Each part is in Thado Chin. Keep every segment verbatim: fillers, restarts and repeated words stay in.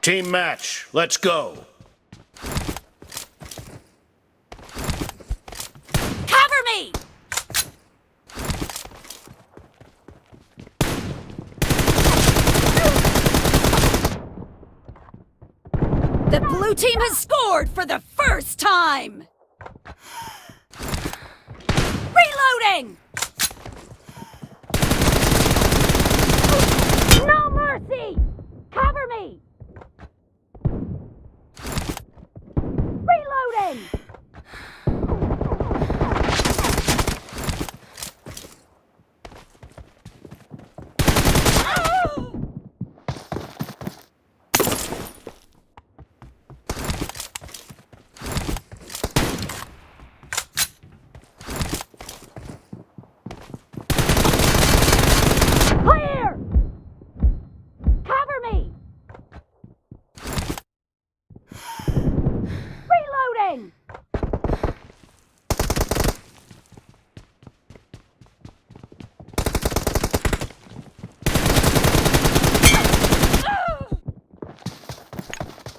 Team match, let's go. Cover me! The blue team has scored for the first time! Reloading! No mercy! Cover me! Reloading! Clear! Cover me! Reloading!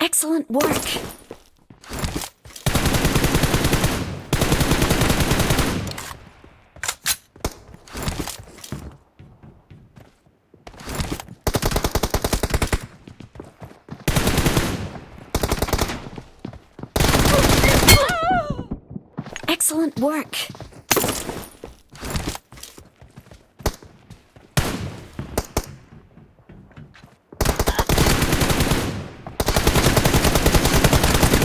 Excellent work. Excellent work.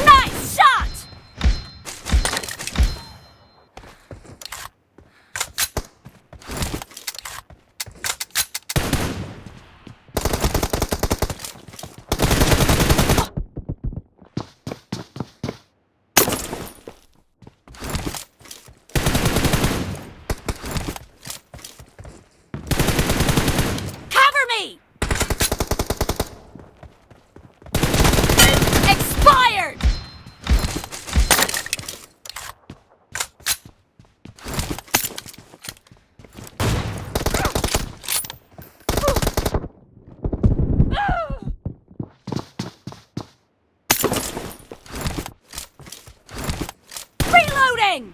Nice shot! Cover me! Expired! Reloading!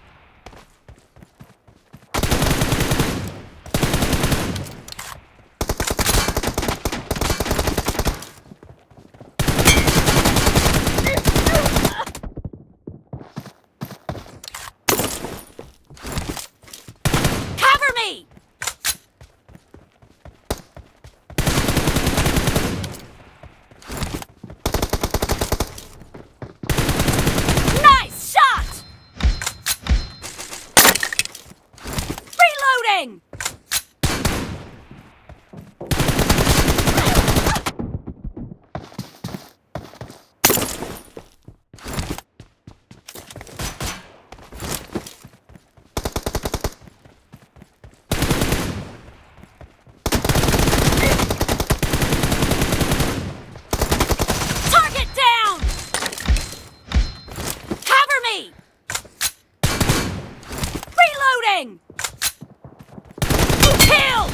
Cover me! Nice shot! Reloading! Target down! Cover me! Reloading! Killed!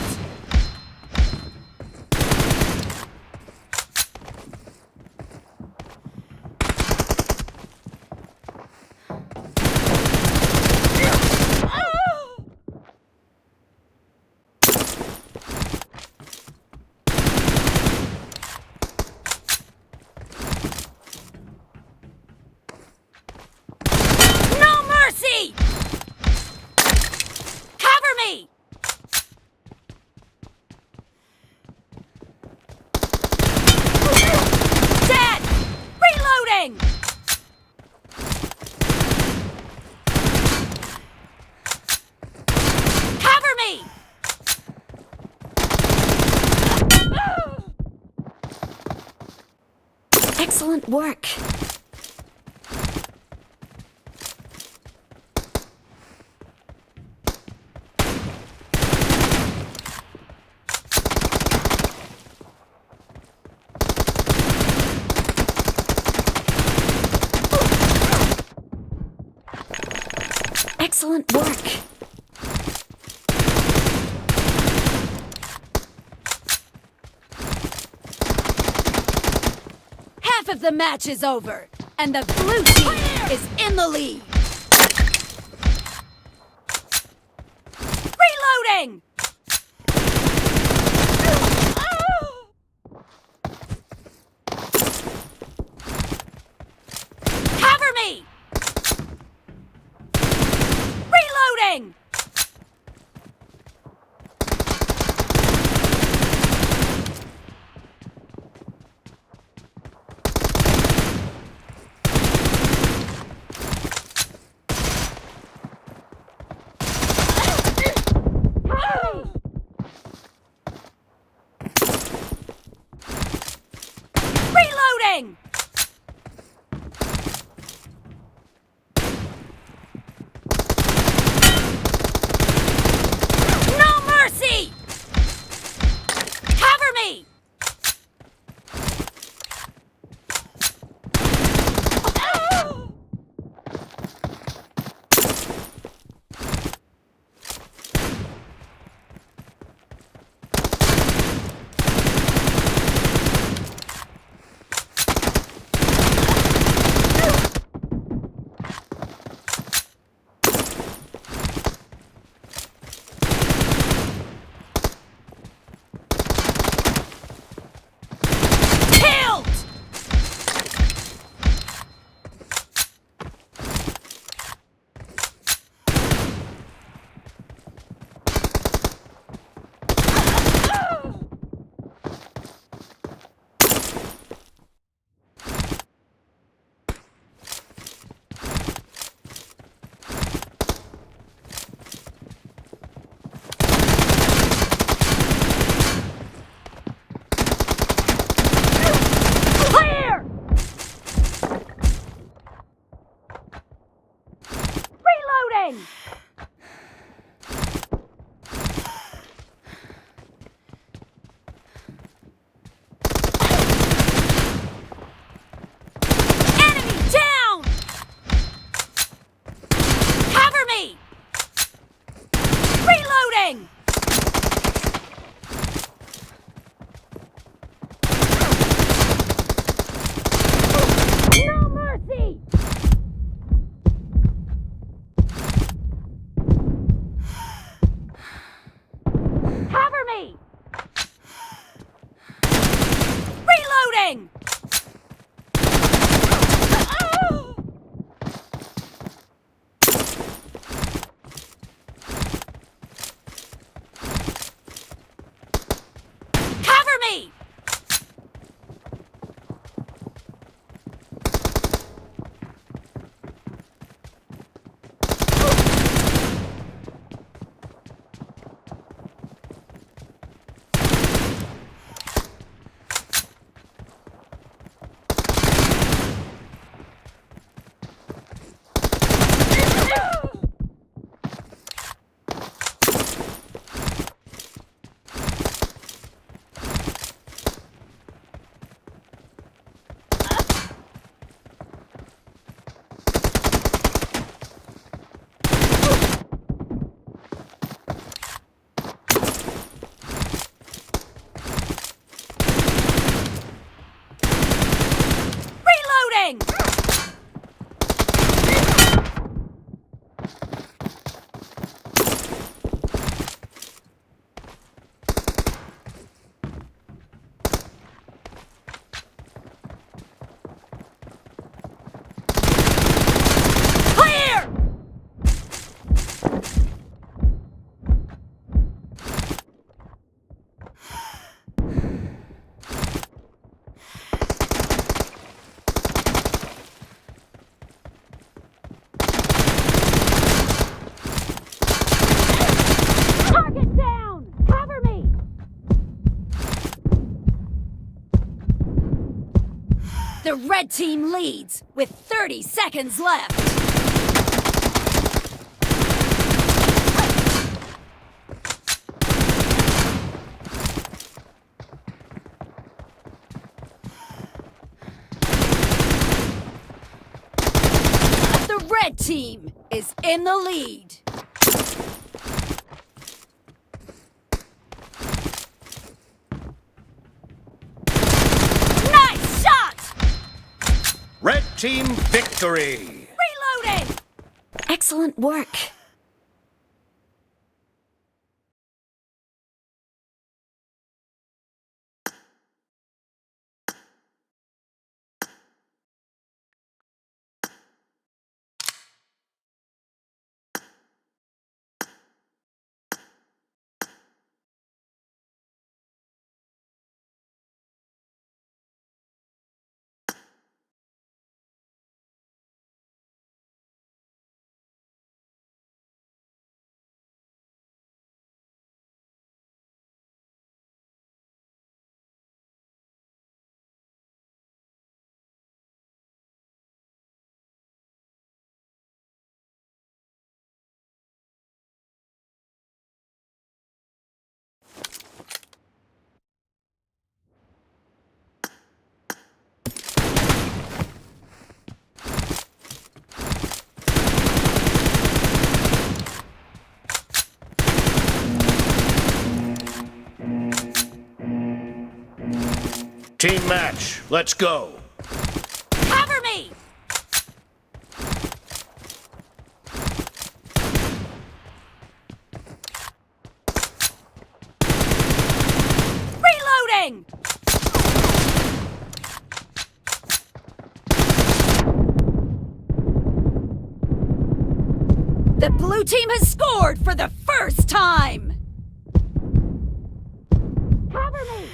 No mercy! Cover me! Dead! Reloading! Cover me! Excellent work. Excellent work. of the match is over, and the blue team is in the lead. Reloading! Cover me! Reloading! Reloading! No mercy! Cover me! Killed! Clear! Reloading! Enemy down! Cover me! Reloading! No mercy! Cover me! Reloading! Cover me! Reloading! Clear! Target down! Cover me! The red team leads with thirty seconds left. The red team is in the lead. Nice shot! Team victory! Reloading! Excellent work. Team match, let's go. Cover me! Reloading! The blue team has scored for the first time! Cover me!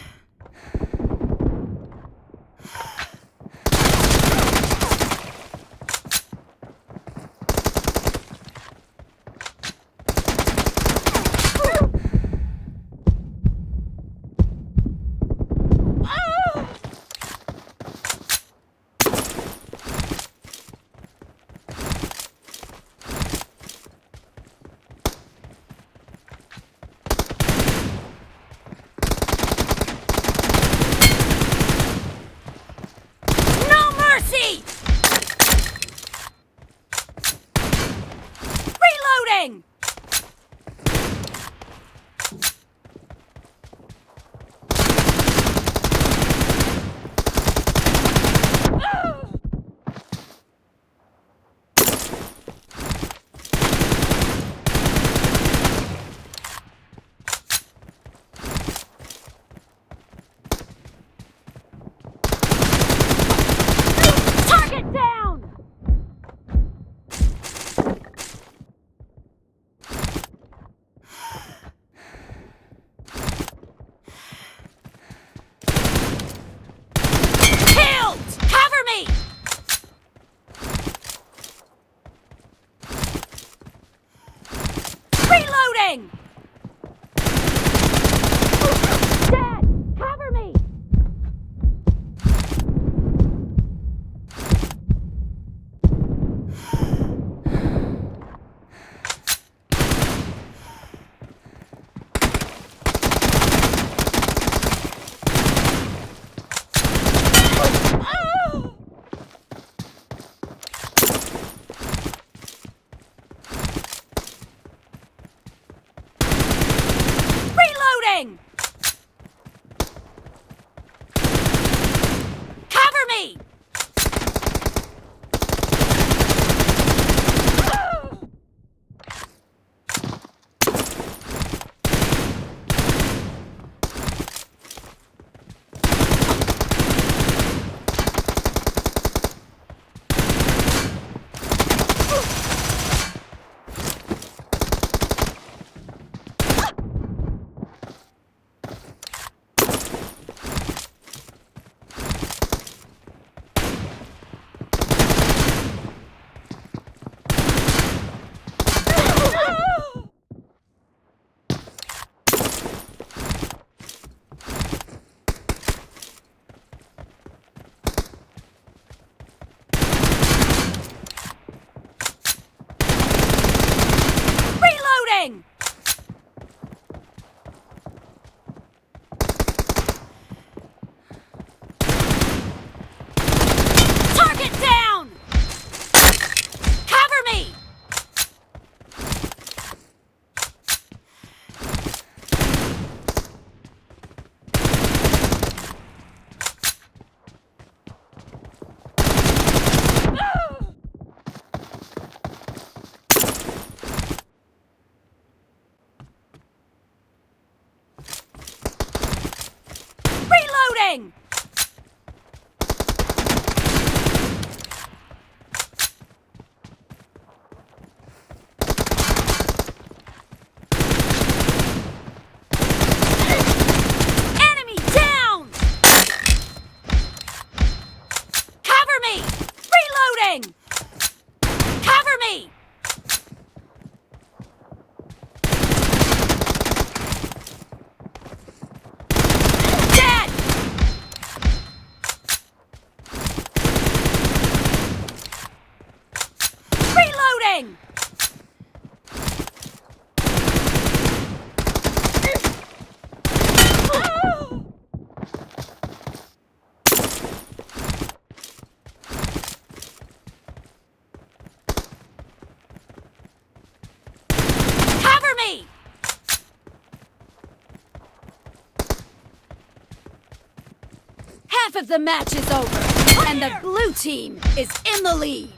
Reloading! Enemy down! Cover me! Reloading! Cover me! Dead! Reloading! Cover me! Half of the match is over, and the blue team is in the lead.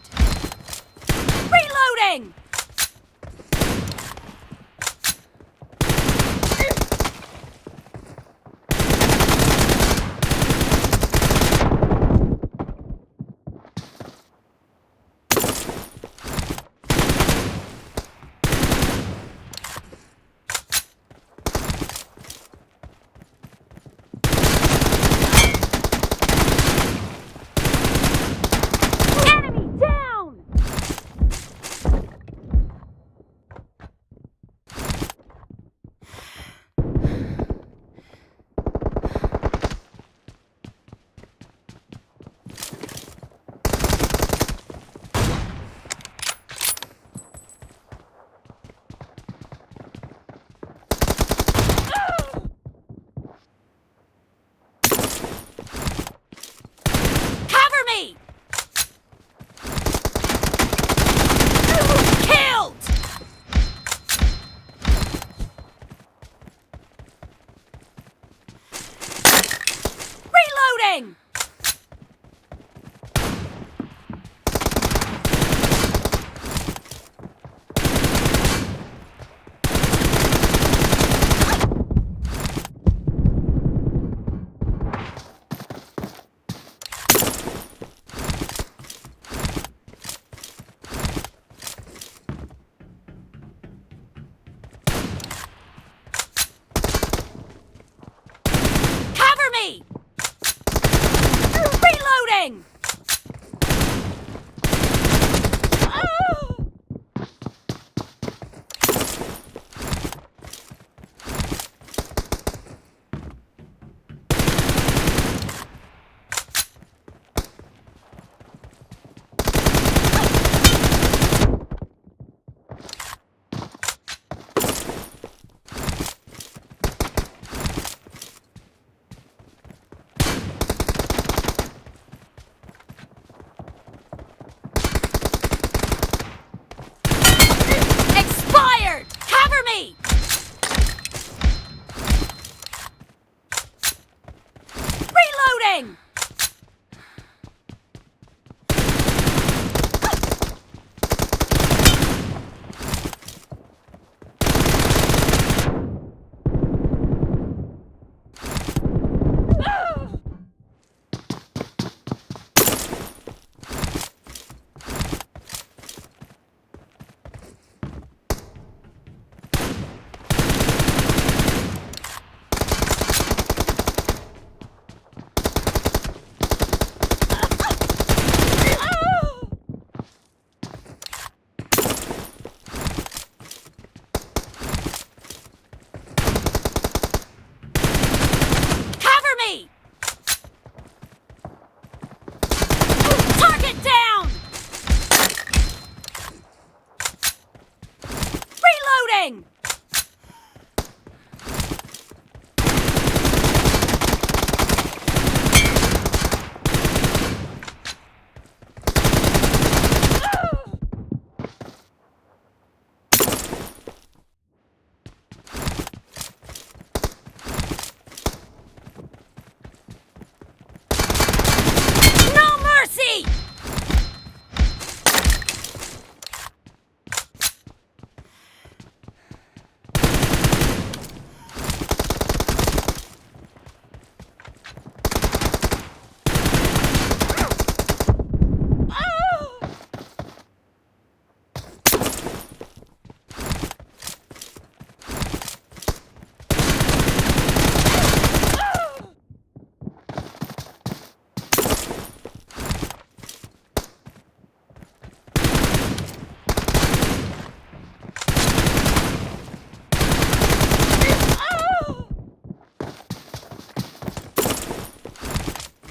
Reloading! Enemy down! Cover me! Killed! Reloading! Cover me!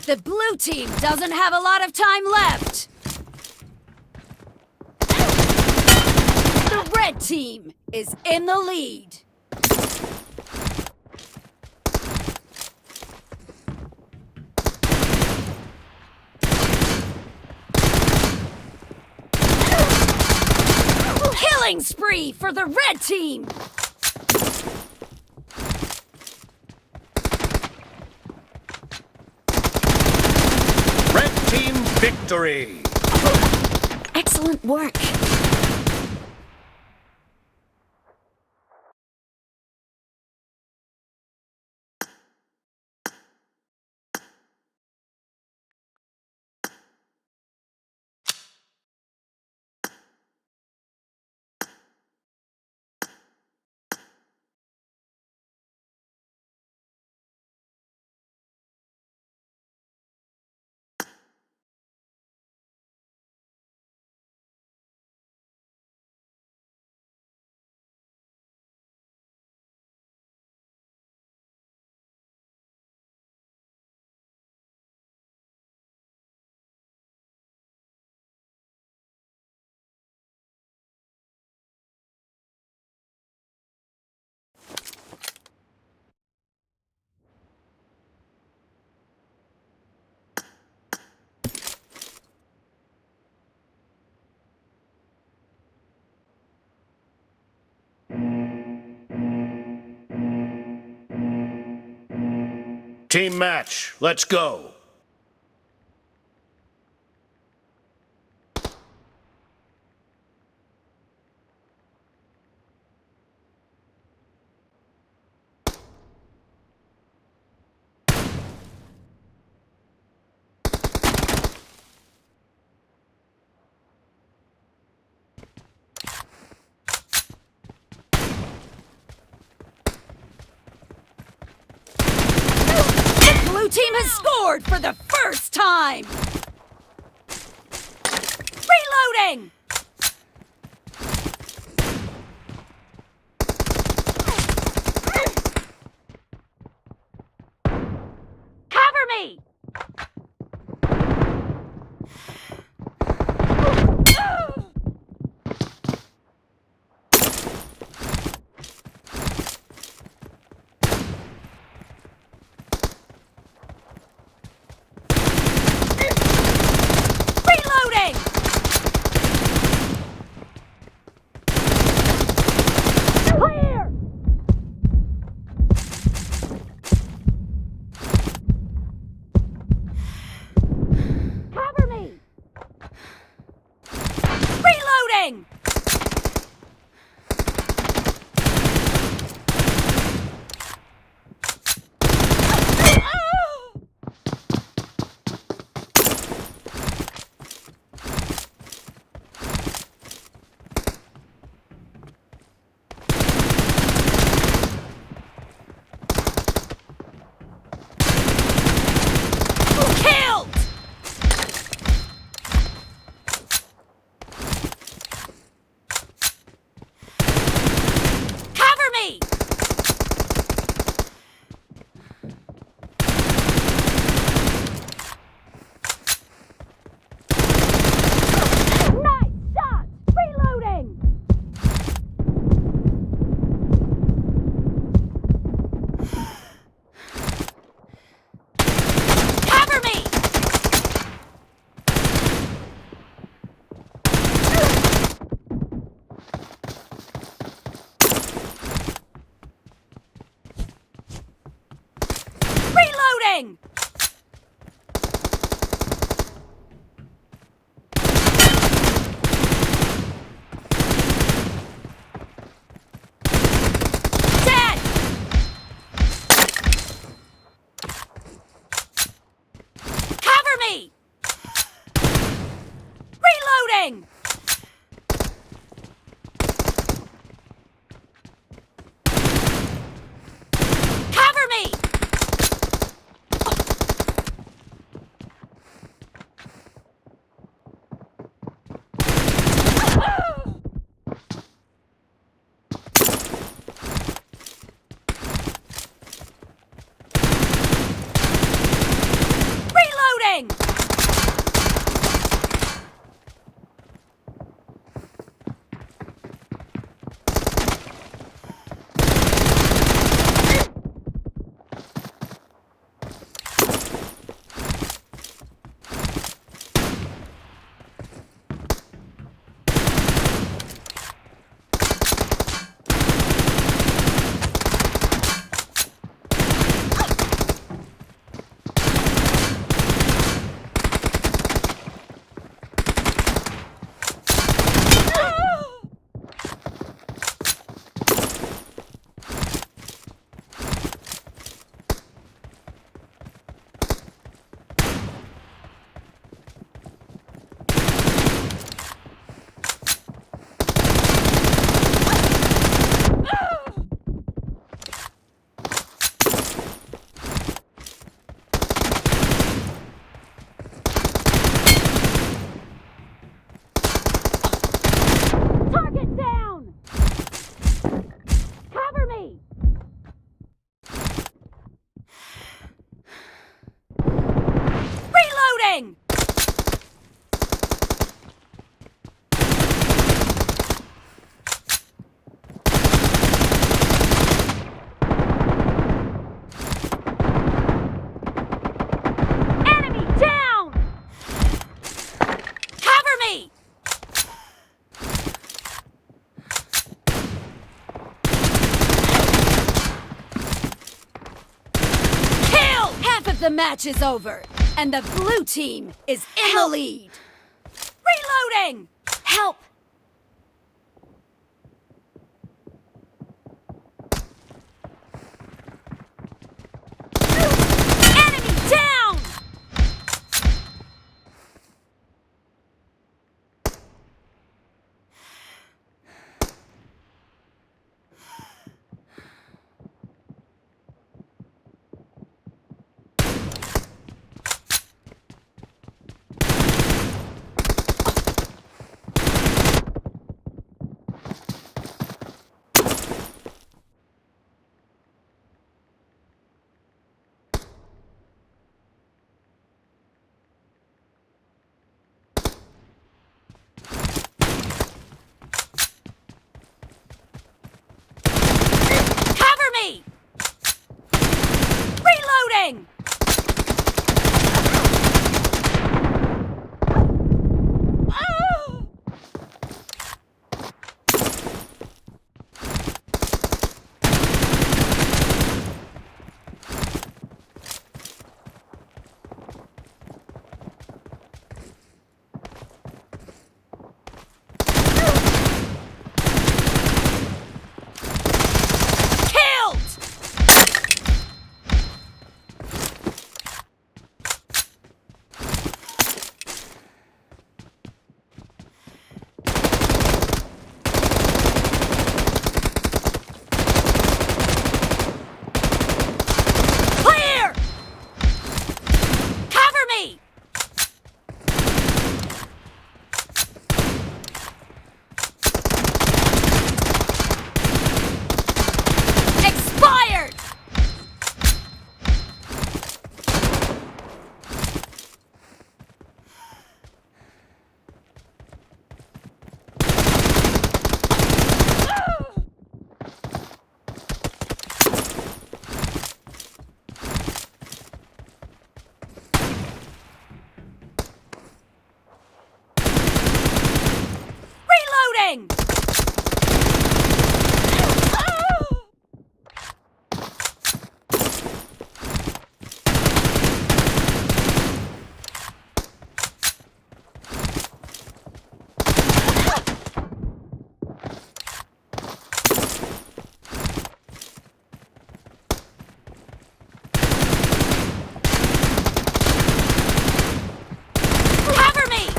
The blue team doesn't have a lot of time left. The red team is in the lead. Killing spree for the red team! Red team victory! Excellent work. Team match, let's go. The blue team has scored for the first time! Reloading! Cover me! Reloading! Clear! Cover me! Reloading! Killed! Cover me! Nice shot! Reloading! Cover me! Reloading! Dead! Cover me! Reloading! Cover me! The match is over, and the blue team is in the lead. Reloading! Help! Enemy down! Cover me! Reloading! Killed! Clear! Cover me! Expired! Reloading! Cover me!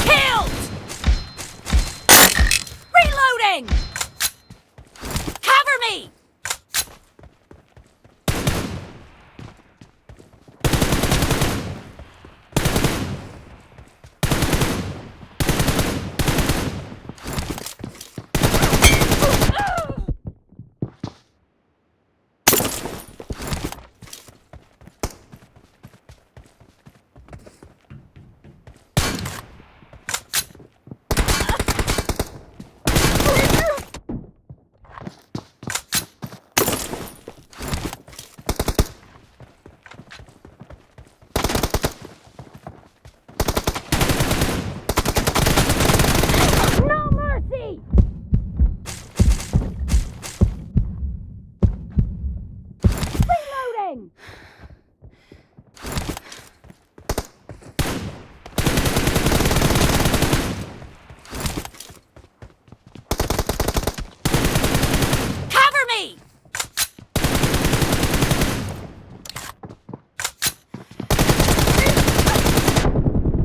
Killed! Reloading! Cover me! No mercy! Reloading! Cover me!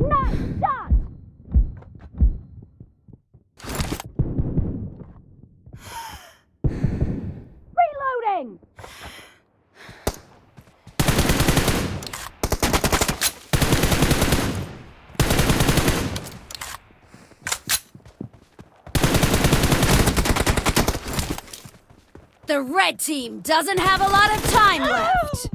Nice shot! Reloading! The red team doesn't have a lot of time left.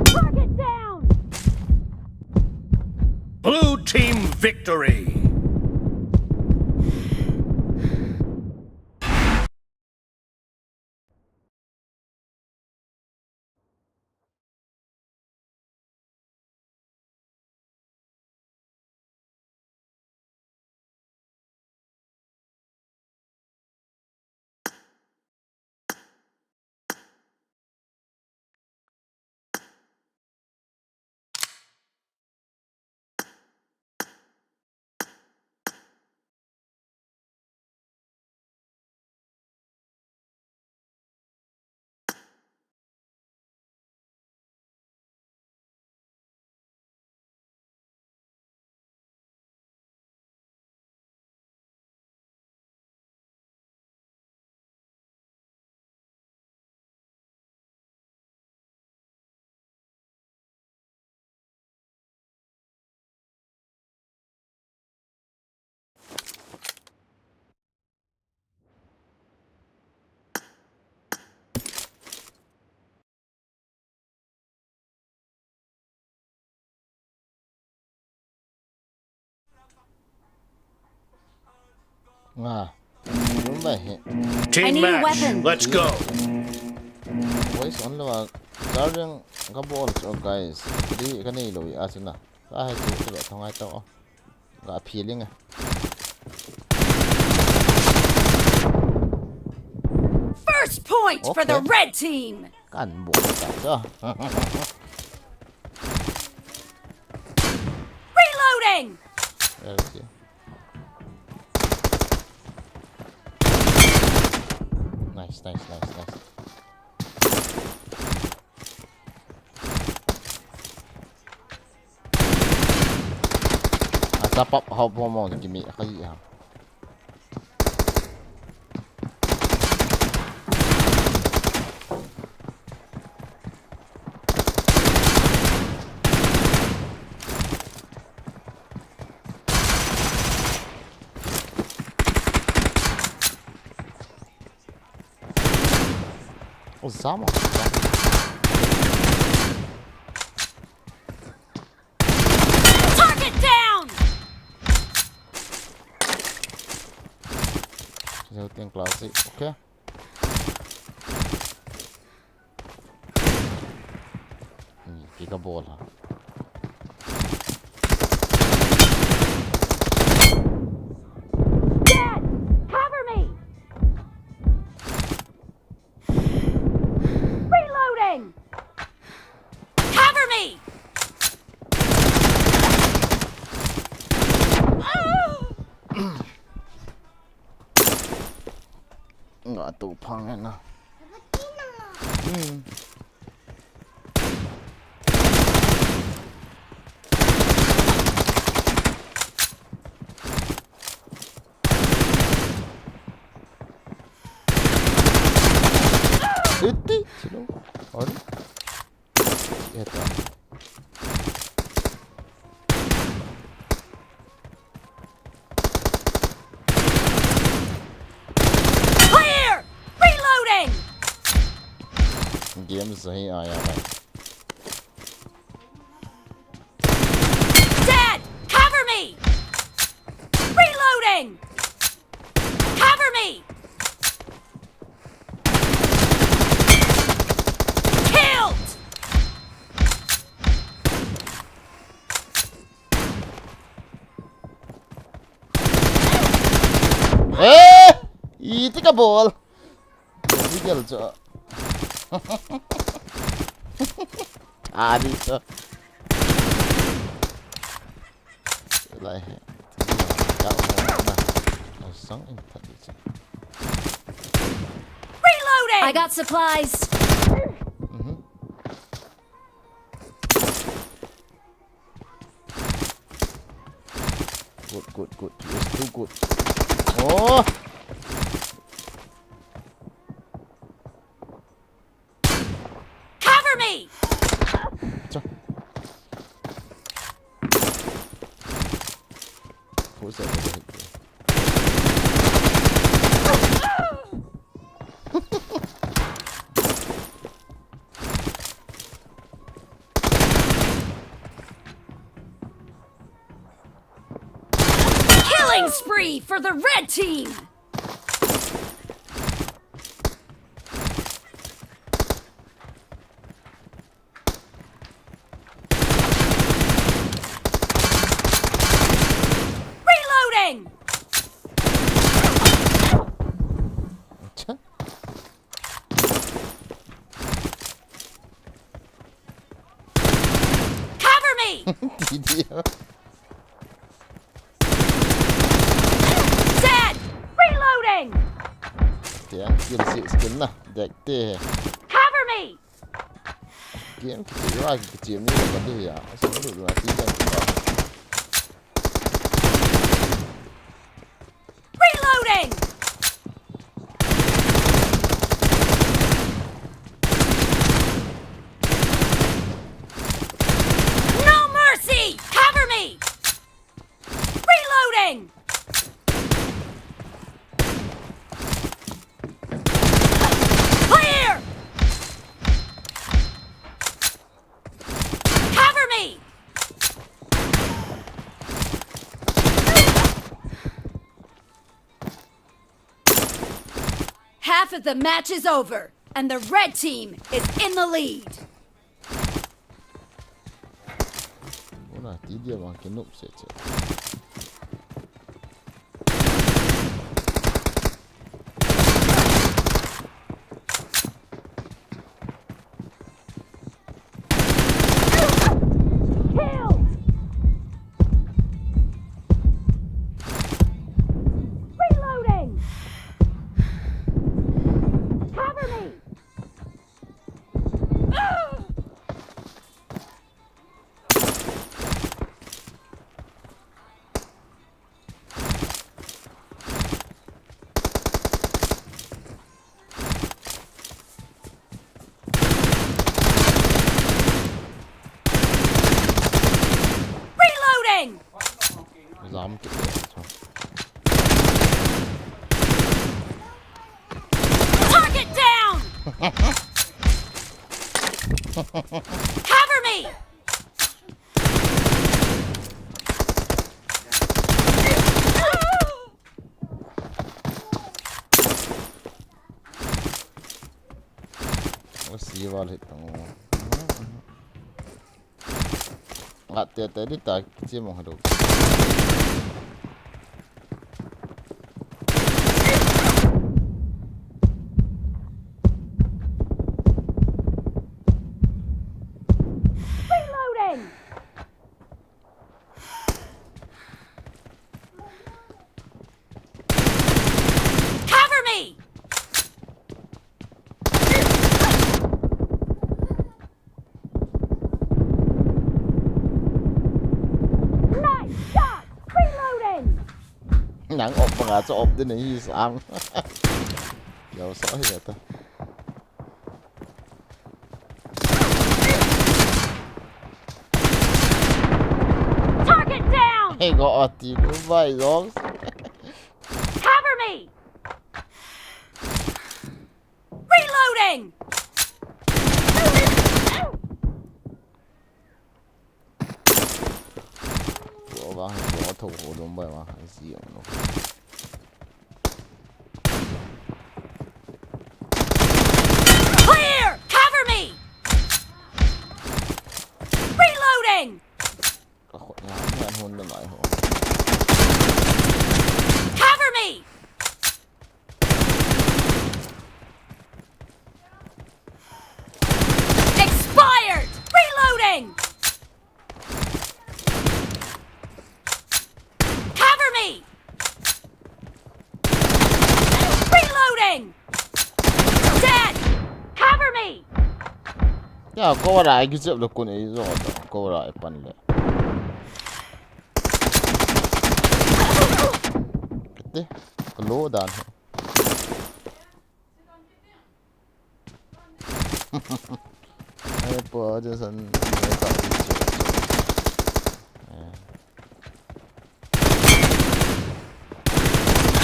Target down! Victory! Nga. Rumba he. I Team need a match. Weapon. Let's go. Voice on lo. Garden ka bol cho, guys. Tadi ka nei lo ya sina. Ka hai tu tu thong ai to. Ka feeling. First point for the Okay. Red team. Kan bol ta cho. Reloading. There we go. Nice, nice, nice, nice. Asa pop hop mo mo ni kimi akai ha. Oh, Zama. Target down! Zero ten classic. Okay. Hmm, kika bol ha. Dad! Cover me! Reloading! Cover me! Nga tu phang na. Hmm. Iti, sino? Ano? Ito. Clear! Reloading! Game sahi aaya bhai. Dad! Cover me! Reloading! Cover me! Killed! Eh! Iti ka bol. Iti gel cho. Adi cho. Lai he. Ka na. Sang in ta di cho. Reloading! I got supplies. Mhm. Good, good, good. It's too good. Oh! Cover me! Cha. Who's that? Killing spree for the red team! Reloading! अच्छा। Cover me! दीदी। Dead! Reloading! क्या किल से स्किल ना देखते हैं। Cover me! Game kichia kichia mi ka de ya. Asa du du ati ka. Reloading! No mercy! Cover me! Reloading! Clear! Cover me! Half of the match is over, and the red team is in the lead. Una ti dia bang ke nup se che. Kill! Reloading! Cover me! Reloading! Zam ke te. Target down! Cover me! Sival hit tang. Ate ate di ta chi mong hadu. Reloading! Cover me! Nice shot! Reloading! Nang op nga cho op din hi sam. Yo so hi ta. Target down! Hey go ati ku bai long. Cover me! Reloading! Go ba go tho ho dum bai ma. Zi ong no. Clear! Cover me! Reloading! Ka khut nga mi an hun na mai ho. Cover me! Expired! Reloading! Cover me! Reloading! Dead! Cover me! Ya ko ra ai ki jep lo kun ei zo to ko ra ai pan le. Kete ko lo dan. Ai po je san ne ta.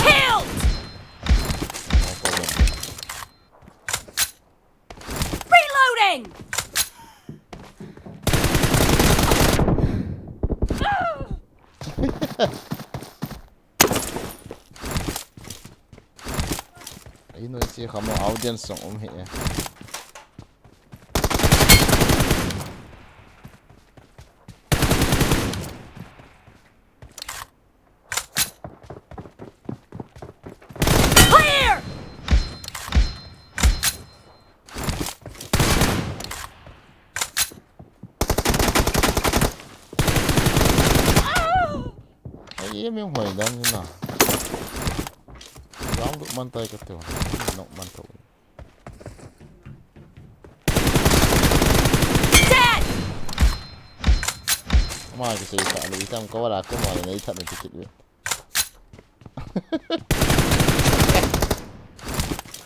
Killed! Reloading! Hiche kha mo audience jong um hi e. Clear! Ai, em em hoi dan ni na. Round man tai ka teu. Nok man tho. Dead! Ama kisei sa le itam ka wala ko mo ne ithat ni tikit ve.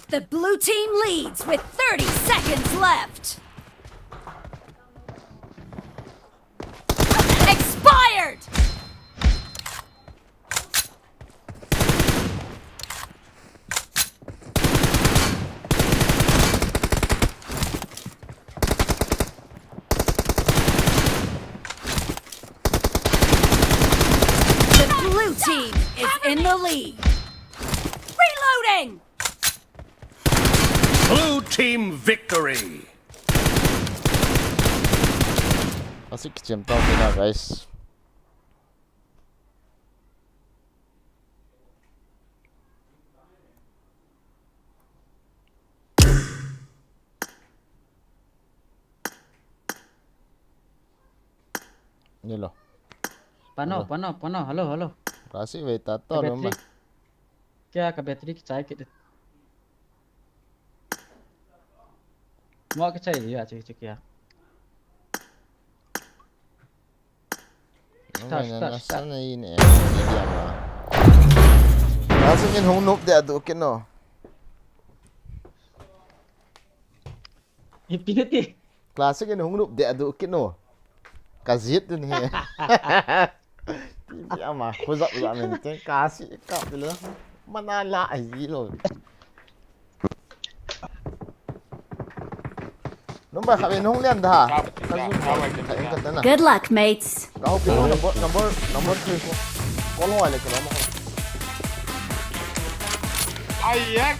The blue team leads with thirty seconds left. Expired! The blue team is in the lead. Reloading! Blue team victory! Asik chem tau kena, guys. Hello. Pano, hello. Pano, pano, hello, hello. Kasi wait, tato. Ka battery, kya ka battery kichai kit. Mo kichai ya, chi, chi kya. Touch, touch, touch. Classic in hung noob de adu kino. Ipi ti. Classic in hung noob de adu kino. Ka jit din he. Ipi ama, ko jap jap min te, ka si ka pila. Mana la ai lo. Number khat ve nung lian da. Ka zoom khat in ka tana. Good luck, mates. Ka hopi number, number, number three ko. Call ho le ka ma. Ai, yes.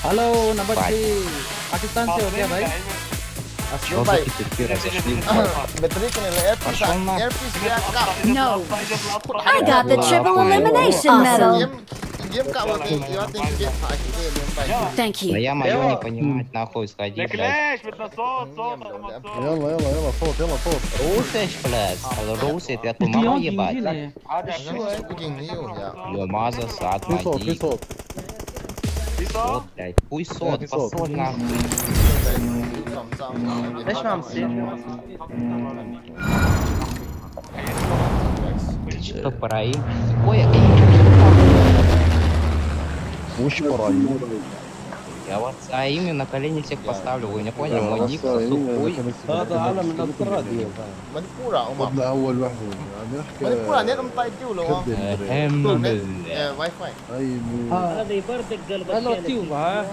Hello, number three. Pakistan se ho kya, bhai? Aslo bhai. Battery ko nahi le, earpiece, earpiece bhai ka. No. I got the triple elimination medal. Game, game ka wa ti, ya ti ke pa ki le bhai. Thank you. Моя моё не понимать, нахуй сходи, блядь. Йола, йола, йола, фот, йола, фот. Русишь, блядь, русишь, ты отмахал ебать. Ё, маза, сад, маза. Сот, блядь, хуй сот, посол нахуй. Что, параим? Ой, а ты чё там? Пусть параим. Я вас своими на колени всех поставлю, вы не поняли? Мой ник сосу хуй. هذا علم من التراث. Manipur a um a. Manipur a net um tai tiu lou a. Net, eh, Wi-Fi. Ai, hello, tiu ba.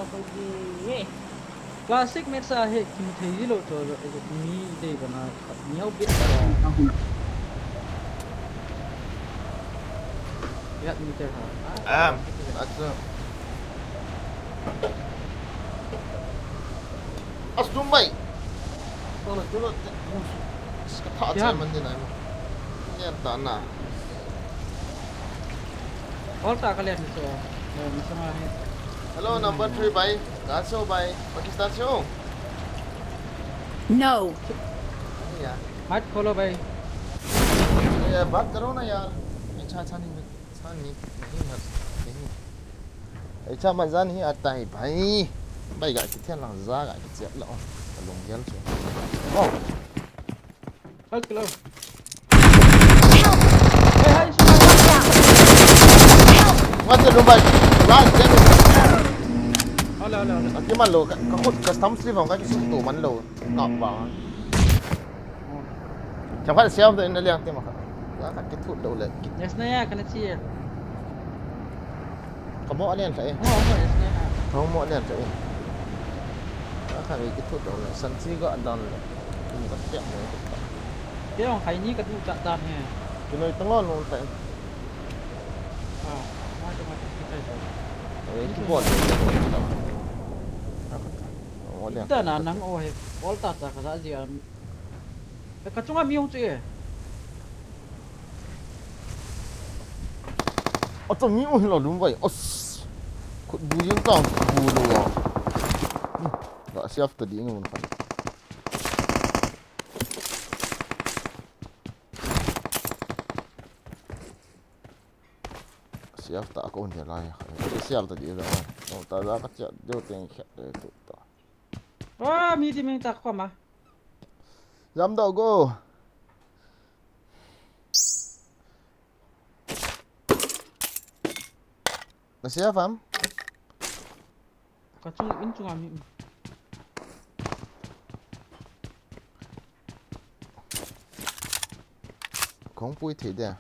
Classic match a hi kimu thei lou chu, mi dei bana, mi hau bit. Yat mi te ha. Am, achu. Asum bai. Tolo, tolo, te, ka tha chai man din ai mo. Nian ta na. All ta ka lian so. Eh, mi sama he. Hello, number three bhai. Kahan se ho bhai? Pakistan se ho? No. अरे यार। Mic खोलो भाई। अरे यार, बात करो ना यार। अच्छा, अच्छा नहीं, अच्छा नहीं, नहीं, नहीं। ऐसा मजा नहीं आता है भाई। भाई, ga kithian lang ja, ga kichep lang. Kalung gel chu. Oh. Help, hello. Hey, hey, watch out! Help! Watch it, Lumbai. Run, Jamie. Hello, hello, hello. Aki man lou, ka, ka khut, ka stamp sleeve hong ka kisum tu man lou. Kap ba. Chang khat siam tu in liang te ma khat. Ka, ka kithut lou le. Yes na ya, kana chi ya. Ka mo alian sa e. Oh, oh, yes na ya. Ka mo alian sa e. Ka, ka kithut lou le. San si ga dan le. Ka tiak le. Kei jong khaini ka duchat dan hi. Kinoi tang lou tai. Ah, ma ka ma ka kai tai. Oi, kibol le le, oi, ta. Ka, ka, ka. Oh, le. Ita na nang o he. Ol ta ta ka sa ji am. E, ka chunga mi hung chu e. Acha mi u hin la lum vai. Os. Khut bu jing tang bu lo wa. Hmm. Ga siaf ta ding mun khan. Siaf ta ko ne lai. Siaf ta di lo. No ta la ka cha de teng khe de tu ta. Wa, mi di meng ta ko ma. Jam dau go. Na siaf am? Ka chung in chunga mi. Kong pui thei de.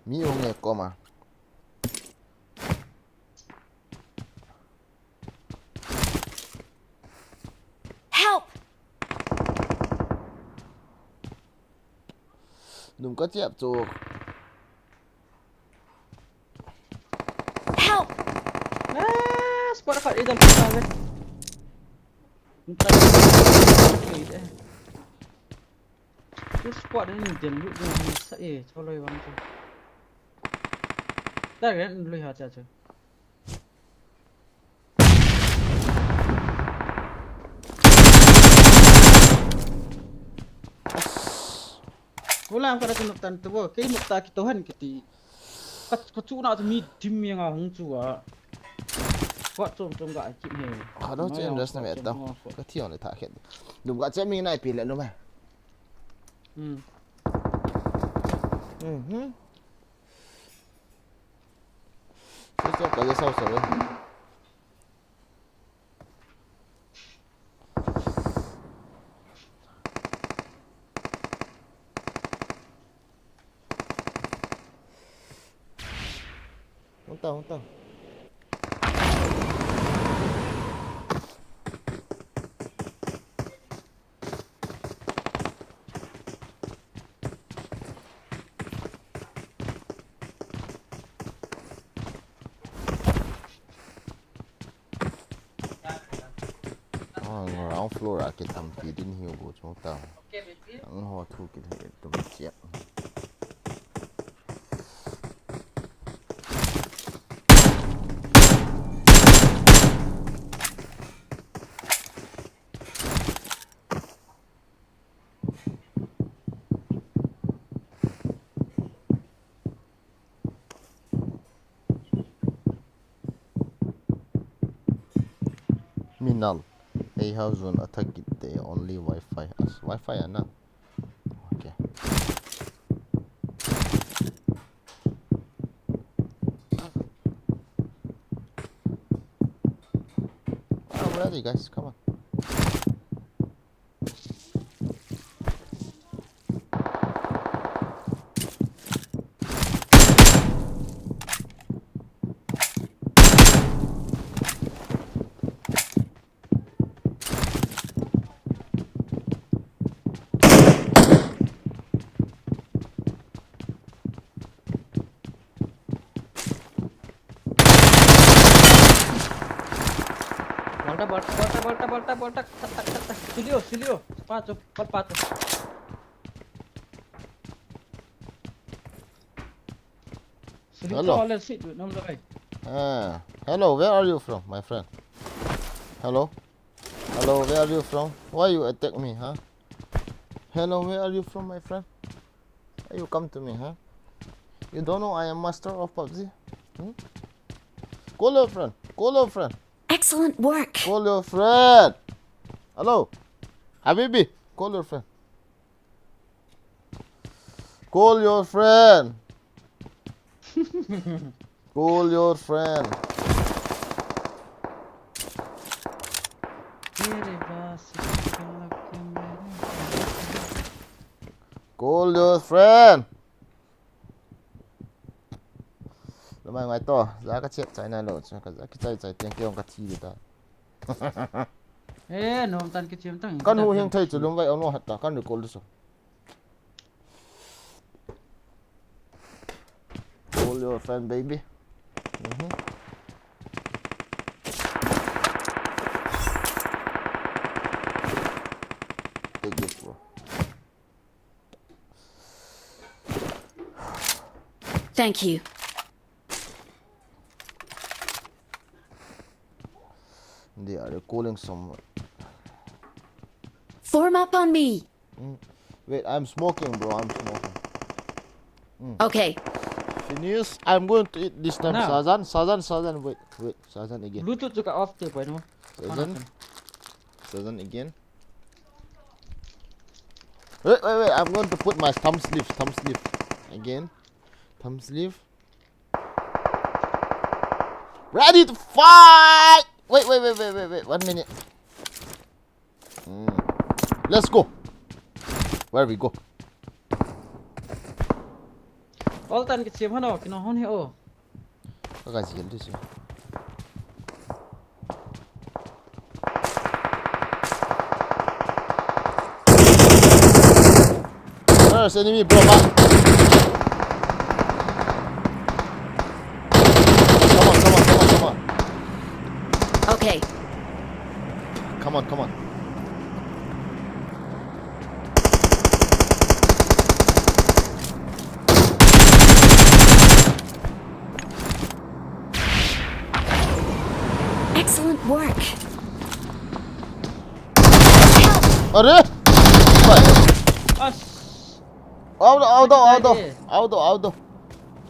Mi ong e koma. Help! Num ka chiap chu. Help! Ah, spot khat i dal ta ve. Nta. Chu spot ni den lu den sa e, choloi vang chu. Ta gen lui ha cha chu. Kolam kara tu noktan tu bo, kei nokta kitohan kiti. Ka, ka chu na tu mi dim mi nga hung chu a. Ka chom chom ga kit he. Hado chen rest na me ta. Ka thi on le tha khet. Dum ga che mi nai pi le lu me. Hmm. Mhm. Che che ka le sau sau le. Hung ta, hung ta. Ah, ground floor a kitampi din hi u chu ta. Ang ho thu kit he tum chia. Minal. Ei house zone athak kit te only Wi-Fi. As Wi-Fi ana. Okay. I'm ready, guys. Come on. Balta, balta, balta, balta, balta, balta. Tak, tak, tak, tak. Silio, silio. Pacho, pal pacho. Silio. Hello. Let's sit with number eight. Ah, hello, where are you from, my friend? Hello? Hello, where are you from? Why you attack me, huh? Hello, where are you from, my friend? Why you come to me, huh? You don't know I am master of PUBG? Hmm? Call your friend. Call your friend. Excellent work. Call your friend. Hello. Habibi, call your friend. Call your friend. Call your friend. Call your friend. Lo mai ngai to, ja ka chet chai nai lo, cha ka ja ki chai chai teng kei ong ka thi ta. Eh, nom tan ki chem tang. Kan hu hing thei chu lum vai ong lo hat ta, kan recall du so. Call Your friend, baby. Mm-hmm. Take this, bro. Thank you. They are calling someone. Form up on me. Wait, I'm smoking, bro. I'm smoking. Okay. Finish. I'm going to eat this time. Nah. Sazan, Sazan, Sazan. Wait, wait. Sazan again. Bluetooth chu ka off te poi no. Sazan. Sazan again. Wait, wait, wait. I'm going to put my thumb sleeve. Thumb sleeve. Again. Thumb sleeve. Ready to fight! Wait, wait, wait, wait, wait, wait. One minute. Hmm. Let's go. Where we go? All tan ki chim hano, kino hon he o. Ka ka zil tu si. There's enemy, bro. Back. Come on, come on, come on, come on. Okay. Come on, come on. Excellent work. Are? As. Auto, auto, auto. Friday. Auto, auto.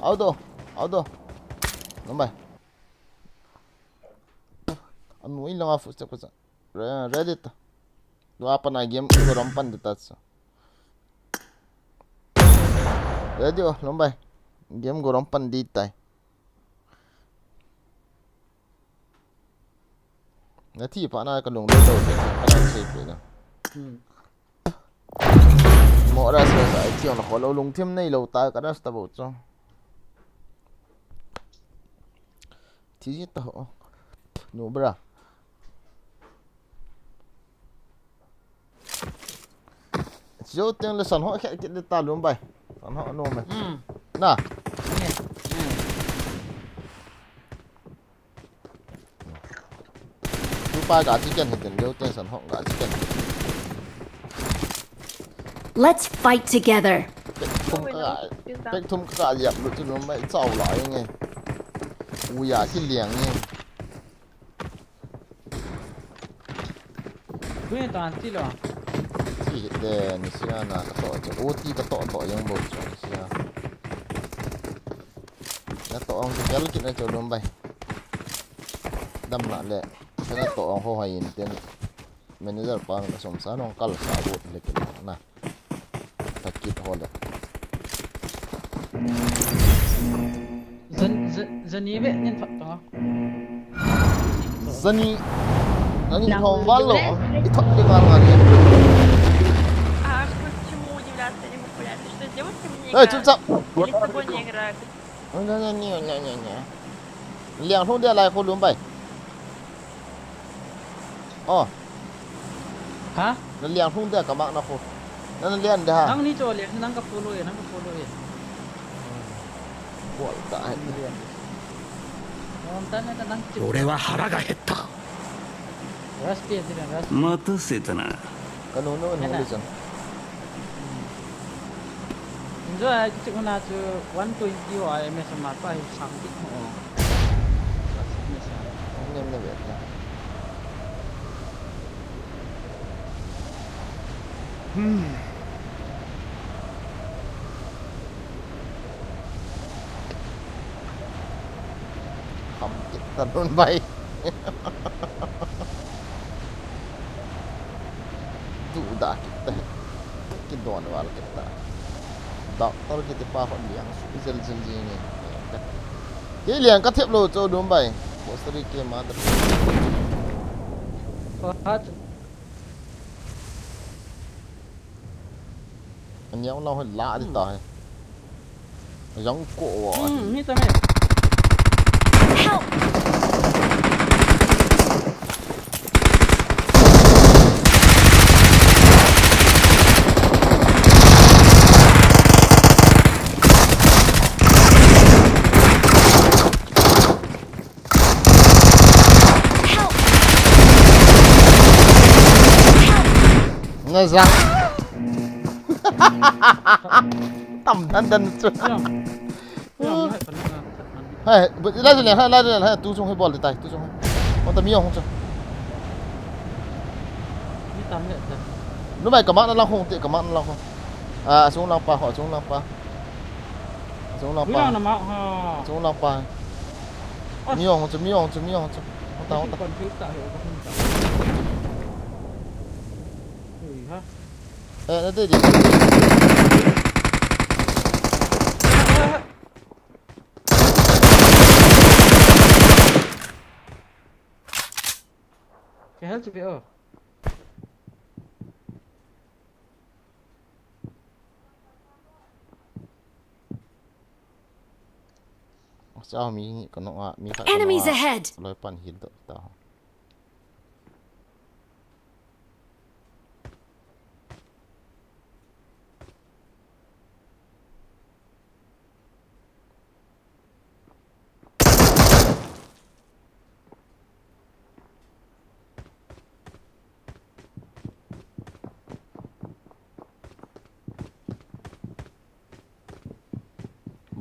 Auto, auto. Number. Anu ilang afu step ko sa. Re- Ready ta. Dua pa na game ko rom pan dita sa. Ready o, number. Game ko rom pan dita. Na thi pa na ka lung lo lo te ka na sei pe na. Hmm. Mo ra sa sa ai chiang na ko lo lung thim nei lo ta ka na sta bo cho. Thi ji ta ho. No bra. Chiu teng le san ho khe kit de ta lum bai. San ho no me. Hmm. Na. Nge. Hmm. Tu pa ga chicken he ten leu ten san ho ga chicken. Let's fight together. Pek thum ka ga. Pek thum ka ga yap lu chu lum bai chau la nge. U ya ki liang nge. Kuni tan ti lo. Ti de ni sia na ka to chu. O ti ka to to yang bo chu ni sia. Na to ong ti kel ki na chu lum bai. Dam na le. Ka na to ong ho hai in ten. Manager pa na som sa nong kal sa bo le ki na. Takit ho le. Zan zan zan ni ve nin phat to. Zani. Zani thong val lo. I thot de ngal ngal ni. А что, чему удивляться, не популярно? Что, с девушками не Эй, играют? чупчап. Или с тобой не играют? Nya nya nya nya nya. Liang thong de lai ko lum bai. Oh, Ha? na liang thong de ka mak na ko. Na na lian de ha. Nang ni cho le, nang ka follow ye, nang ka follow ye. Bol ta hai. Nang lian. Nang tan na nang chip. 俺は腹が減った。 Rush te ti rush. 待たせたな。 Ka no no no listen. Injo ai chip na chu one twenty o ai me sama pa hi sang tik mo. Nem na vet na. Ham kit ta nun bai. Du da kit ta. Ki don val kit ta. Doctor kiti pa hon liang su zel zel jing ni. Ke liang ka thep lo cho dum bai. Poster ke ma ta. Ko hat. Anyau na hoi la di ta hai. Yang ko wa. Hmm, ni ta me. Help! Na zang. Tam dan dan chu. Hai, but lai lai hai, lai lai hai, tu chung hai bol tai, tu chung hai. Ota mi ong chu. Numei, kama na lang hong te, kama na lang hong. Ah, chung lang pa ho, chung lang pa. Chung lang pa. Chung lang pa. Mi ong chu, mi ong chu, mi ong chu. Ota, ota. Eh, na te di. Ka hel chu ve o. Sao mi ni ka no a, mi ka no a. Enemies ahead. Loi pan hil do ta.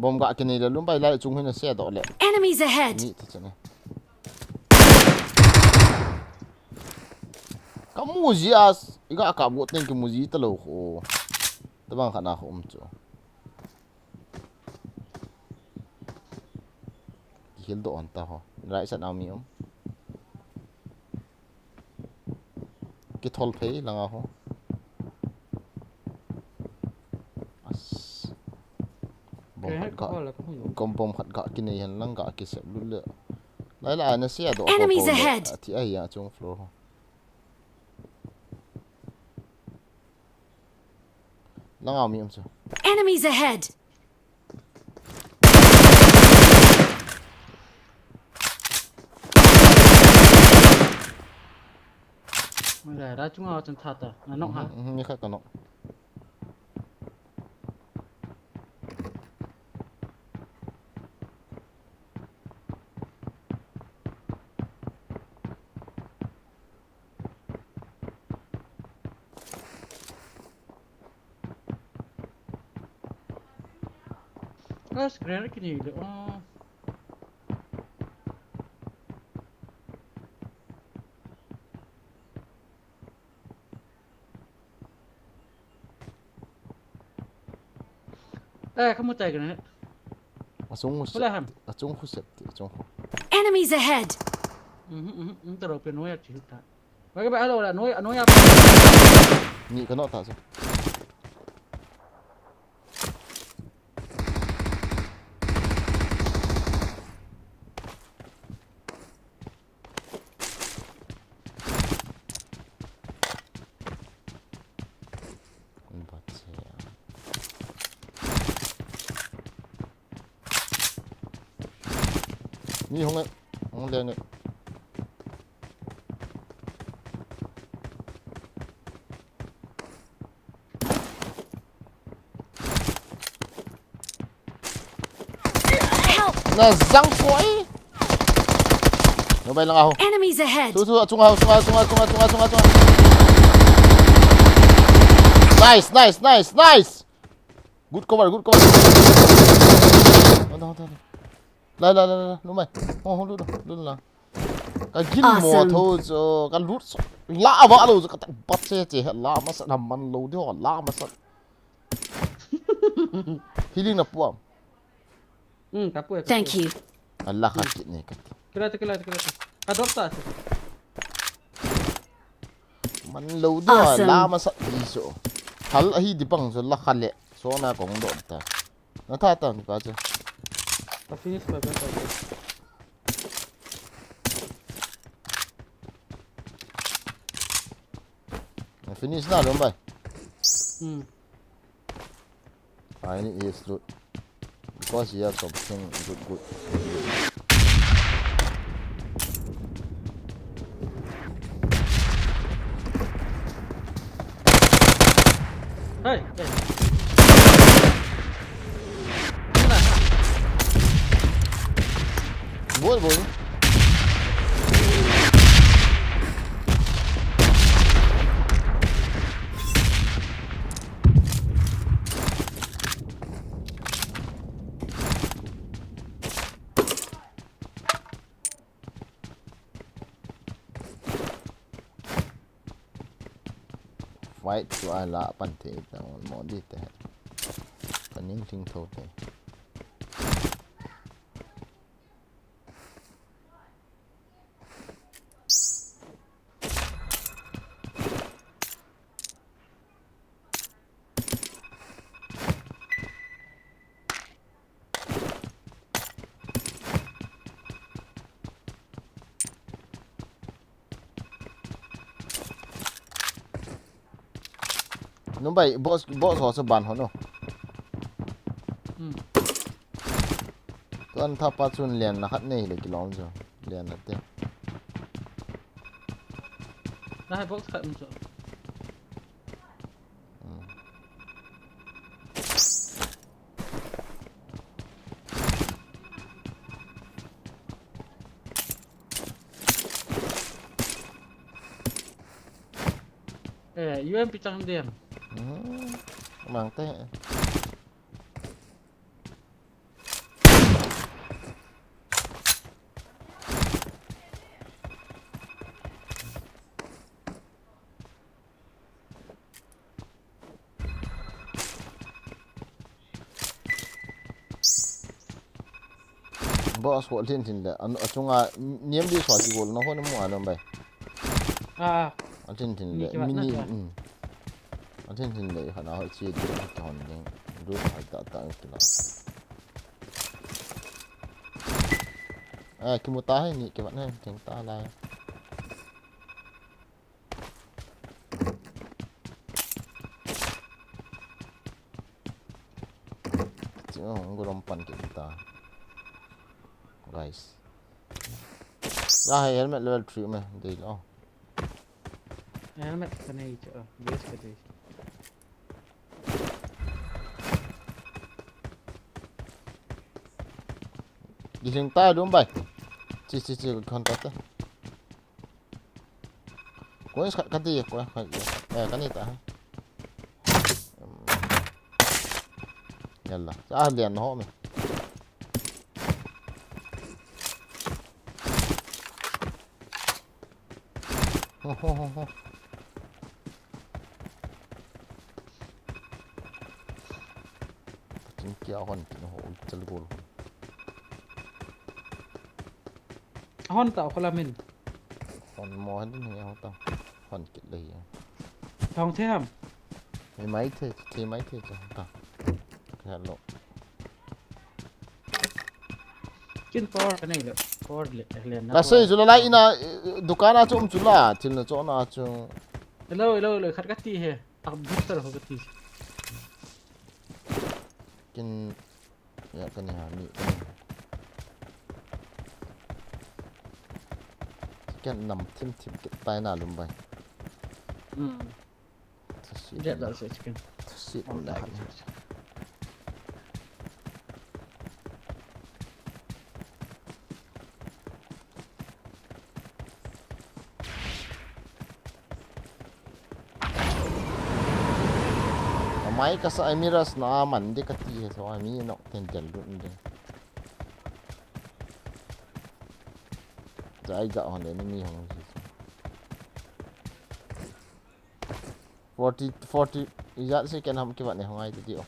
Bom ga kinei le lum bai lai chung hin a se do le. Enemies ahead. Ni ti chane. Ka mu ji as, i ga ka bu teng ki mu ji ta lo ho. Tabang khat na ho um chu. Ki hil do on ta ho. Right side a mi um. Ki thol phei langa ho. As. Bom khat ka, kom bom khat ka kinei hen lang ka ki sep lut le. Lai lai na sia do. Enemies ahead. Ti ai ya chung floor ho. Langa mi um chu. Enemies ahead. Mai lai ra chunga chun tha ta. Na nok ha. Mhm, mhm, mi khat ka nok. Guys, grenade kinei le, oh. Eh, kamu tai grenade. Achung khu sep ti, achung khu sep ti, achung khu. Enemies ahead. Mhm, mhm, mhm, taro pe noi a chi ta. Ba ke ba alo la noi, noi a. Ni ka no ta chu. Ni hong e, hong leng e. Help! Na zang ko e. No bai lang aho. Enemies ahead! Tu, tu, achung aho, achung aho, achung aho. Nice, nice, nice, nice! Good cover, good cover. Hold on, hold on, hold on. Lai, lai, lai, lai, lumai. Oh, hold on, hold on. Ka gin mo tho chu, ka lut so. La ba lo chu, ka tak bat che che, la masa na man lo di ho, la masa. Healing na puam. Hmm, ka pu e, ka pu e. Thank you. Allah khat kit ne ka. Kila ta, kila ta, kila ta. Ka dop ta. Man lo di ho, la masa di so. Hal ahi di pang so, la khale. So na kong do ta. Na tha ta, ni pa che. Ka finish pa, pa, pa. Na finish na, Rombai. Hmm. I need his loot. Because he has something good, good. Hey, hey. Bol, bol. White chu a la pan thei ta mo di te. Ka ning thing tho te. Numbai, boss, boss ho chu ban ho no. Hmm. Tuan tha pa chun lian na khat nei le kilom chu. Lian na te. Na hai box khat um chu. Hmm. Eh, U M P chang diam. Hmm. Mang te. Boss ho lhin lhin le, an, achunga niam di so di gol na ho na mu anom bai. Ah, ah. A lhin lhin le, ni ki vat na mini, ka. Mm. A lhin lhin le, khana ho chi di ki hon ding. Du hai ta ta ki la. Ah, ki mu ta hai ni ki vat na, ting ta lai. Ching hung gulom pan kit ta. Guys. Ya hai helmet level three me, dei lo. Helmet ka nei chu, vest ka dei. Di sing ta dum bai. Chi, chi, chi, kon ta ta. Ko is ka, ka ti, ko, ko, eh, ka ni ta. Yalla, sa lian ho me. Ho, ho, ho, ho. Tin kia hon tin ho, chal gol. Hon ta, khola min. Hon mo han din he hon ta. Hon kit le hi. Thong the ham. He mai the, the mai the cha ta. Kya lo. Kin power ka nei lo. Power le, le na. La sei chu la lai ina, eh, dukan a chu um chu la, thil na chu na chu. Hello, hello, hello, khat ka ti he. Ak booster ho ka ti. Kin Ya, ka ni ha, ni, ka ni ha. Ken nam thim thim kit tai na lum bai. Hmm. Thasit. Jet la se chicken. Thasit la. Amai kasa ai mi ras na man de kati he so ai mi nok ten tel dun de. Jai ja hon de ni mi hong si. Forty, forty, ijat se ken ham ki vat ne hong ai ti o.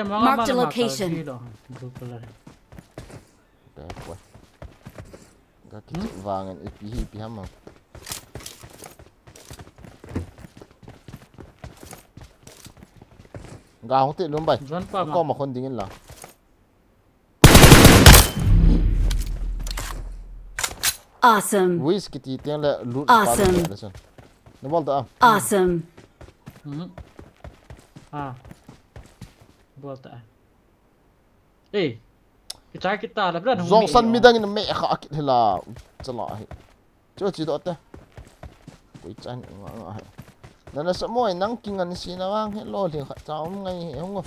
Marked a location. Blue color. Ka poi. Ka ki vang an ipi hi ipi ham. Ga hong te lum bai. Ko ma khon ding in la. Awesome. Wish kiti teng le lut pa le le chun. Na bol ta am. Awesome. Hmm. Ah. Bol ta. Eh. Kichai kita la bra. Jong san mi dang in me kha kit hela. Chala hi. Chu chi do te. Koi chan nga nga hai. Nana sa moi nang kingan si na wang he lo le kha cha um ngai he hung.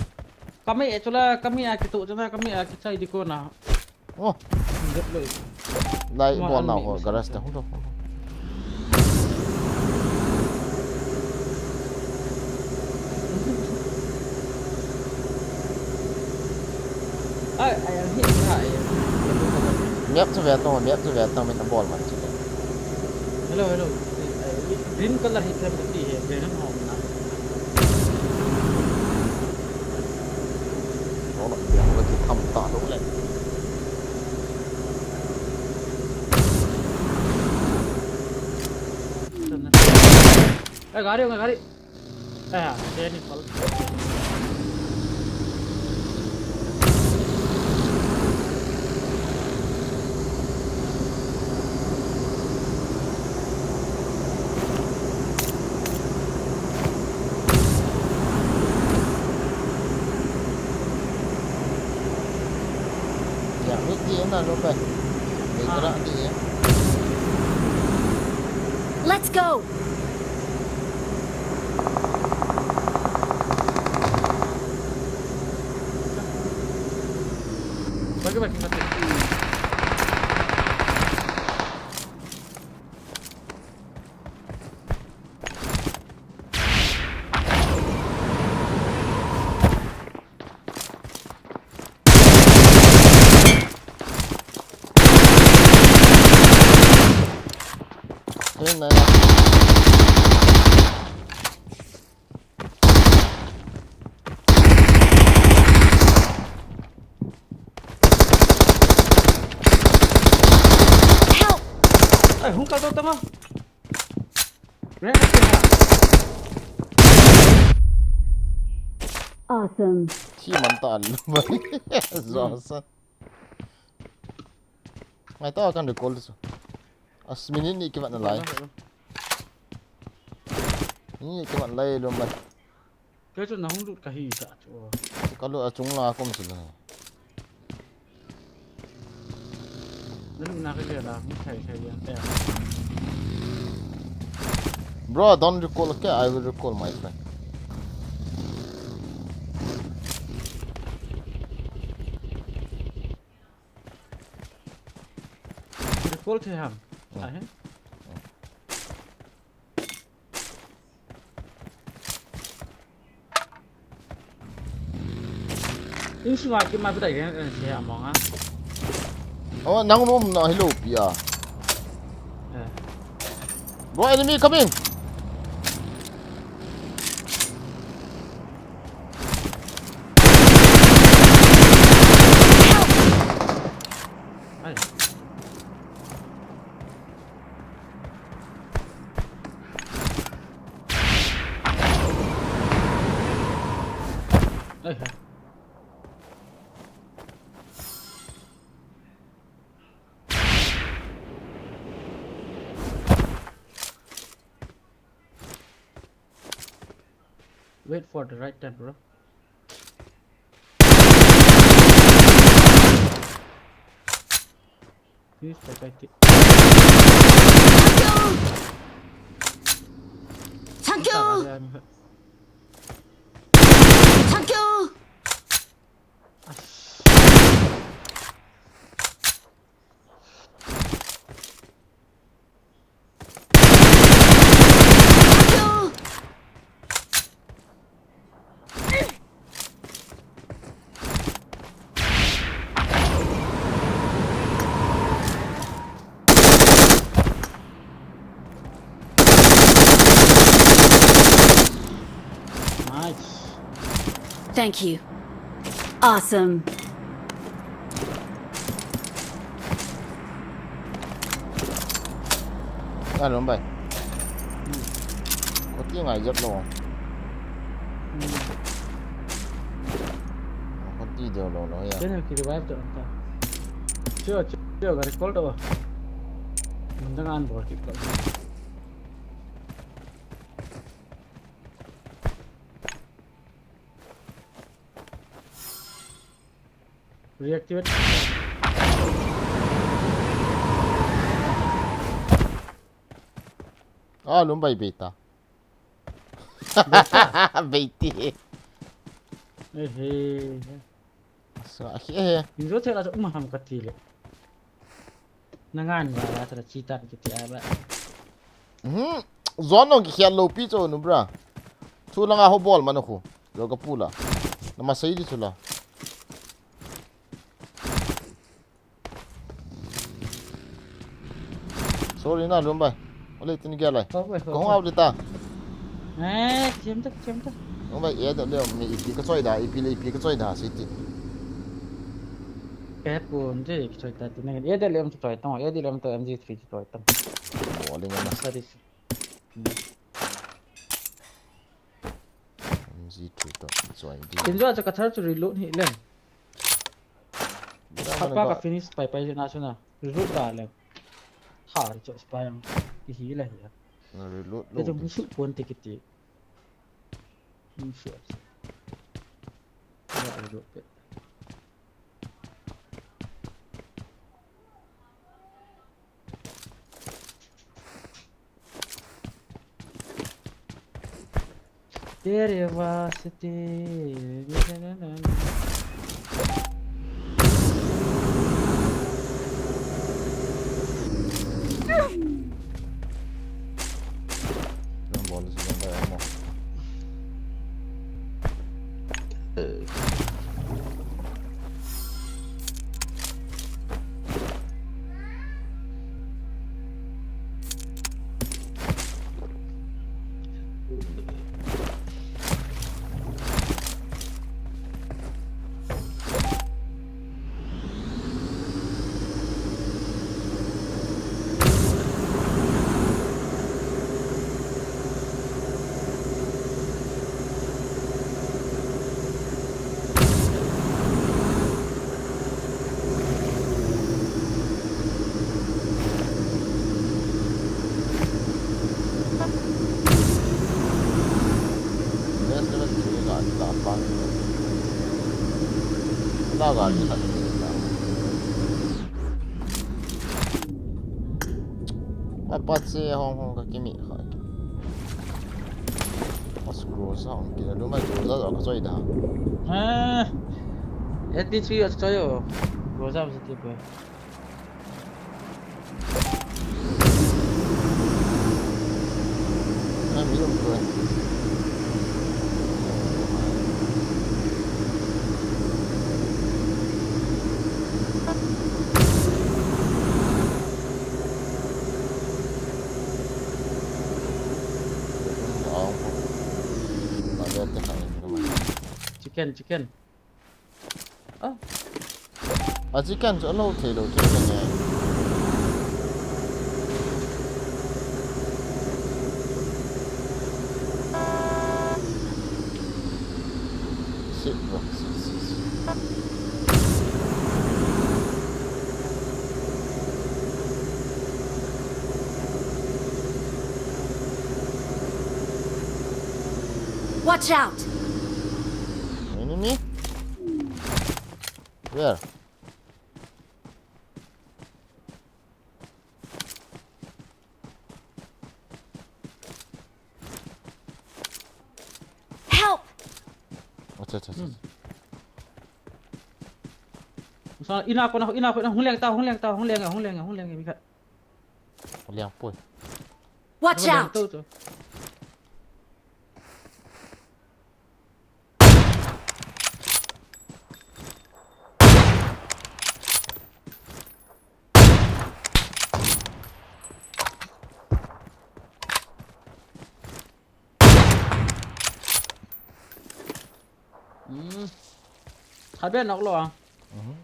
Kami e chula kami a kitu chuna kami a kichai di ko na. Oh. Jet lo. Lai bol na ho garage ta hung do. Ai, ai, ang hit na, ai. Map chu ve tong, map chu ve tong, min abol man chu. Hello, hello. Ai, ai, green color hit them ti he, green hom na. Lo lo, lo lo, chu tham ta lo le. Ai, gari, gari. Aya, Danny Paul. Ya, miti na lo pe. Mitra ti ya. Let's go. Ayun na lang. Help! Ay, hung ka to tama. Re, re, re. Awesome. Chi man ta al. Zo sa. Ngai ta kan recall su. As minute ni kimat na lai. Ni kimat lai lo mai. Kei chu na hung lut ka hi sa chu. Ka lut a chung la kom si lo. Na lut na ka ke la, hung thai thai yan te. Bro, don't recall, okay? I will recall, my friend. Recall thei ham. Hmm. Ahe. Insung a kima pita ke se among a. Oh, nang nom na hilo pia. Eh. Bro, enemy coming. Ai. Ai, ai. Wait for the right time, bro. Please, bye bye. Thank you. Thank you. Nice. Thank you. Awesome. Alo, bai. Koti ngai jat lo. Koti deo lo lo ya. Kena ki revive to ta. Chiyo, chiyo, gari call to. Mandang an bol ki call. Reactivate. Ah, lum bai beta. Beta. Beiti. Eh, eh. Sa, eh, eh. Injo thela um ham ka ti le. Na ngan ba la thela chi tan ki ti a ba. Mhm. Zon nong ki khial lo pi cho nu bra. Thu langa ho bol man khu. Zo ka pula. Na ma sei di chu la. Sorry na, Lum bai. Ole tin gel lai. Ho bai, ho bai. Ka hung out le ta. Eh, thiam ta, thiam ta. Lum bai, e da le mi ipi ka choi da, ipi le ipi ka choi da, si ti. Ka pun je ka choi ta ti na. E da le am choi ta, e da le am ta M G three choi ta. Bo le na. Sorry. M G three to choi di. Tin jo cha ka thar chu reload hi lem. Thapa ka finish pai pai na chu na. Reload da lem. Thar chu spy ang. Ki hi la hi. Na reload lo. Te chu musu pon te kiti. Musu. Ya reload pe. तेरे वास्ते। Apat se hong hong ka kimi kha. Pas Groza hong kila lu mai Groza ka choi da. Ah. Eti chi a choi o. Groza se ti pe. Chicken, chicken. Ah. A chicken chu a lo thei lo chu a nge. Sit, sit, sit, sit. Watch out! Enemy? Where? Help! Acha, acha, acha. Hmm. Sa, ina ko na, ina ko na, hung leng ta, hung leng ta, hung leng, hung leng, hung leng, mi khat. Hung leng poi. Watch out! Hung leng to, to. Hmm. Khat beh knock lou a. Mhm.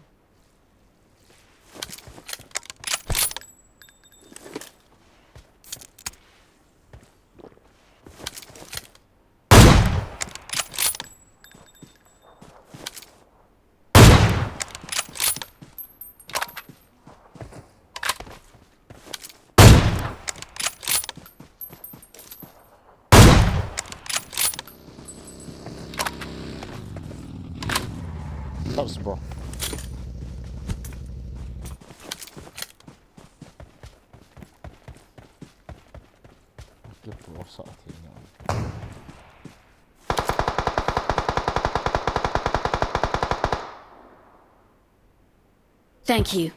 Top spot. Kipro sa thei na. Thank you.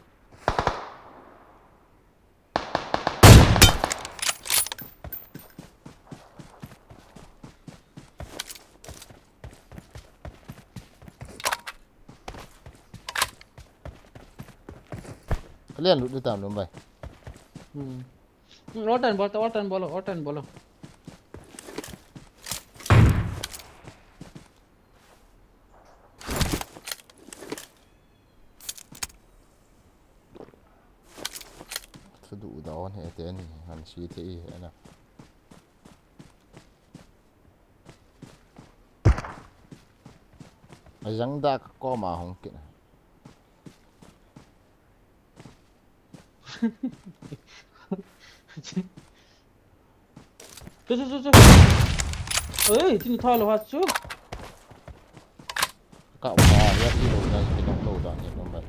Kalian lut dia tam lom bai. Hmm. Hmm, all time bol, all time bol, all time bol. Thudu da on he te ni, han si te i he na. A jang da ka koma hong kit na. Chu, chu, chu, chu. Oi, tin tha lo ha chu. Ka wa ya i lo na ki nong lo da ni nong bai.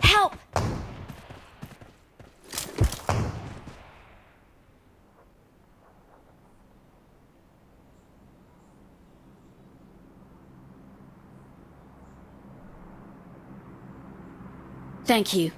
Help! Thank you.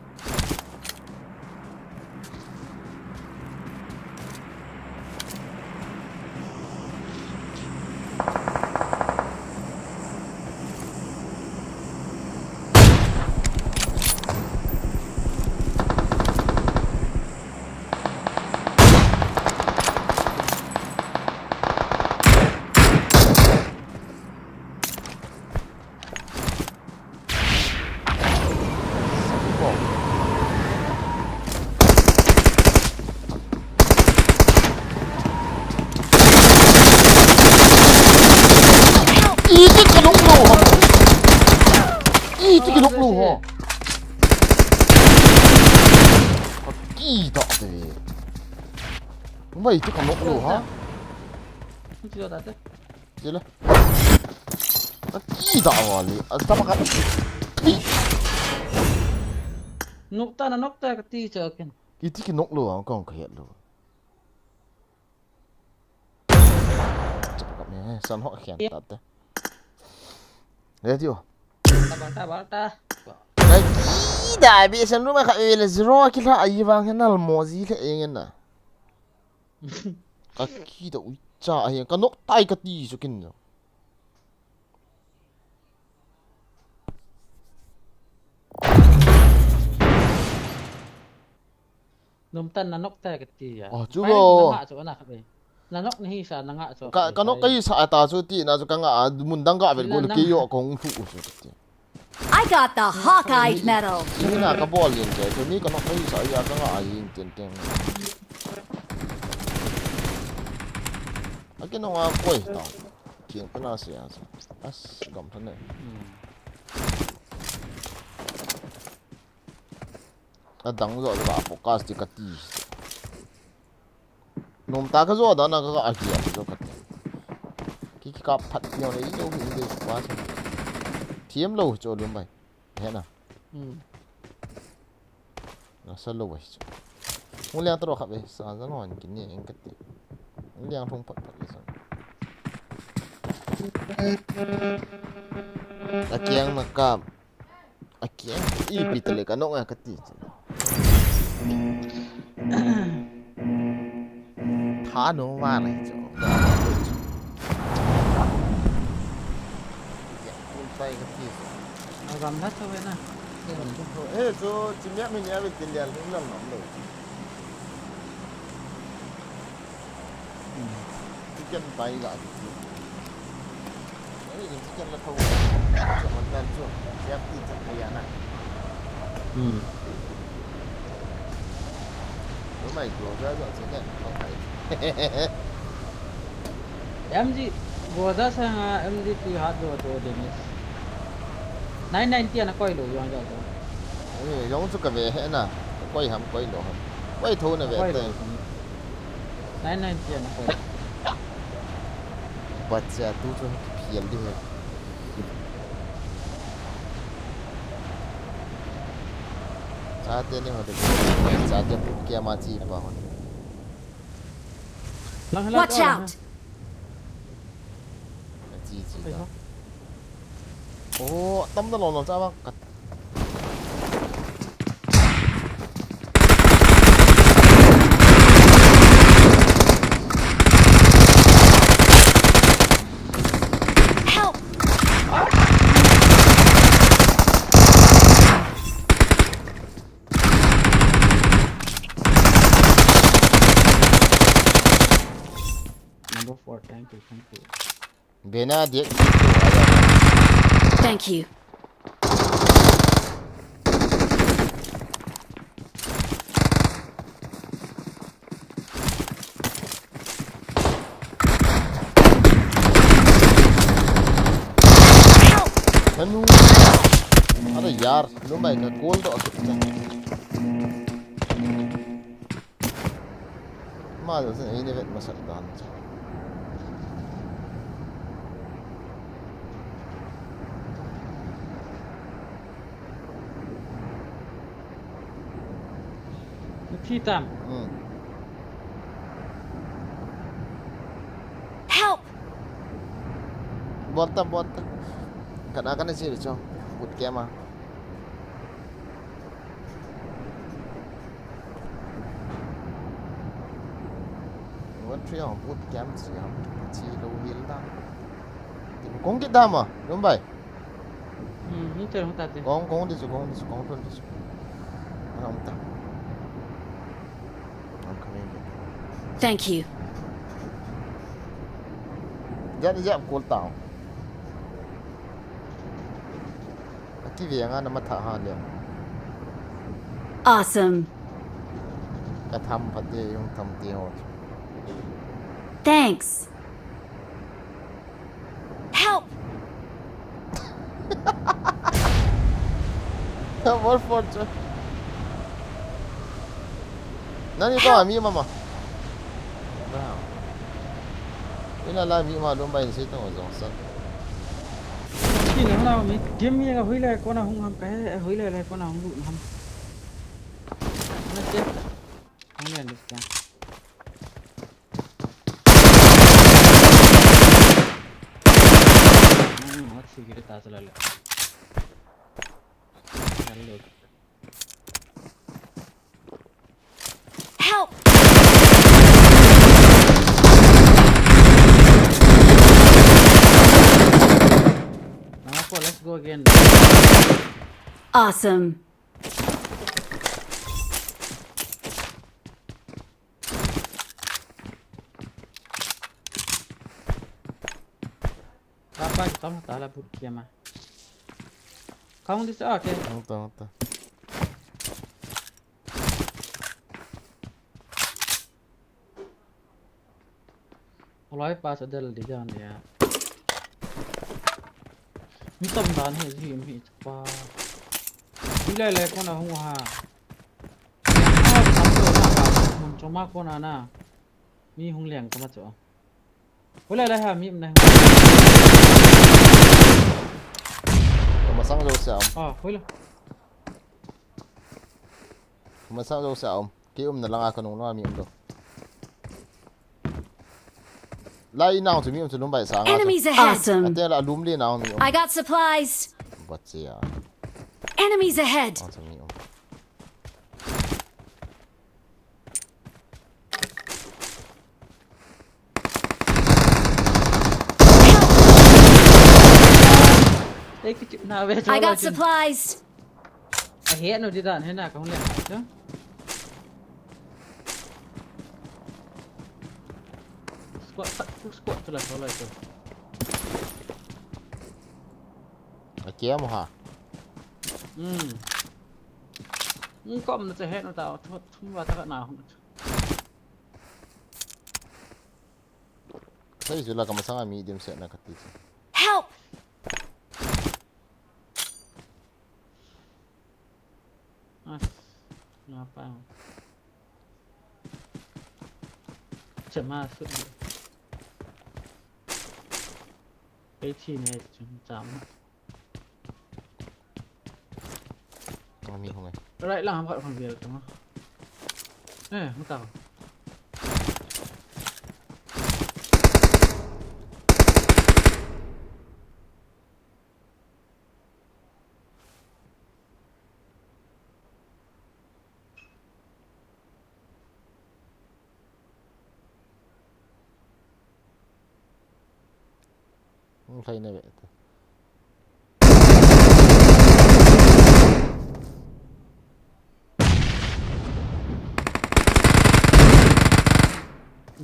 Iti ka nok lo ho. Iti ka nok lo ho. Ka ki ta te. Mai iti ka nok lo ha. Iti ta te. Sila. Ka ki da wa li. A ta ma ka. Nok ta na nok ta ka ti cha ken. Iti ki nok lo ang kong ka het lo. Chapa ka me san ho khen ta te. Ready o. Ta ba ta ba ta. Ka ki da bi san lu ma ka e le zero ki la ai vang hen al mo ji le eng na. Ka ki da ui cha a hi ka nok tai ka ti chu kin jo. Nom tan na nok tai ka ti ya. Oh, chu lo. Na nga chu na ka be. Na nok ni hi sa na nga chu. Ka ka nok ka hi sa ta chu ti na chu ka nga a mun dang ga vel go ke yo kong thu chu ti. I got the Hawkeye medal. Ni na ka bol yin te, chu ni ka nok ka hi sa ya ka nga a yin tin tin. A ke no a koi ta. Kiang pa na se a chu. As gam than ne. Hmm. A dang zo ka focus ti ka ti. Nom ta ka zo da na ka a ki a zo ka ti. Ki ki ka phat ti le i lo hi de pa sa. Thiam lo cho lum bai. He na. Hmm. Na sa lo bai cho. Mu liang tro kha be sa za no an ki ni eng ka ti. Mu liang thong phat phat le sa. A kiang na ka. A kiang, ipi tale ka nok a ka ti. Tha no ma nai chu. Kun pai ka ti. A gam na chu ve na. Eh, chu chi mia mi nia ve tin lian lung lang nom lo. Chicken pai ga ti. Ai, chicken la thau. Chaman dan chu. Siap ti chan kaya na. Hmm. Lo mai ko ga ga chicken. Lo mai. M G, Groza sanga M G tu hat lo to de ni. Nine ninety ana koi lo yong ja to. Eh, yong chu ka ve he na. Koi ham koi lo ham. Koi tho na ve te. Nine ninety ana koi. Bacha tu chu phial di he. Chate ni ho de. Chate pu kia ma chi pa ho. Watch out! Chi chi ta. Oh, tam da lo lo cha ba ka. Bena dia. Thank you. Nanu. Ada yar, lumai ka goal to asuk ta. Ama jong eini vet masat dan. Nathi tam. Hmm. Help! Bot ta, bot ta. Kana kana sir cho. Boot camp a. One three on boot camp si ha. Chi lo hil na. Tin kong kit da ma, Lumbai. Hmm, hung tel hung ta te. Kong kong di su, kong di su, kong tun di su. Ana um ta. I'm coming. Thank you. Jap jap kol ta. Aki ve nga na matha ha le. Awesome. Ka tham phat te, yung tham te ho. Thanks. Help! What for? Nani ko ami mama. Ina la mi ma dum bai si to jong san. Chi na na mi dim mi ga huile ko na hung ham ka he huile le ko na hung lu ham. Na che. Hung le ni sa. Hmm, what secret ta chala le. Hello. Help! Nako, let's go again. Awesome. Papa, kita mah tala put kia mah. Kau di sa ke? Nota, nota. Olai pa sa del di gan ya. Mi tam dan he ji mi pa. Mi lai lai ko na hung ha. Mun choma ko na na. Mi hung leng kama cho. Hola la ha mi na. Kamasang jo sa. Ah, hola. Kamasang jo sa. Ki um na langa kanung na mi um do. Lai nang chu mi um chu lum bai sa nga. Enemies ahead. Awesome. Ate la lum le nang mi um. I got supplies. Bat ya. Enemies ahead. I got supplies. I hate no did that, hena kong lian. Squat, squat to la solo ito. Aki amo ha. Hmm. Nung kom na che het na ta thum thum wa ta na hung. Sai jula kamasanga mi dim se na kati. Help. Ah, ngapa? Chama su. Ei chi ne chum chama. Ang mi hong eh. Right lang, hamkat kong biar tu. Eh, mutau. Hung hlei na ve te.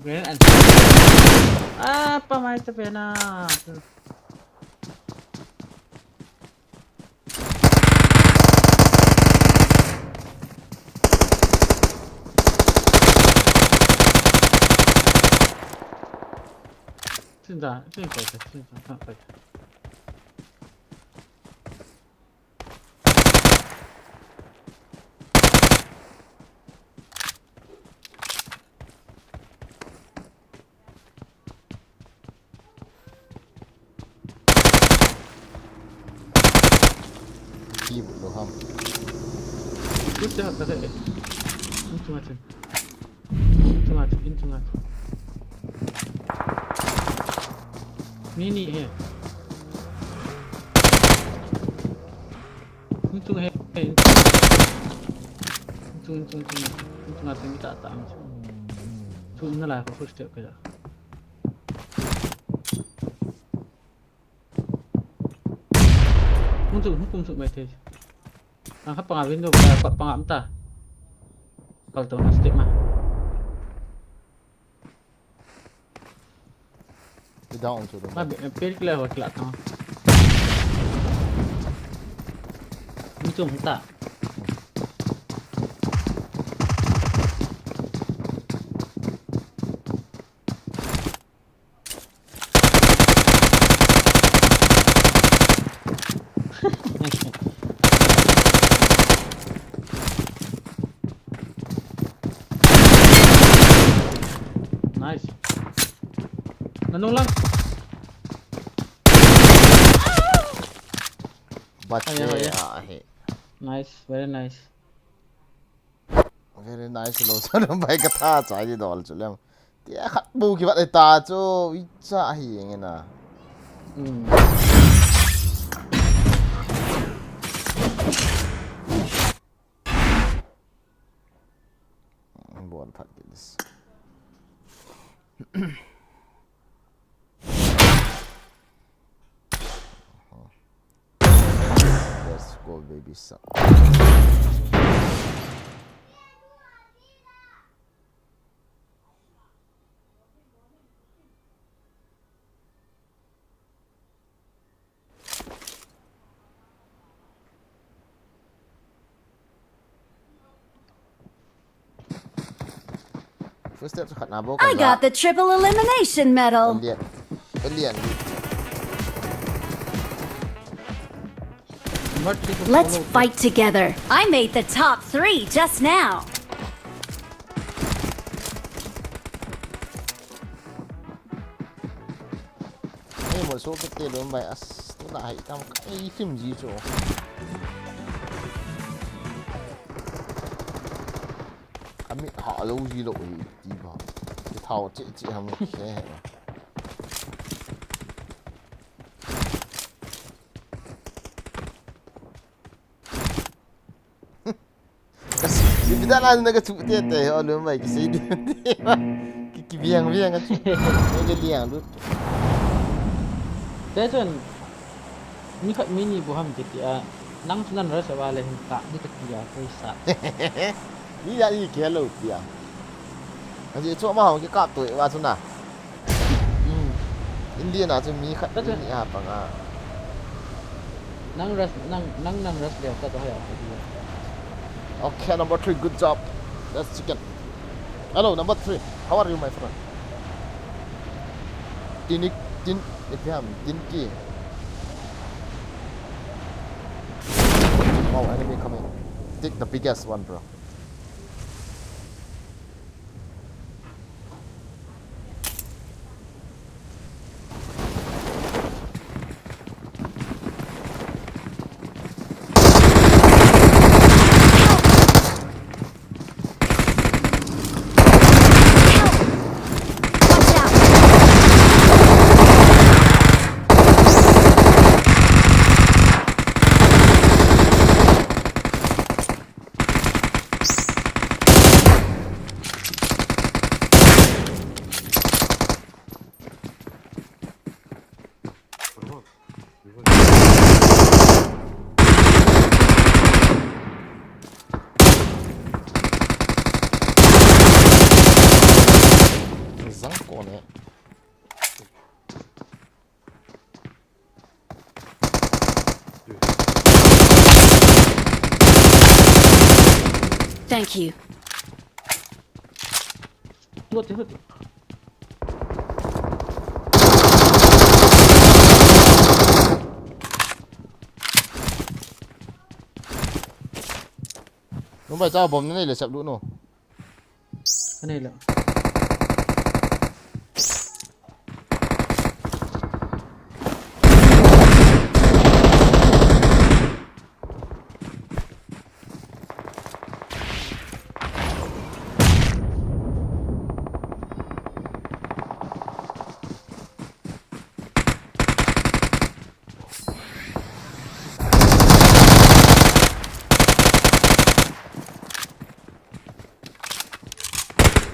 Grenade and. Ah, pa mai ta pena. Sinta, sinta, sinta, sinta. Ki bu lo ham. Gusta ha kasa eh. Untung atin. Untung atin, untung atin. Ni ni eh. Untung eh. Untung, untung, untung. Untung atin kita tak. Untung na lai ko first step kaya. Hung tu, hung kum suk mai thei. Ang kha panga window, pa, pa, panga amta. Kal to na step ma. Ti down chu. Ma, pe, pe kila ho kila ta. Hung tu hung ta. Nice. Nanung lang. But Ayo, ayo. Ah, hey. Nice, very nice. Very nice lo. Sa lam bai ka tha chai di dol chu lem. Tia khat bu ki vat ta chu i cha hi eng na. Hmm. Bol phat ki dis. Let's go, baby son. First step khat na bo I ka got the triple elimination medal. Alien. Alien. Let's fight together. I made the top three just now. Ei, mo so ke te lom bai as, tu na hai tam ka, ei, film ji chu. Ami ha lo ji lo hi ti ba. Ti thao che che ham ke he. Kasi, bida la na ka chu te te, ho lo mai ki sei di. Ki, ki biang biang ka chu. Ni ka liang lut. Te chun, mi khat mi ni bu ham ki ti a, nang chu nan ra sa ba le hin ta, ni ka ti a, koi sa. Ni ya ni ke lo ti a. Kasi chu ma ho ki kap tu wa chu na. Hmm. India na chu mi khat, mi ni a panga. Nang rush, nang, nang, nang rush leo ka to ya. Okay, number three, good job. That's chicken. Hello, number three. How are you, my friend? Tin, tin, ipi ham, tin ki. Wow, enemy coming. Take the biggest one, bro. Phone e. Thank you. Huti, huti. Nung bai cha bom na nei le sep lu nu. Ka nei le.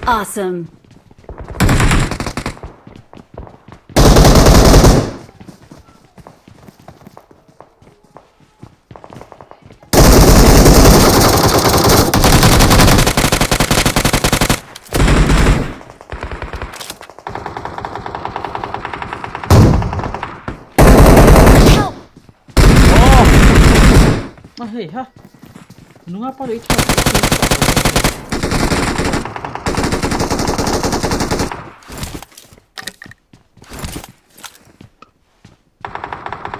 Awesome. Help! Oh! Ah, hey, ha. Nunga pa le cha.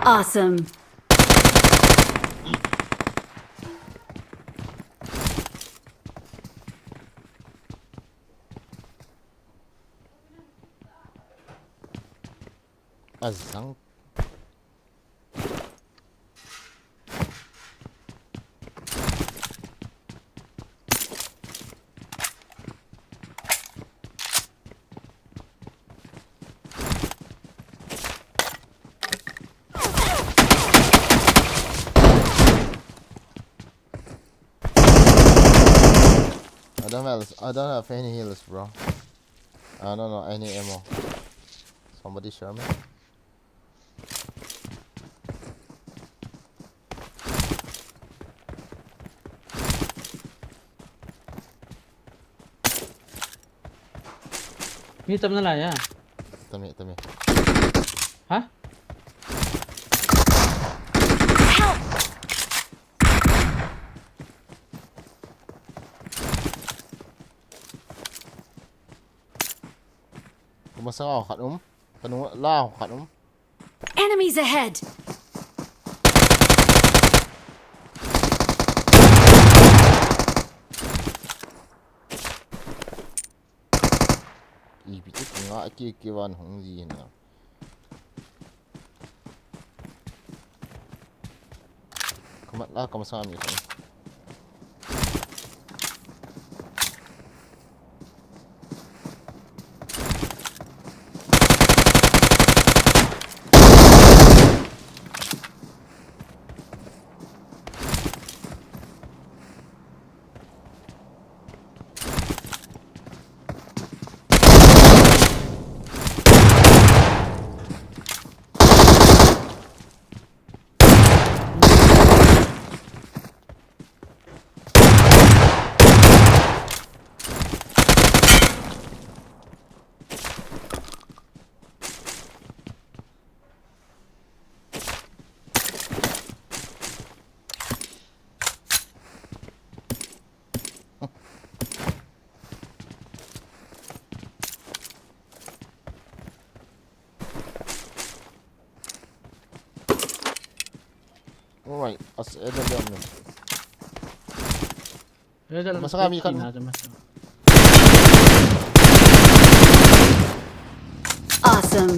Awesome. Azang. I don't have, I don't have any heals, bro. I don't know any ammo. Somebody share me. Mi tam nalai a? Tami, tami. Ha? Help! Kuma sa khat um. Kanu la khat um. Enemies ahead! Ipi tu nga ki ki van hung ji na. Kamat la, kamat sa mi khat. Alright, as A W M. Masang kami kan. Awesome.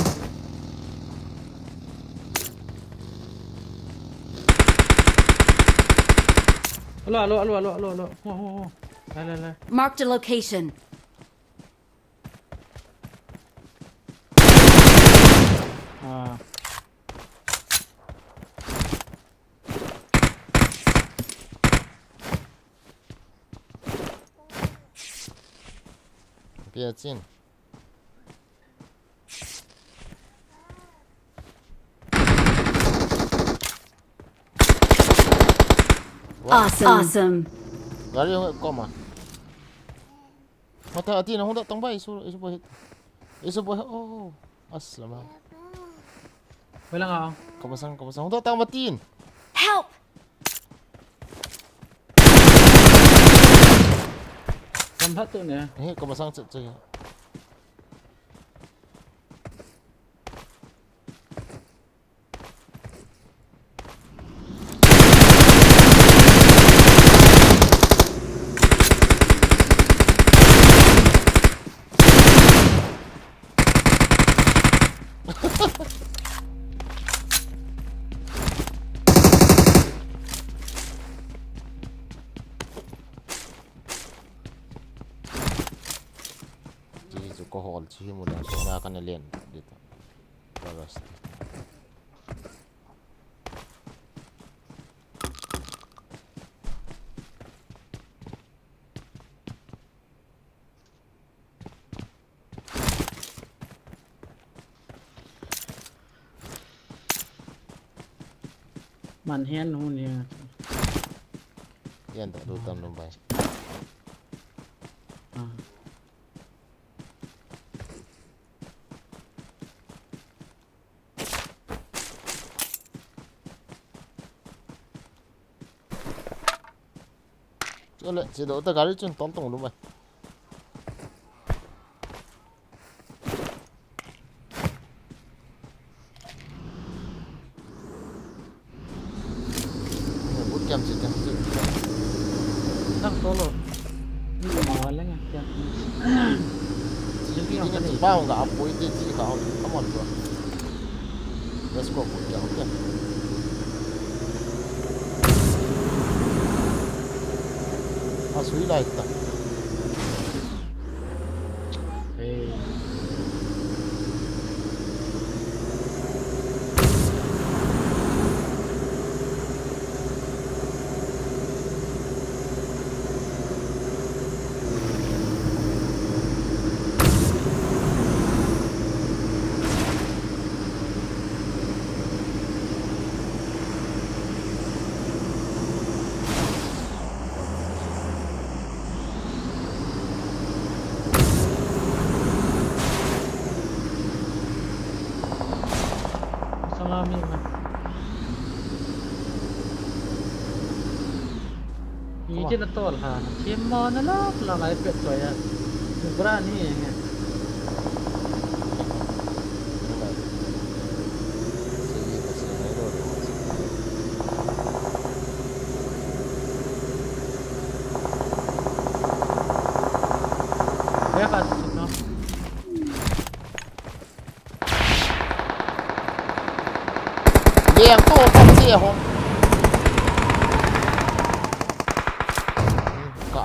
Alo, alo, alo, alo, alo, alo. Oh, oh, oh. Lai, lai, lai. Marked a location. Ah. Pia chin. Awesome. Awesome. Gari hung koma. Mata ati na hung da tong ba isu, isu bo hit. Isu boy, oh, aslama. Wala nga. Kamasang, kamasang. Hung to tao matin. Help! Kamasang tu ne. Eh, kamasang chat chat. Chi chu ka hol chi hi mu le, so na ka na len dit. Ka rest. Man hian nu ni. Hian ta du tam lum bai. Ah. Chule, che do ta gari chun tong tong lum bai. Boot camp che te. Tang solo. Ni ko ma wala nga kya. Ni ko ma wala nga. Pao nga apoi te chi ka on. Come on, bro. Let's go, boot camp, okay? Ah, sui lai ta. Hey. Salami ma. Ije na tol ha. Chim mo na lap la ngai pet to ya. Bra ni nge. Where was it, no? Liang to pom che ho. Ka.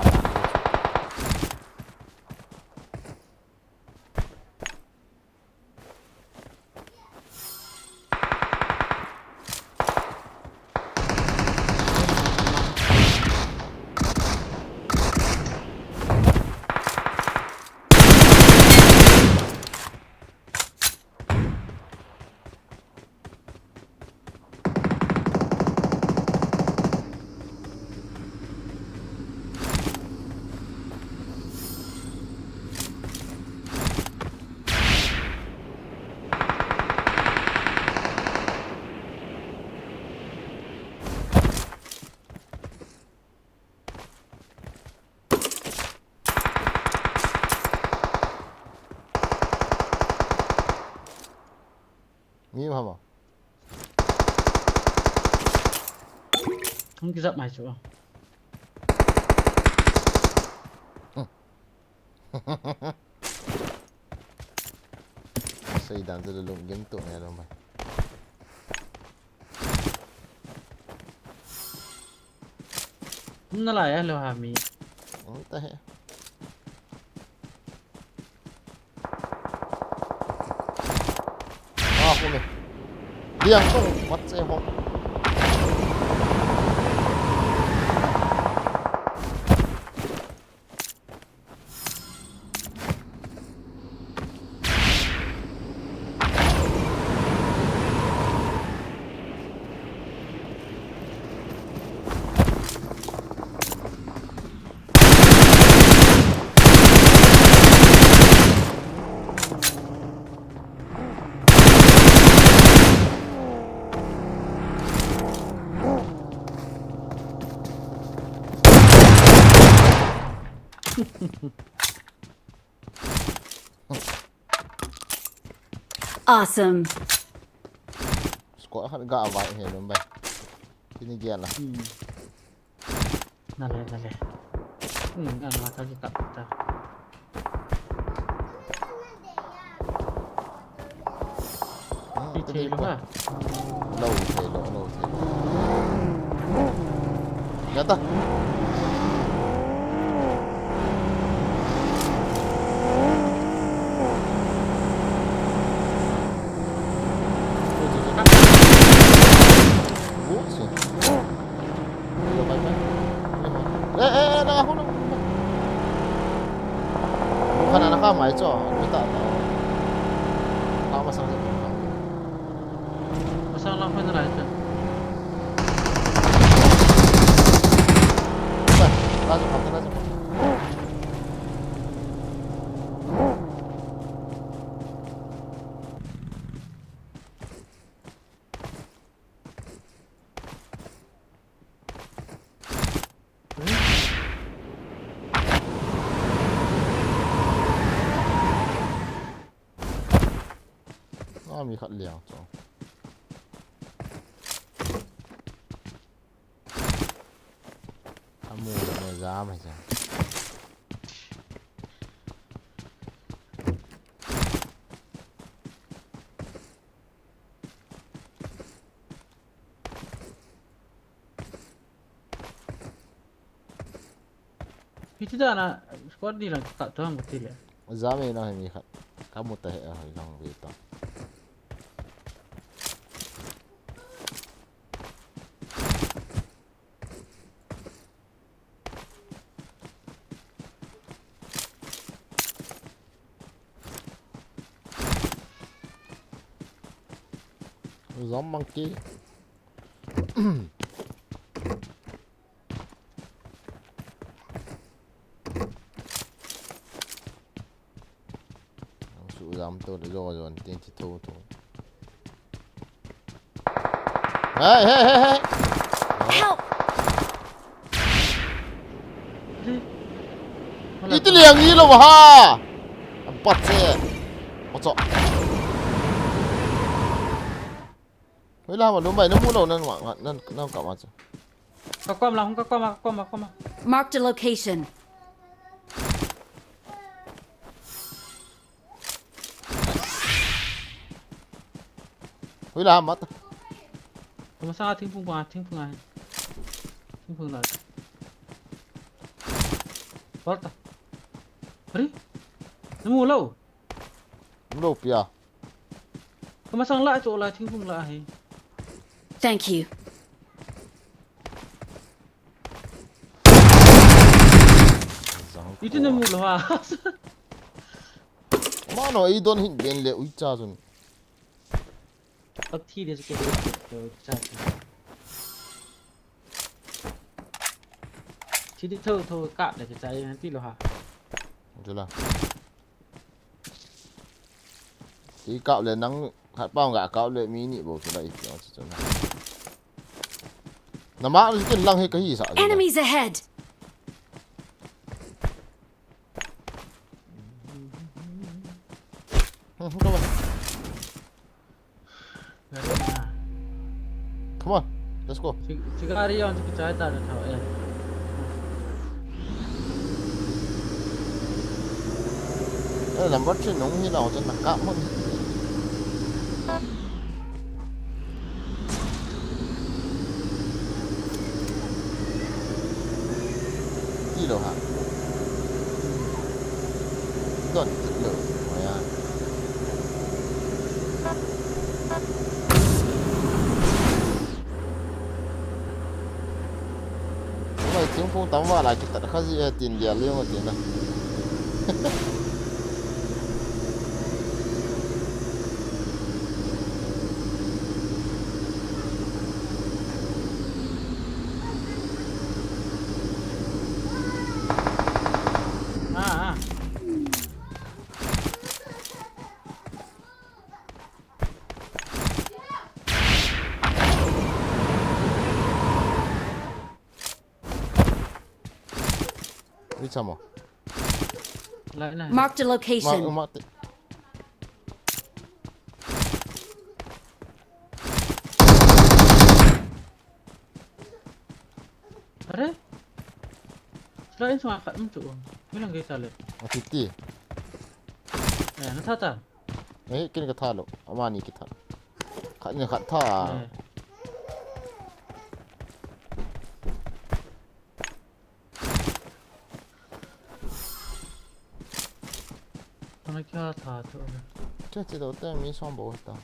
Mi hama. Hung kizap mai chu. Sei dan chu lung gim tu ne lo mai. Hum na lai a lo ha mi. Hum ta he. Ah, hum e. Liang song, mat se hom. Awesome. Squad khat ga vai he lom bai. Tini gel a. Hmm. Nale, nale. Hmm, ga ma ta ji ta ta. Ti thei lou ha. Lou thei lou, lou thei lou. Ya ta. Eh, eh, eh, na, ako na. Bukan anak ka, mai cho. Kita ta. Tama sa. Masang lang ko na lang ito. Lazo ka, lazo ka. Ah, mi khat liang chu. Amu le me jam he jam. Hiti dan a squad di lang ka to ang ti le. Jam e na mi khat. Ka mu ta he a hoi lang ve ta. Jam monkey. Su jam to le jo jo tin ti to to. Hey, hey, hey, hey. Help! Iti liang ni lo ha. Ampat se. Ocho. Hoi la ma lum bai na mu lo nan wa nan nan ka ma chu. Ka kom la, hung ka kom, ka kom, ka kom. Marked a location. Hoi la mat. Ka masang a thingphung pa, thingphung a. Thingphung la. Bal ta. Ari? Na mu lo. Lo pia. Ka masang la chu la thingphung la hi. Thank you. Iti na mu lo ha. Mano, i don hin ben le ui cha chun. Ak thi de ke cha. Thi di tho tho ka de ke cha yan ti lo ha. Jula. Ti kap le nang khat pang ga kap le mi ni bo kila i ti chu na. Na ma kin lang he ka hi sa. Enemies ahead! Hmm, hmm, ka ba. Come on, let's go. Chigari yon chiki chai ta na tha eh. Eh, number three nung hi na hotel na ka mon. Ti lo ha. Don ti lo. Maya. Mai thingphung tam vala kitat kha ji e tin dia leng o tin na. Ah, ah. Ui, chamo. Lai na. Marked a location. Mark, mark. Are? Sila in sunga khat um tu. Milang kita le. Ati ti. Eh, na tha ta. Eh, kin ka tha lo. Amani kita. Khat ni khat tha. Eh. Ana kya tha tu. Che che do te mi som bo ta.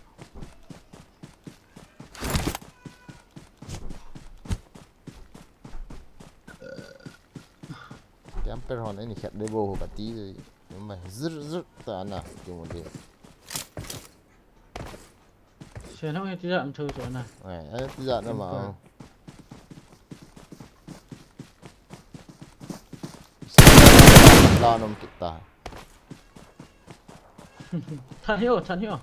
Camper hon ani khat de bo ka ti. Mai zir zir ta na ki mo de. Sena nge tija am chou chou na. Ai, ai tija na ma. La nom kita. Than hio, than hio.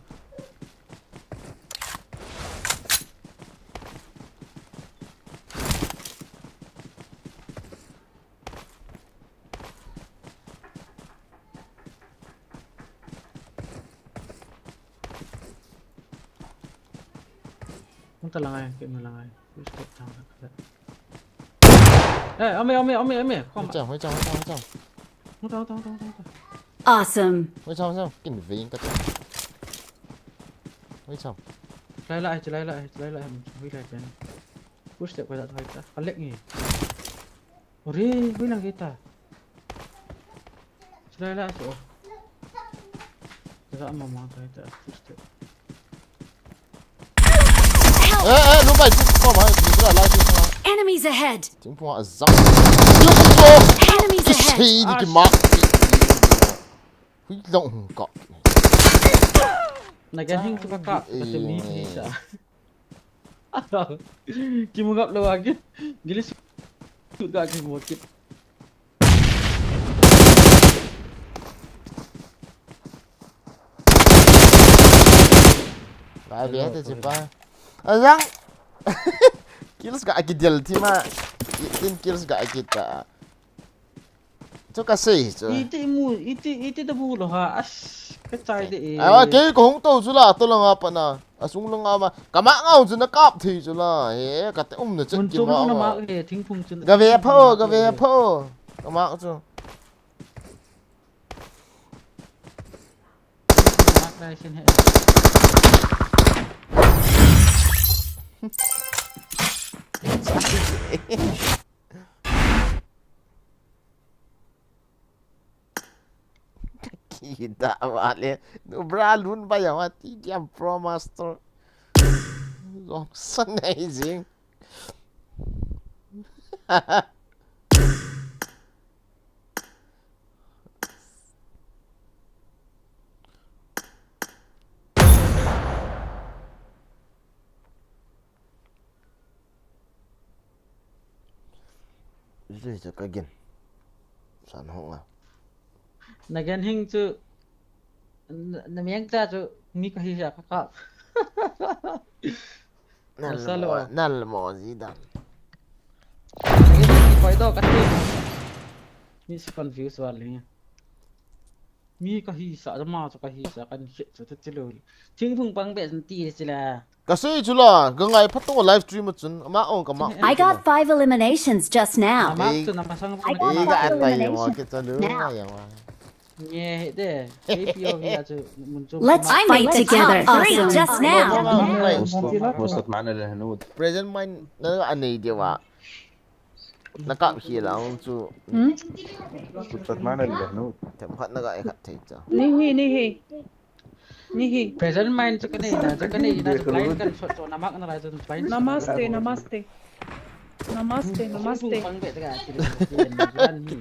Hung ta lang ai, kem lang ai. Use that time. Eh, ame, ame, ame, ame. Kom. Hoi chang, hoi chang, hoi chang, hoi chang. Hung ta, hung ta, hung ta, hung ta, hung ta. Awesome. Hoi chang, hoi chang. Kin ving ka ta. Hoi chang. Lai lai, lai lai, lai lai. Hoi lai pen. Push step ka da thoi ta. Ka lek ni. Ore, hoi lang kita. Silai la so. Tara mama kai ta, push step. Eh, eh, lu bai, tu ko ma, ni la la tu ma. Enemies ahead! Ting pua azam. Lu ko. Enemies ahead! Sei ni ki ma. Hui long hung ka. Na gan hing tu ka ka, ka tu mi ni sa. Kimu ngap lou a ki. Gili sut ga kimu kit. Ba bia te chi pa. Azang. Kills ga kidel thi ma. Tin kills ga kita. Chu ka sei chu. Iti mu, iti, iti da bu lo ha. As, ka chai de e. Ai, kei ka hung to chu la, to langa pa na. Asung langa ma. Ka ma ngau chu na kap thei chu la. He, ka te um na chet ki ma. Na ma he, thingphung chu. Ga ve pho, ga ve pho. Ka ma chu. Ma kai sin he. Kita vale. No bra lun ba ya wa ti diam Pro Master. Long san nei jing. Zui chu ka gin. San hong a. Na gan hing chu, na, na miang cha chu mi ka hi ja ka ka. Nal mo, nal mo ji dan. Koi do ka ti. Mi si confuse wa le. Mi ka hi sa, ma chu ka hi sa, kan hit chu te chi lo. Thingphung pang be ti chi la. Ka sei chu la, ka ngai phat to live stream chun, ama ong ka ma. I got five eliminations just now. Ama chu na masang. I got five eliminations just now. Nge he de, A P O V a chu mun chu. Let's fight together. Awesome. Just now. وصلت معنا للهنود. Present mine na anei de wa. Na kap hi la ong chu. Hmm? Kut pat mana le nu. Them khat na ga e khat thei cha. Ni hi, ni hi. Ni hi. Present mine chu ka nei na, chu ka nei na, chu blind kan shot chu na mak na lai chu blind. Namaste, namaste. Namaste, namaste. Pang be ta ga.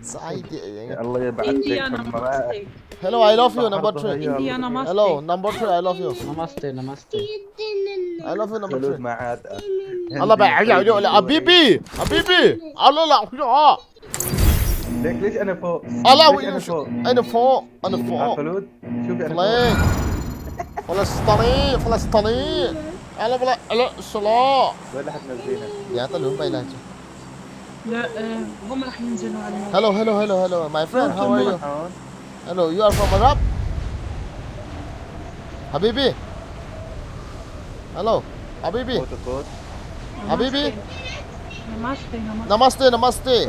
Sai de. الله يبعث لك في المرائي. Hello, I love you, number three. India, namaste. Hello, number three, I love you. Namaste, namaste. I love you, number three. Allah ba, ayo, ayo, ayo, Habibi, Habibi. Allah la, ayo. ليش أنا فوق؟ Allah, ليش أنا فوق؟ أنا فوق، أنا فوق. خلود، شوفي أنا فوق. Play. فلسطيني، فلسطيني. Allah, Allah, Allah, الصلاة. وين راح تنزلينا؟ يا طلعوا، باي لايك. لا، آه، هم راح ينزلوا على الموقع. Hello, hello, hello, hello. My friend, how are you? Hello, you are from Arab? Habibi? Hello, Habibi? Habibi? Namaste, namaste.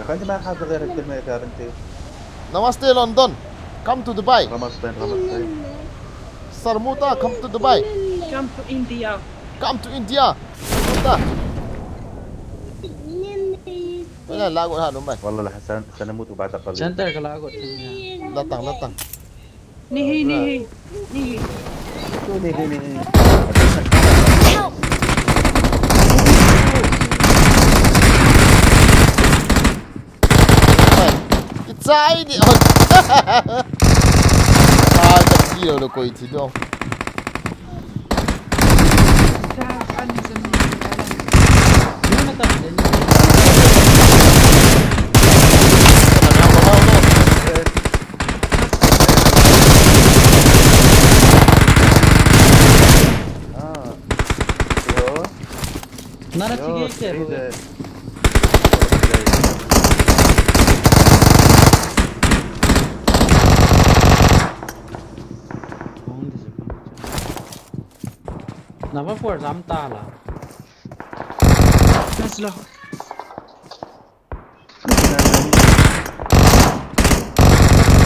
Namaste, London. Come to Dubai. Sarmuta, come to Dubai. Come to India. Come to India. Sarmuta. Wala, lagot ha, Dubai. Wallah, la, san-, sanamutu bata pali. Center ka lagot. Latang, latang. Nihi, nihi, nihi. Ito, nihi, nihi. Ichai di. Ai, ka tiro lo koi ti do. Nara chige ke. Nava por jam ta la. Naslo.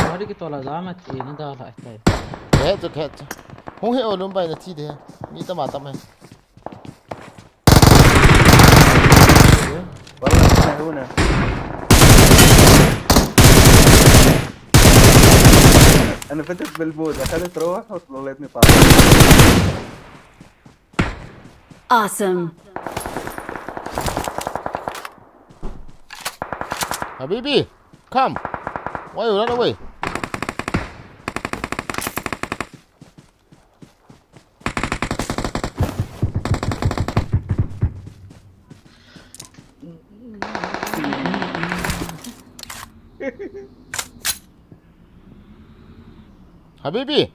Hari ki tola jam at ina da la tai. He to, he to. Hung he olum bai na thi de. Mi ta ma ta mai. والله احنا هنا. انا فتت بالبوت، اخذت روح وطلعتني طالع. Awesome. Habibi, come. Why you run away? Habibi.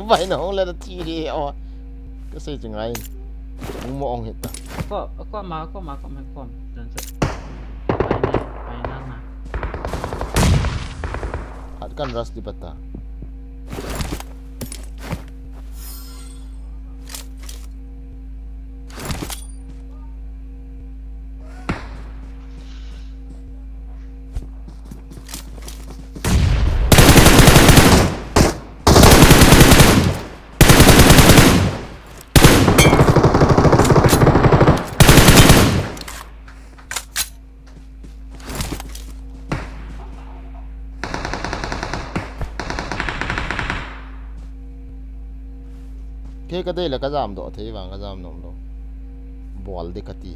Vai na hong le na ti ri o. Ka sei chu ngai. Hung mo ong hita. Ko, ko ma, ko ma, ko ma, ko ma. Dan sa. Pai na, pai na na. Hat kan ras di bata. Kei ka dei le ka jam doh thei vang ka jam nom lou. Bol di ka ti.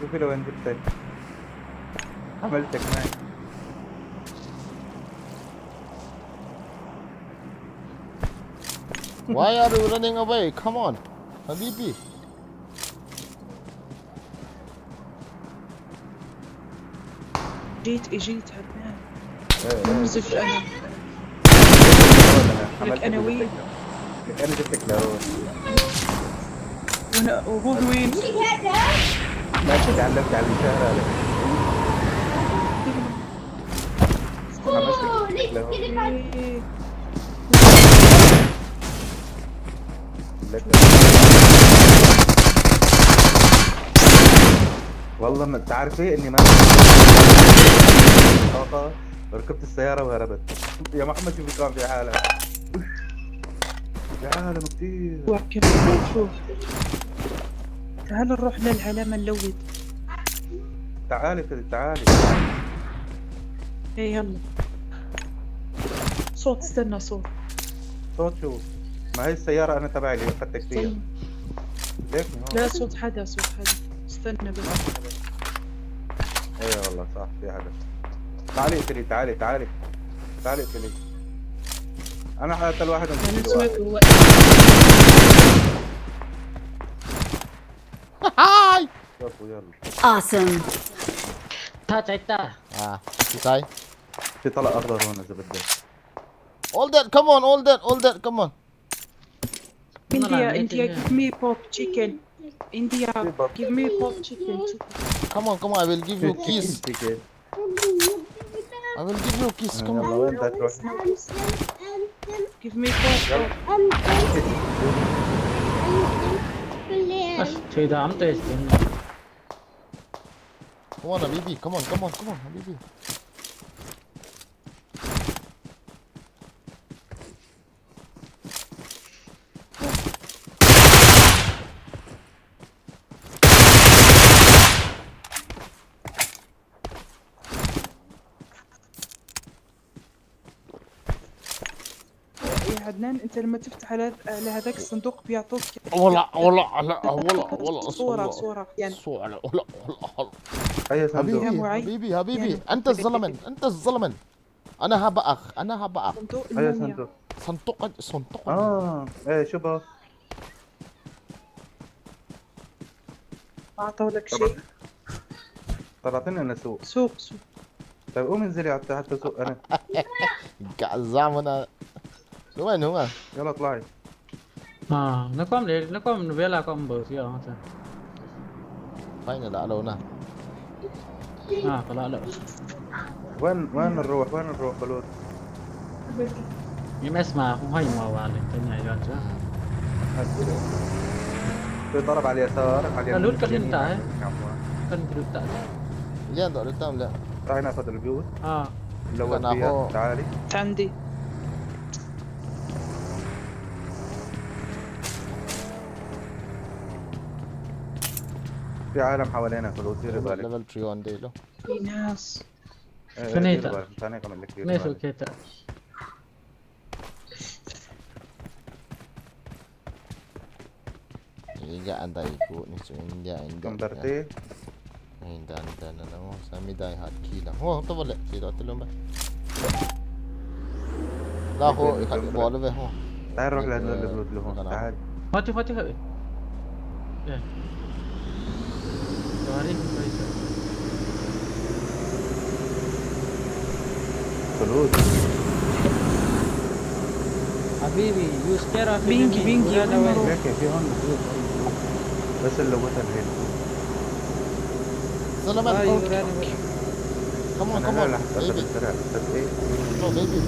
Ufilo en zip side. Amal check na hai. Why are you running away? Come on, Habibi. جيت، اجيت هربان. إيه، إيه. ننزف أنا. لك أنا وين؟ لك أنا جبتك لهون. وأنا، وهو وين؟ ما أنت تعلمت على الشهر هذا. أنا جبتك لهون. إيه. والله ما تعرفي اني ما طاقة، ركبت السيارة وهربت. يا محمد، شوف كان في حالة. في عالم كتير. وكيف؟ شوف. تعال نروح للعلامة نلوت. تعالي كده، تعالي. ايه، يلا. صوت، استنى، صوت. صوت شو؟ ما هي السيارة أنا تبعي اللي أخدتك فيها. استنى. ليك هون. لا، صوت حدا، صوت حدا. استنى بس. ايه والله صح، في حدا. تعالي اقتلي، تعالي، تعالي. تعالي اقتلي. أنا حقتل واحد وانت أنا قتلي سمعت واحد. هو. هاي. شوفوا، يلا. Awesome. تا تا تا. اه، شو تاي؟ في طلق أخضر هون إذا بدك. All that, come on, all that, all that, come on. India, India, give me pork chicken. India, give me pork chicken. Come on, come on, I will give you kiss. Chicken. I will give you kiss, come on. يلا، وين بدك تروح؟ Give me pork, pork. بس، شي ده عم تيستين. Come on, حبيبي, come on, come on, come on, حبيبي. يا عدنان، انت لما تفتح على، على هذاك الصندوق بيعطوك، والله، والله، لا، والله، والله، صورة، صورة، يعني. صورة، والله، والله، والله. هيا صندوق. حبيبي، يا معين. حبيبي، حبيبي، يعني، انت الزلمن، انت الزلمن. انا هبقخ، انا هبقخ. صندوق هيا الموميا. صندوق. صندوق، صندوق. اه، ايه، شو بقى؟ ما أعطوا لك شيء؟ طلعتني أنا سوق. سوق، سوق. طيب، قوم انزلي على تحت سوق أنا. قاعد زعما. شو وين هو؟ يلا اطلعي. آه، نقوم ليه؟ نقوم نبيلا قوم بوس، يا مثلا. فين لا لو نا؟ آه، فلا لا. وين، وين نروح؟ وين نروح بلوت؟ يم اسمع، هو هاي ما والي، تنيا يوجا. في ضرب على اليسار، على اليمين، لوت كلين تاعي. كان بلوت تاعي. لا، لا، لا، لا. تعالي ناخذ البيوت. آه. لو كان فيها، أخو. تعالي. عندي. في عالم حوالينا، فلوت، ديري بالك. Level three one ديلو. في ناس. إيه، إيه، ديري بالك، ثاني كمان لك، ديري بالك. كيتا. Iga andai ku ni su India, India. Kembar te. India, India, na, na, mo, sami dai hat kila. Oh, to bole, si do, tulung ba. La ho, ikat bole be, ho. Tayo, roh, la, la, la, la, la, la, la. Mati, mati, mati. Eh. Sorry, sorry, sorry. خلود. حبيبي، you scared of enemy. بينجي، بينجي، وين وين؟ لك في هون، في هون. بس اللي وصل هيك. سلام عليكم. Come on, come on, baby. No, baby.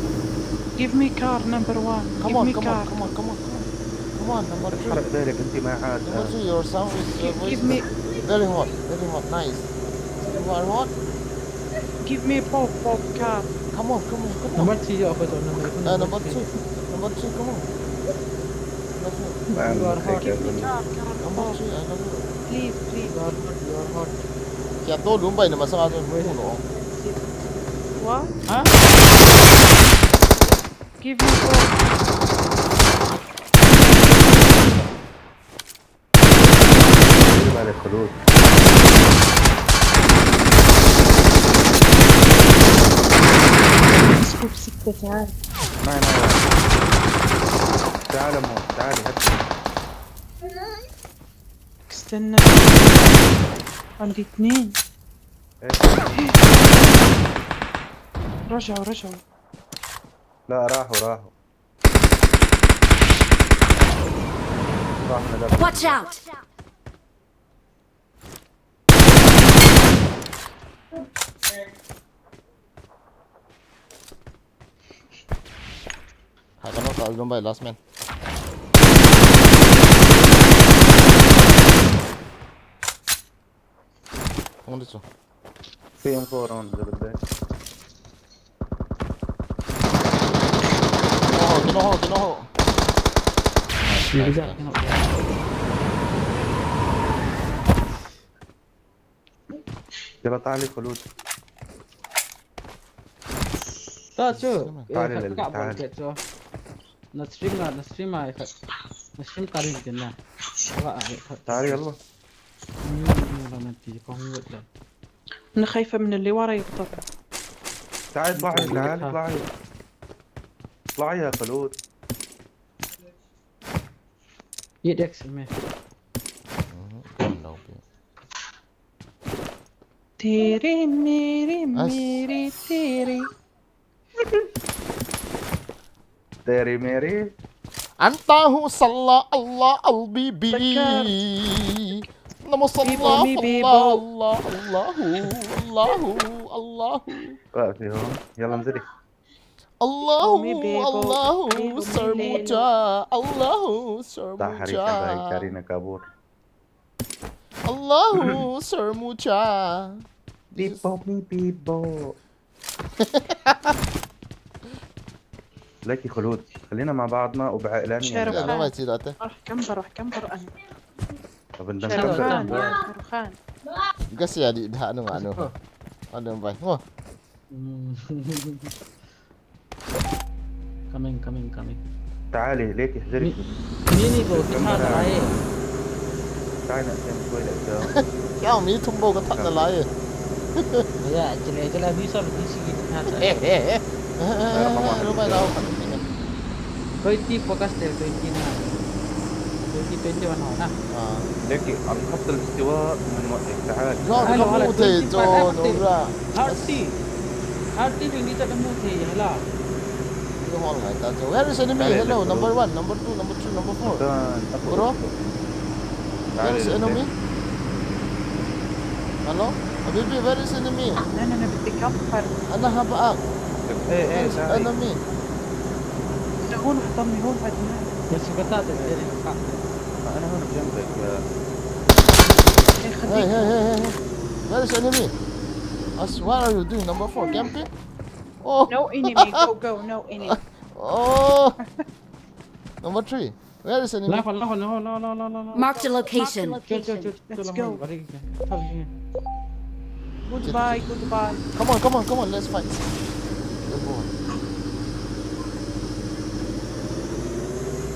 Give me car number one. Come on, come on, come on, come on, come on. Come on, number three. حرق بالك انت ما عاد. Number three, your sound is, uh, voice is very hot, very hot, nice. You are hot. Give me pop, pop car. Come on, come on, come on. Number three, you are hot, number three. Uh, number three. Number three, come on. Number three. You are hot. Give me car, car, number three, I love you. Please, please. You are hot, you are hot. Kya to lumbai na masa ato. What? Huh? Give me pop. دير بالك خلود. اسكت، سكت، تعال. ما، ما، ما. تعال أمو، تعال، هات. استنى. عندي اثنين. إيه. رجعوا، رجعوا. لا، راحوا، راحوا. راحوا، لا. Watch out! Hakano ka ulum bai last man. Only two. Three and four round, double back. Kino ho, kino ho, kino ho. Nice, nice, nice. Yalla, تعالي خلود. تعال شو. تعال، تعال. Na stream na, na stream na, na stream karin kena. تعالي يلا. أنا خايفة من اللي ورا يقطع. تعالي اطلعي، تعالي اطلعي. اطلعي يا خلود. يدك سمي. تيري ميري ميري تيري. تيري ميري. أنت هو صلى الله البيبي. نمو صلى الله، الله، الله، الله. يلا انزلي. الله، الله، سرموجا، الله، سرموجا. الله، سرموجا. بيبو، بي، بيبو. لك خلود، خلينا مع بعضنا وبعائلاني. شارخان. روح كمبر، روح كمبر أنا. طب انت شارخان، مكمبر. شارخان. قاسي هذه بها أنا، أنا. أنا باي. Coming, coming, coming. تعالي ليك احذري. Mini ko kitha ta lai. China sem koi le ta. Kya mi thum bo kitha ta lai. Ya, chale, chale, mi sab bisi kitha ta. Rubai lao. Twenty focus te, twenty na. Twenty, twenty-one ho na. Leki, al khat al istiwa min wajhik, taal. Thirty, thirty, twenty-one ho na. Where is enemy? Hello, number one, number two, number three, number four. Bro? Where is enemy? Hello? Habibi, where is enemy? أنا، أنا بدي كمبر. أنا هبقى. Where is enemy? هون حطمني، هون حطمني. بس قطعت الدنيا. أنا هون بجنبك يا. Hey, hey, hey, hey. Where is enemy? What are you doing, number four? Camping? Oh. No enemy. Go, go. No enemy. Oh. Number three. Where is enemy? Left one, left one. No, no, no, no, no. Marked a location. Let's go. Goodbye, goodbye. Come on, come on, come on. Let's fight. Let's go.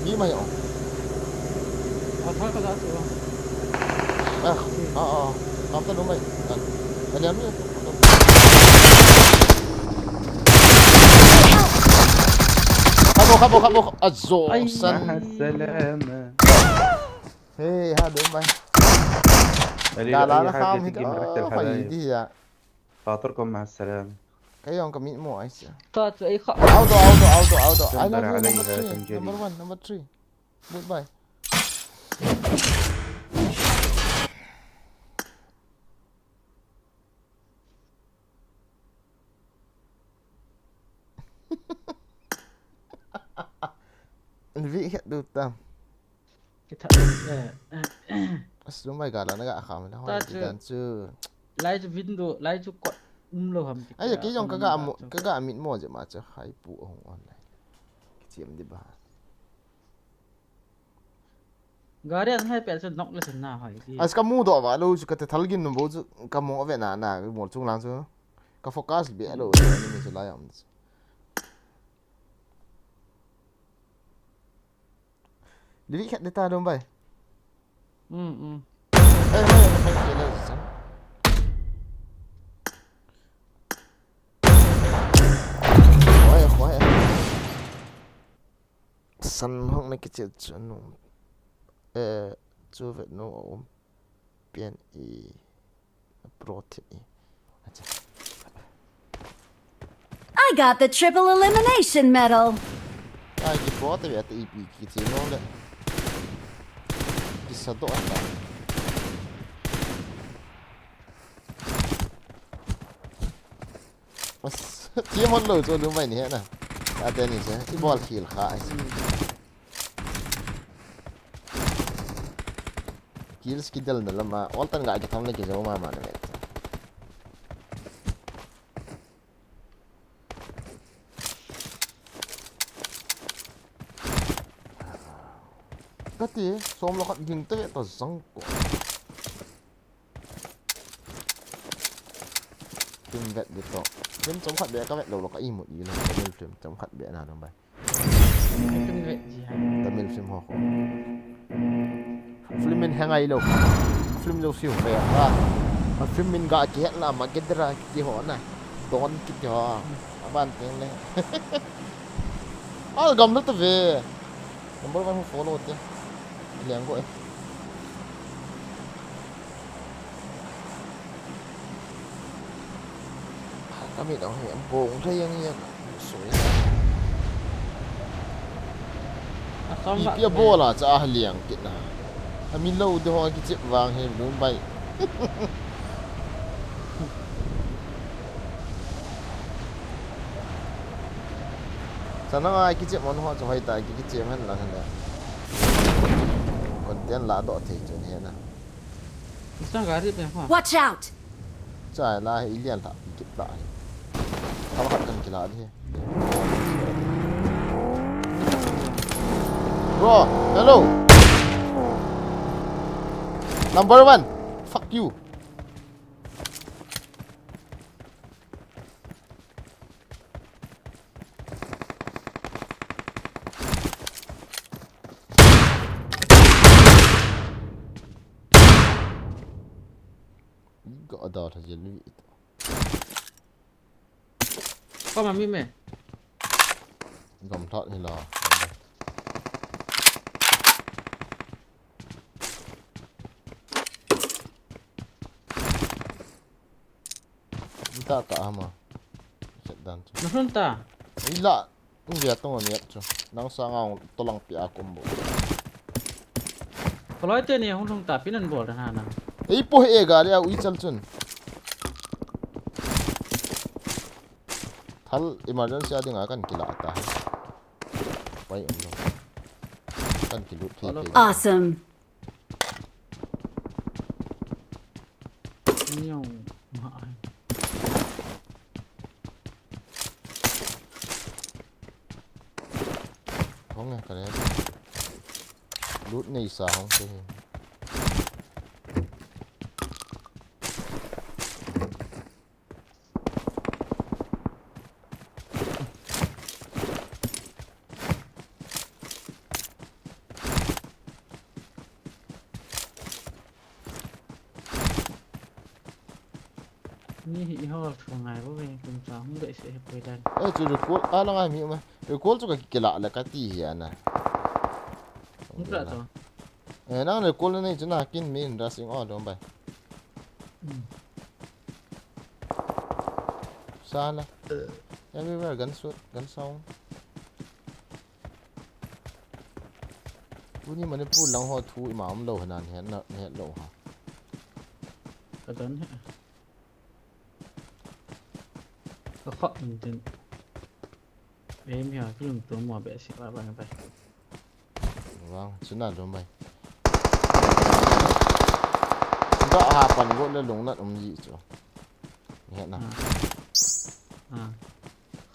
Ni mai ong. Ah, ah, ah. Kam ta lum mai. Kalian ni. Khamo, khamo, khamo. Azo, san. Hey, ha, lum mai. Dala na kham hita. Khaidiya. خاطركم مع السلامة. Kei jong ka mit mo ai sia. Ta chu ei kha. Auto, auto, auto, auto. I love you, number three. Number one, number three. Goodbye. Ni vi het du tam. Kitha, eh, eh. Asu mai gala na ga kham la. Ta chu. Lai chu window, lai chu kot um lou ham ti. Ai, kei jong ka ga mo, ka ga mit mo je ma chu hai pu hung on lai. Kichiam di ba. Gari an hai pe chu nok le chu na hai di. As ka mu do va lou chu ka te thal gin no bo chu ka mo ve na na mo chung lang chu. Ka focus be lou ni chu lai am. Livi khat de ta dong bai. Hmm, hmm. Hey, hey, hey, hey, hey, hey. Khoe, khoe. San hong na kichil chu nu. Eh, chu vet nu um. Pian i. Pro tip i. Acha. I got the triple elimination medal. Ai, ki pro tip i ata ipi ki che no le. Ki sa do ata. As, ki mon lo cho lu mai ni na. Ate ni se, ki bol khil kha ai. Kills kidel na lama, all tan ga kitham le kijo mama na vet. Kati, som lo khat ging te to zang ko. Film vet di to. Film chom khat be ka vet lo lo ka imut i lo. Tamil film chom khat be na dong bai. Film vet di ha. Tamil film ho ko. Film in hengai lo. Film lo siu be. Ah. Film in ga ki het na ma gedra ki ho na. Don ki ho. Aban teng le. Al gam lo to ve. Number one ho follow te. Liang ko eh. Kami dong he bong thei yang yang. Soi. Ipi a bol a cha a liang kit na. Ami lo de ho kichep vang he lum bai. Sana ngai kichep mon ho cha hoi ta ki kichep han lang han le. Content la do thei chun he na. Isang gari pe ho. Watch out! Chai la he ilian la kit la he. Thal khat kan kila di he. Bro, hello. Number one. Fuck you. Got a dart as you loot. Come on, meet me. Gam thot ni lo. Ita ta ama. Set dan chu. Nahun ta. Ila. Uvia tong aniat chu. Nang sanga ong tolang pia combo. Koloi te ni hung lhung ta pin an bol dan ha na. Ei po he gari a ui chal chun. Thal emergency a dinga kan kila ta. Pai um lo. Kan kilut phe phe. Awesome. Niau, ma ai. Hong e, kare. Lut nei sa hong te. Ni hi ihol thu ngai bo ve kum cha hung dei se he poi dan. Eh, chu recall, a la ngai mi ma. Recall chu ka kila le ka ti hi ana. Hung pra to. Eh, nang recall nei chu na kin mi in rushing all dom bai. Hmm. Sala. Everywhere gunshot, gun sound. Tuni Manipur lang ho thu ima um lo hana ni het na, ni het lo ha. Ka don he. Ka kha min tin. Em ya, kilum tu mo be si ba ba ba. Vang, chuna dum bai. Ga ha pan go le lung nat um ji chu. Ni het na. Ah. Ah.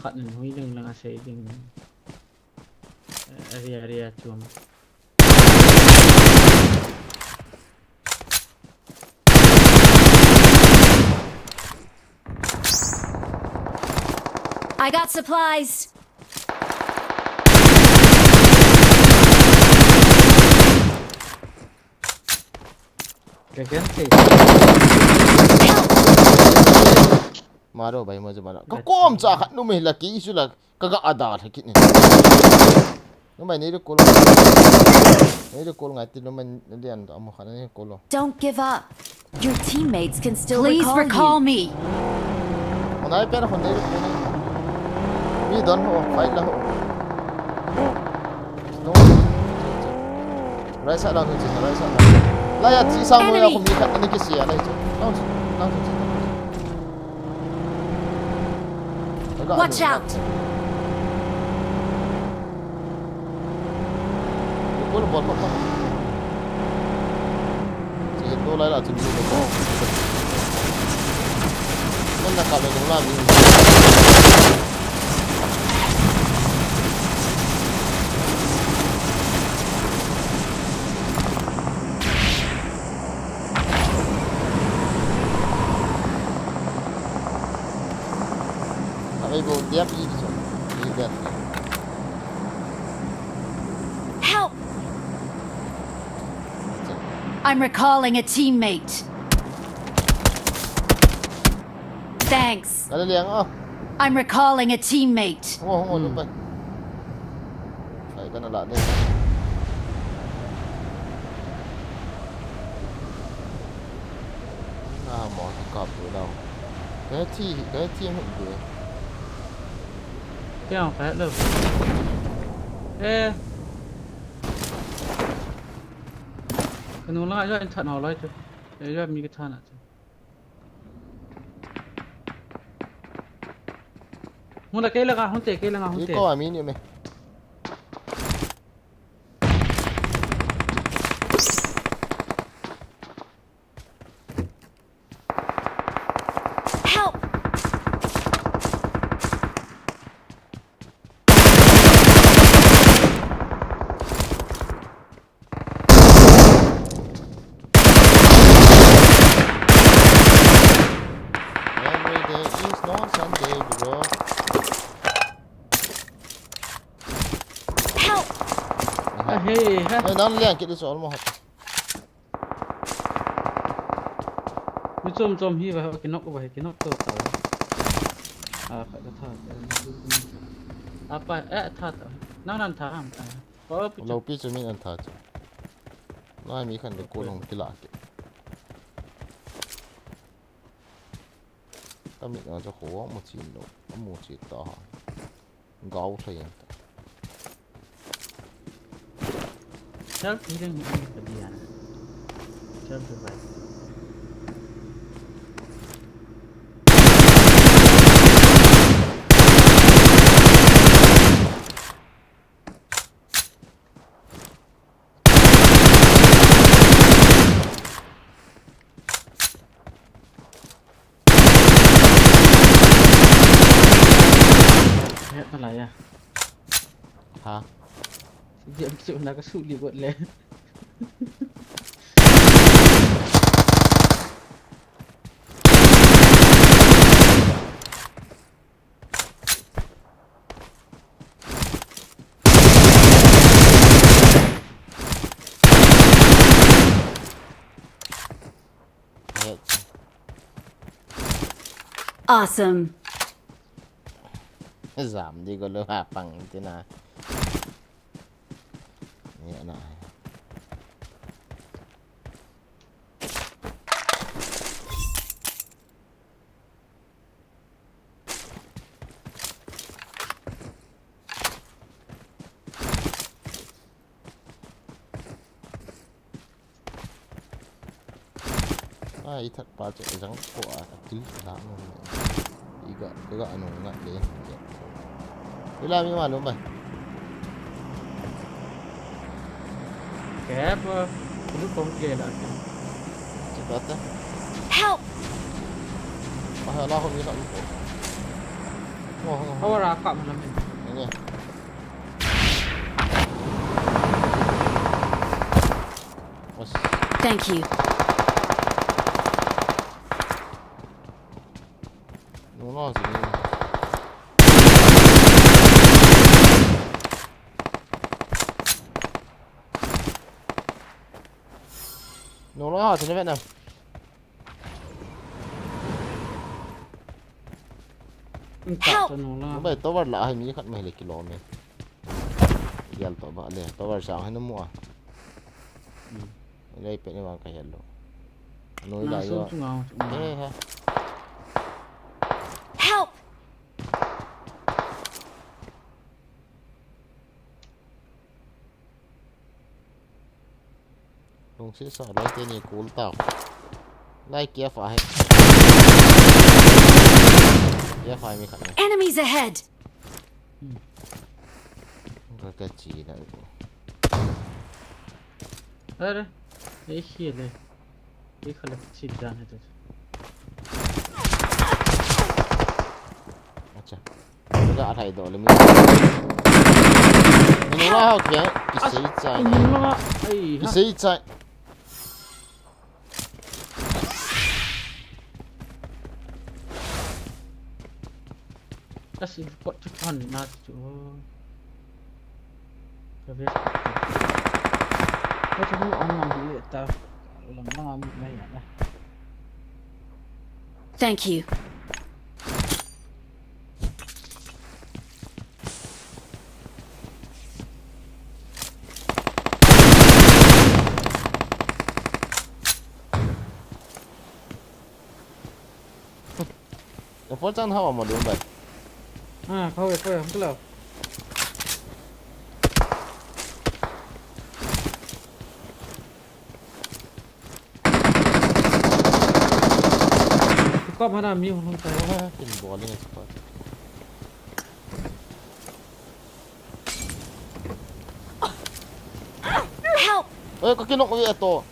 Khat nin hui leng leng a sei ding. Area, area, chuang. I got supplies. Ka gen te. Maro bai mo jabana. Ka kom cha khat nu me la ki isu la. Ka ga ada thakit ni. Numai nei recall. Nei recall ngai ti numai nei lian to amo khan nei recall. Don't give up. Your teammates can still recall you. Please recall me. Onai pen hon nei recall. Mi don ho, fight la ho. No. Right side la ho, right side la. La ya chi sa mo ya ko mi khat ni ki sia la chu. Down, down, down. Watch out! Ei, bo, tiap i so. I ben. Help! I'm recalling a teammate. Thanks. Kala liang ah. I'm recalling a teammate. Ngo, ngo, hmm. Lupa. Ay, kana la din. Ah, mo, kapu daw. Kaya ti, kaya ti mo ko. Kaya kaya lo. Eh. Kanu la jo in than ho lai chu. Eh, jo mi ka than a chu. Hung la kei la ka hung te, kei la ka hung te. Iko ami ni me. Hey, hey. Hey, nang liang kit so mo. Mi chom chom hi va, kinok va, kinok to ta. A, kha ta tha. Apa, eh, tha ta. Nang nan tha ham ta. Ko pi. Lo pi chu min an tha chu. Nai mi khan de ko long kila ke. Kami na cho ko mo chin lo, mo chi ta ha. Gau thei. Self healing ni ka dia. Self revive. Hep na lai a. Ha. Diam kisu na ka su li got le. Awesome. Zam di ko lo ha pang tina. Ni na. Ai, that pa chu jang ko a, a til la no. Iga, iga anu nga le. Ila mi ma no mai. Kep, lu kong ke la. Chibata. Help! Aha, la ho mi la lu ko. Oh, oh, oh. Awara ka ma na min. Ini. Mas. Thank you. No, no, sini. No, no, sini, Vietnam. Ka ta no la. Bai tower la hai mi khat mai le kilo me. Yal to ba le, tower sang hai no mu a. Lei pe ni wang ka hello. Noi la yo. Eh ha. Help! Lungsi sa lai te ni kul tau. Lai kia fa hai. Kia fa mi khat ni. Enemies ahead! Ka ka chi na. Are, ei hi le. Ei khala chi dan hai to. Acha. Ka athai do le mi. Ni wa ha kya? Kisei chai. Ni ma ai. Kisei chai. Kasi kot tu kan na tu. Ka vet. Ka tu mu an na hi ta. Lang lang am na ya na. Thank you. Apple chang hao ma dun bai. Ha, kau e, kau e, hum tu lo. Kau mana mi hum ta. Ah, kin bol ni kau. Help! Oi, ka kinok ve to.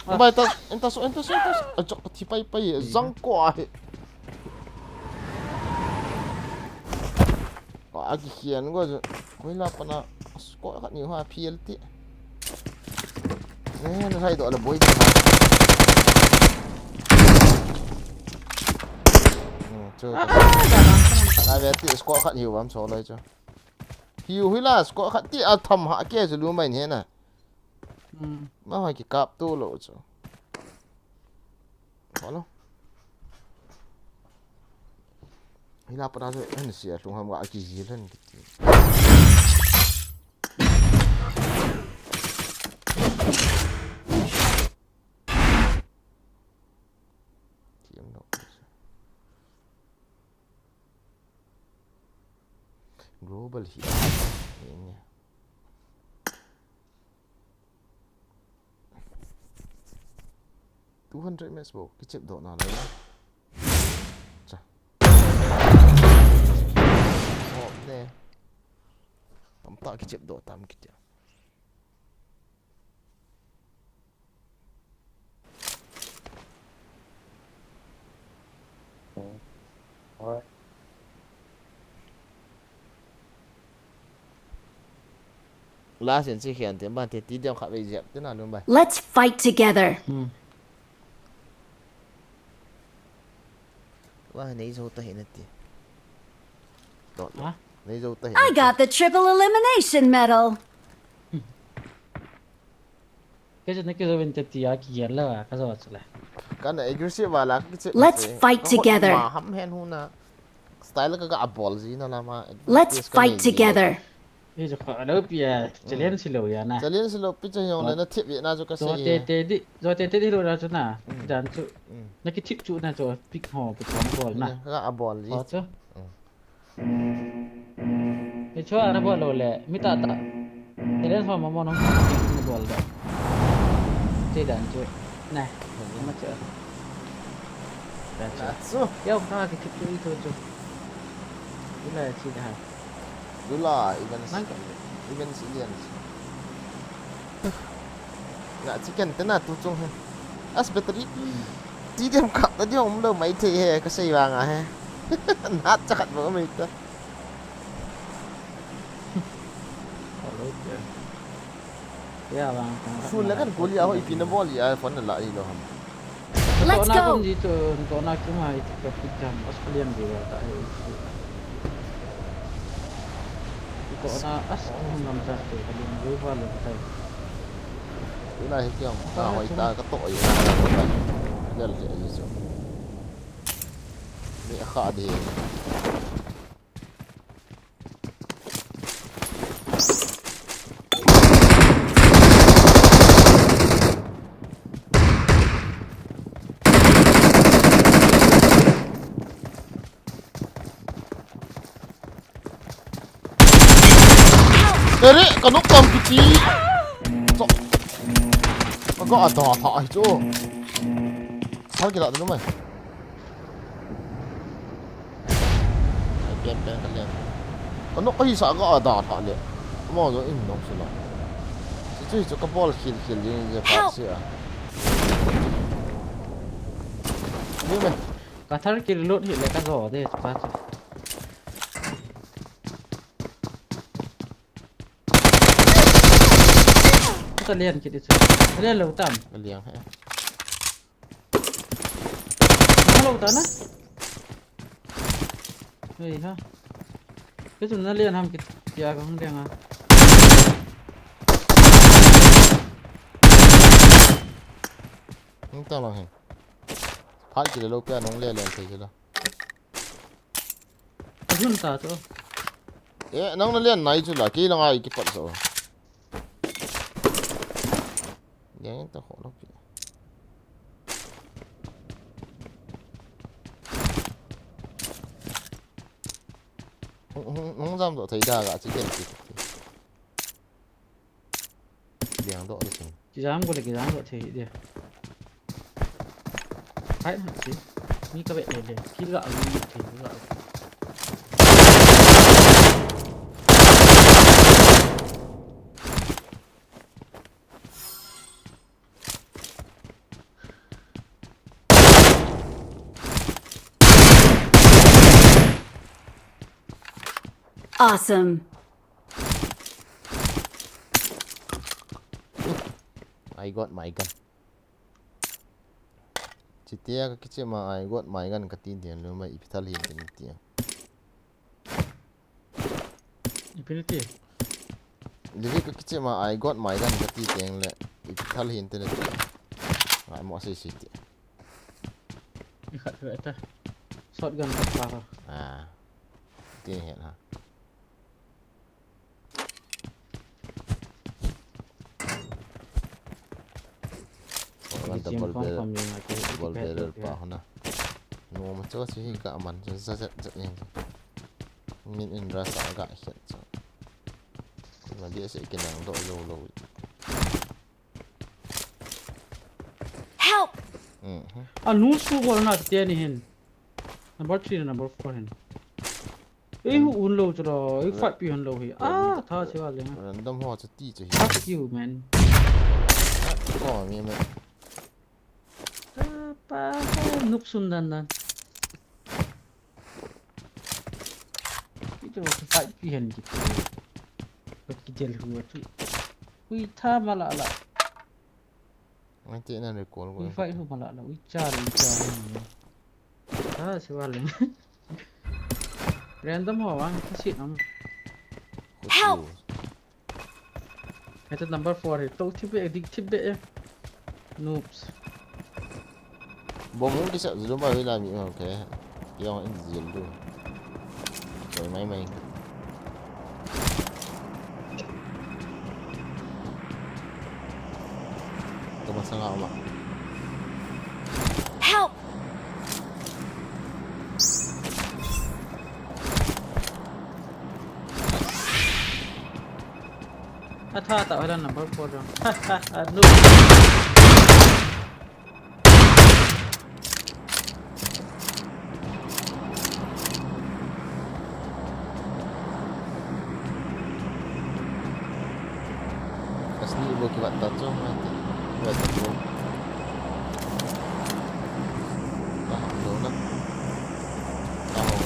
Ah. Bai ta, enta so, enta so, enta so. A chok thi pai pai, zang ko a he. Ko a ki hian go. Koi la pana, ko ka ni ha P L T. Ne, na sai do la boi ta. Hmm, chu. Ah, ah, ah, ah. Na ve ti squad khat hiu bam so lai chu. Hiu hui la squad khat ti a tham ha ke chu lu mai ne na. Hmm. Ma hoi ki kap tu lo chu. Hello. Hila para se, han sia lung ham ga ki ji lan ki ti. Tiam lo. Global hi. Ni. Two hundred meters bou, kichep doh na lou na. Cha. Oh, ne. Tamtah kichep doh tam kitia. Alright. Last in si khian te ban te ti diam kha ve jep te na lum bai. Let's fight together. Hmm. Wa nei zo ta hi na ti. Dot. Ha? Nei zo ta hi. I got the triple elimination medal. Ke je na ke zo ven te ti a ki gel la ka zo chule. Kana aggressive wala ka che. Let's fight together. Ma ham hen hu na. Style ka ga bol ji na la ma. Let's fight together. Ei, jo kha lo pi a, challenge si lo ya na. Challenge si lo pi cha yong le na thip ye na jo ka se. Zo te te di, zo te te di lo na chu na. Mm. Dan chu. Mm. Na ki thip chu na chu pick ho pi chong bol na. Ka a bol ji. Ho chu. Mm. Ei chu ana bol lo le, mi ta ta. Challenge ho ma mo no pick ni bol da. Che dan chu. Na. Ma chu. Dan chu. Yo ka ki thip chu i chu chu. Ila chi da. Dula, even, nang, even Indians. Na chicken te na tu chung he. As battery. Ti dem kap ta diong um lo mai thei he, ka sei vang a he. Nat cha khat bou mai ta. Hello, yeah. Sun le kan kuli a ho ipi na bol a phone na la i lo ham. Let's go. Kon ji to, to na kuma i ka pick jam Australian di ta. To na as nam sa to ka lim ru ba lo ta. Ina hi kiam ta hoi ta ka to i na ba. Del he ji so. Ni kha di. Ere, ka nok tam kichi. Cho. Ka ga ada tha ai cho. Sar ki la de mai. Ai, pian, pian ka lian. Ka nok ka hisa ka ada tha le. Mo zo in nok sila. Chu chu chu ka bol khil khil jing je pa sia. Ni me. Ka thar ki reload hi le ka zo de chu pa chu. Ka lian kit chu. Ka lian lo tam. Ka lian he. Hello, ta na. Hei ha. Kei chun na lian ham kit tia ka hung deng a. Hung ta lang hen. Phat kile lou pia nung le len thei kile. Ka hun ta chu. Eh, nang na lian nai chu la, kei lang ai kipat so. Yang ta kho lo pi. Hung, hung, hung jam doh thei da ga chi ken chi. Liang doh le chun. Kijam ko le kijam doh thei de. Hai ma chi. Mi ka be le le. Ki ga mi thei ga. Awesome. I got my gun. Chitia ka kiche ma I got my gun ka tin tin lo mai ipi thal hin tin tia. Ipi ti. Livi ka kiche ma I got my gun ka ti teng le ipi thal hin tin tia. Ngai mo sei sei ti. I khat ve ta. Shotgun khat pa ha. Ah. Ti hen ha. Wan double barrel, double barrel pa hona. Noma chu chu hi ka man chu za za za ning. Min in ra sa ga hian chu. Kuma dia se ke nang do lo lo. Help! Mhm. A nu su bol na te ni hin. Number three, number four hin. Ei hu un lo chu lo, ei fight pi hun lo hi. Ah, tha che va le. Random ho chu ti chu hi. Fuck you, man. Ko mi me. Pa, pa, noob sun dan dan. Ito fight pi hen ki. Ki del hu chu. Ui tha ma la la. Ngai te na recall ko. Ui fight hu ma la la. Ui cha, ui cha. Ah, se va le. Random ho vang, kasi nam. Help! Ito number four hi. To thibe, dik thibe eh. Noobs. Bom hung kisa zulu ba vila mi ma ke. Yang in zil du. Choi mai mai. Tuma sanga uma. Help! Atha ta hoila number four jong. Ha ha ha, noob. Kasni ibu kibat tacho mati. Kibat tacho. Tahan dulu lah. Tahan.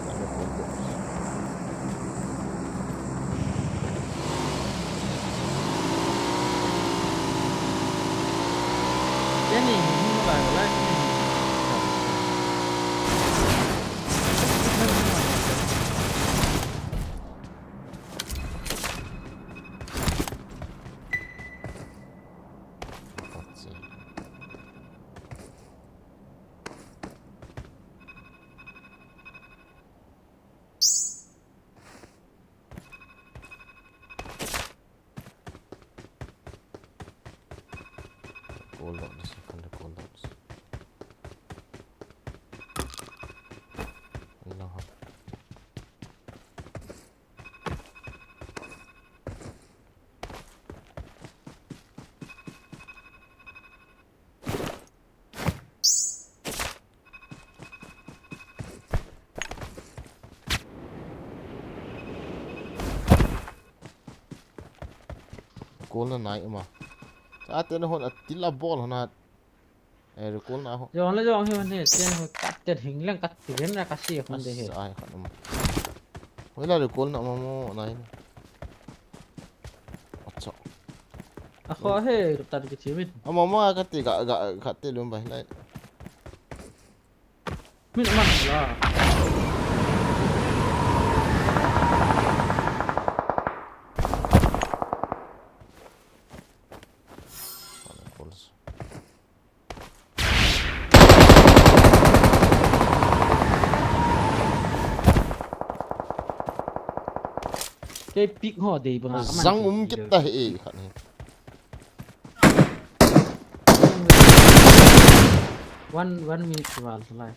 Tahan dulu. Recall doh ding, kan recall doh ding. Ina ha. Recall na nai uma. Ate na hon atil a bol hon a. Eh, recall na ho. Jong le jong hi hon he, ten ho kat ten hing leng kat ti ven na ka si hon de he. Asa ai khan uma. Hoila recall na uma mo nai. Acha. A kho he, tar ki chi min. Ama ma ka ti ga ga ka ti lum bai lai. Min man la. Kei pick ho dei banga. Zang um kit ta hi e khat hi. One, one minute ki val lai.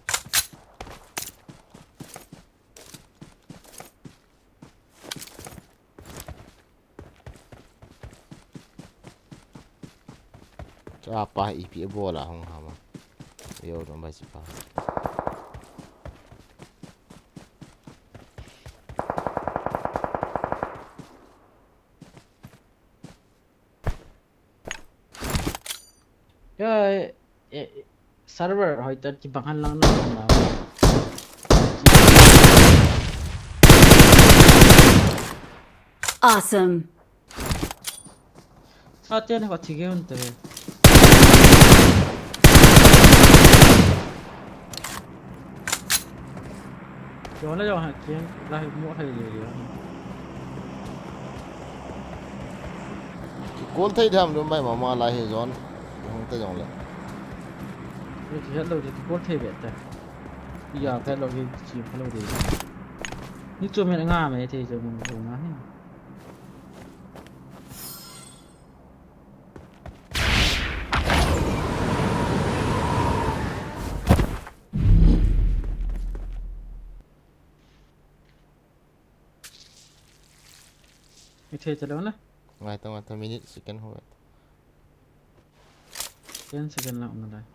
Chapa ipi bola hung hama. Yo, no bai sipa. Yo, eh, eh, server hoi ta kibang han lang na na. Awesome. Sa te ne ka thige un te. Yo le yo ha kien la hi mo hai le yo. Kol thei tham dum bai mama la hi zon. Hung te jong le. Ni ki hello de kol thei be te. Ya hello ki chi hello de. Ni chu me nga me thei jo mo nga hi. Ithei chalona. Ngai ta, ngai ta, minute second ho. Ten second lang na dai.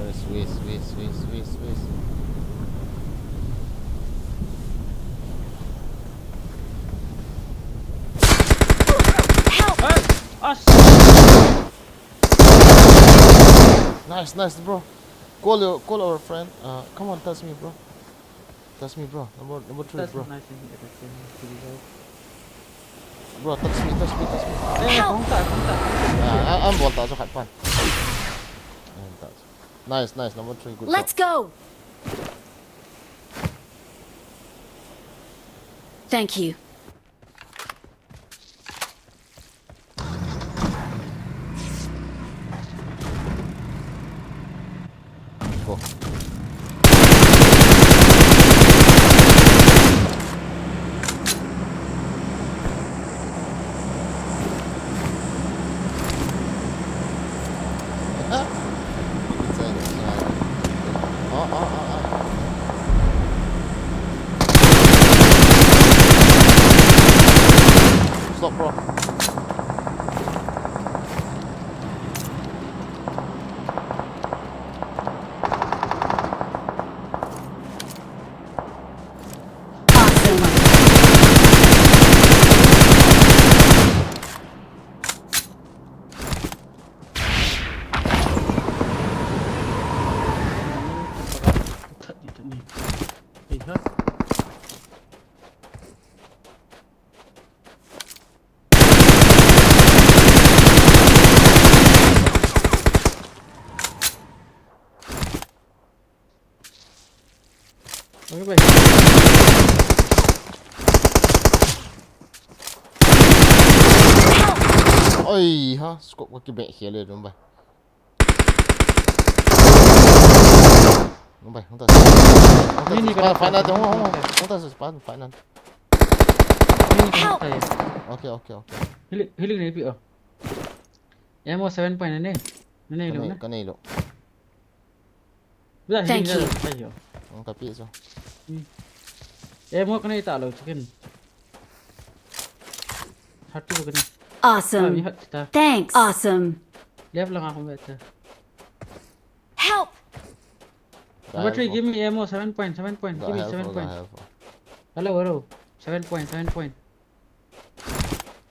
Nice, nice, nice, nice, nice, nice. Help! Hey! Us! Nice, nice, bro. Call your, call our friend. Uh, come on, touch me, bro. Touch me, bro. Number, number three, bro. Bro, touch me, touch me, touch me. Eh, help! Kong ta, kong ta. Ah, ah, ang bol ta, so khat pan. Ayan, touch. Nice, nice. Number three, good job. Let's go! Thank you. Go. Stop, bro. Awesome. Oi, ha, scope ka kibeh khel e, dum bai. Dum bai, hung ta. Hung ta, ni, ni, spy, ka final, hung, hung, hung ta, spy, final. Ni, ni, ka. Okay, okay, okay. Healing, healing nei pi o. Ammo seven point ne. Ne lo na. Ka nei lo. Thank you. Ang kapi so. Eh, mo kanai ta lo chicken. Hatu kanai. Awesome. Thanks. Awesome. Left lang ako beta. Help! Number three, give me ammo, seven point, seven point, give me seven point. Hello, hello. Seven point, seven point.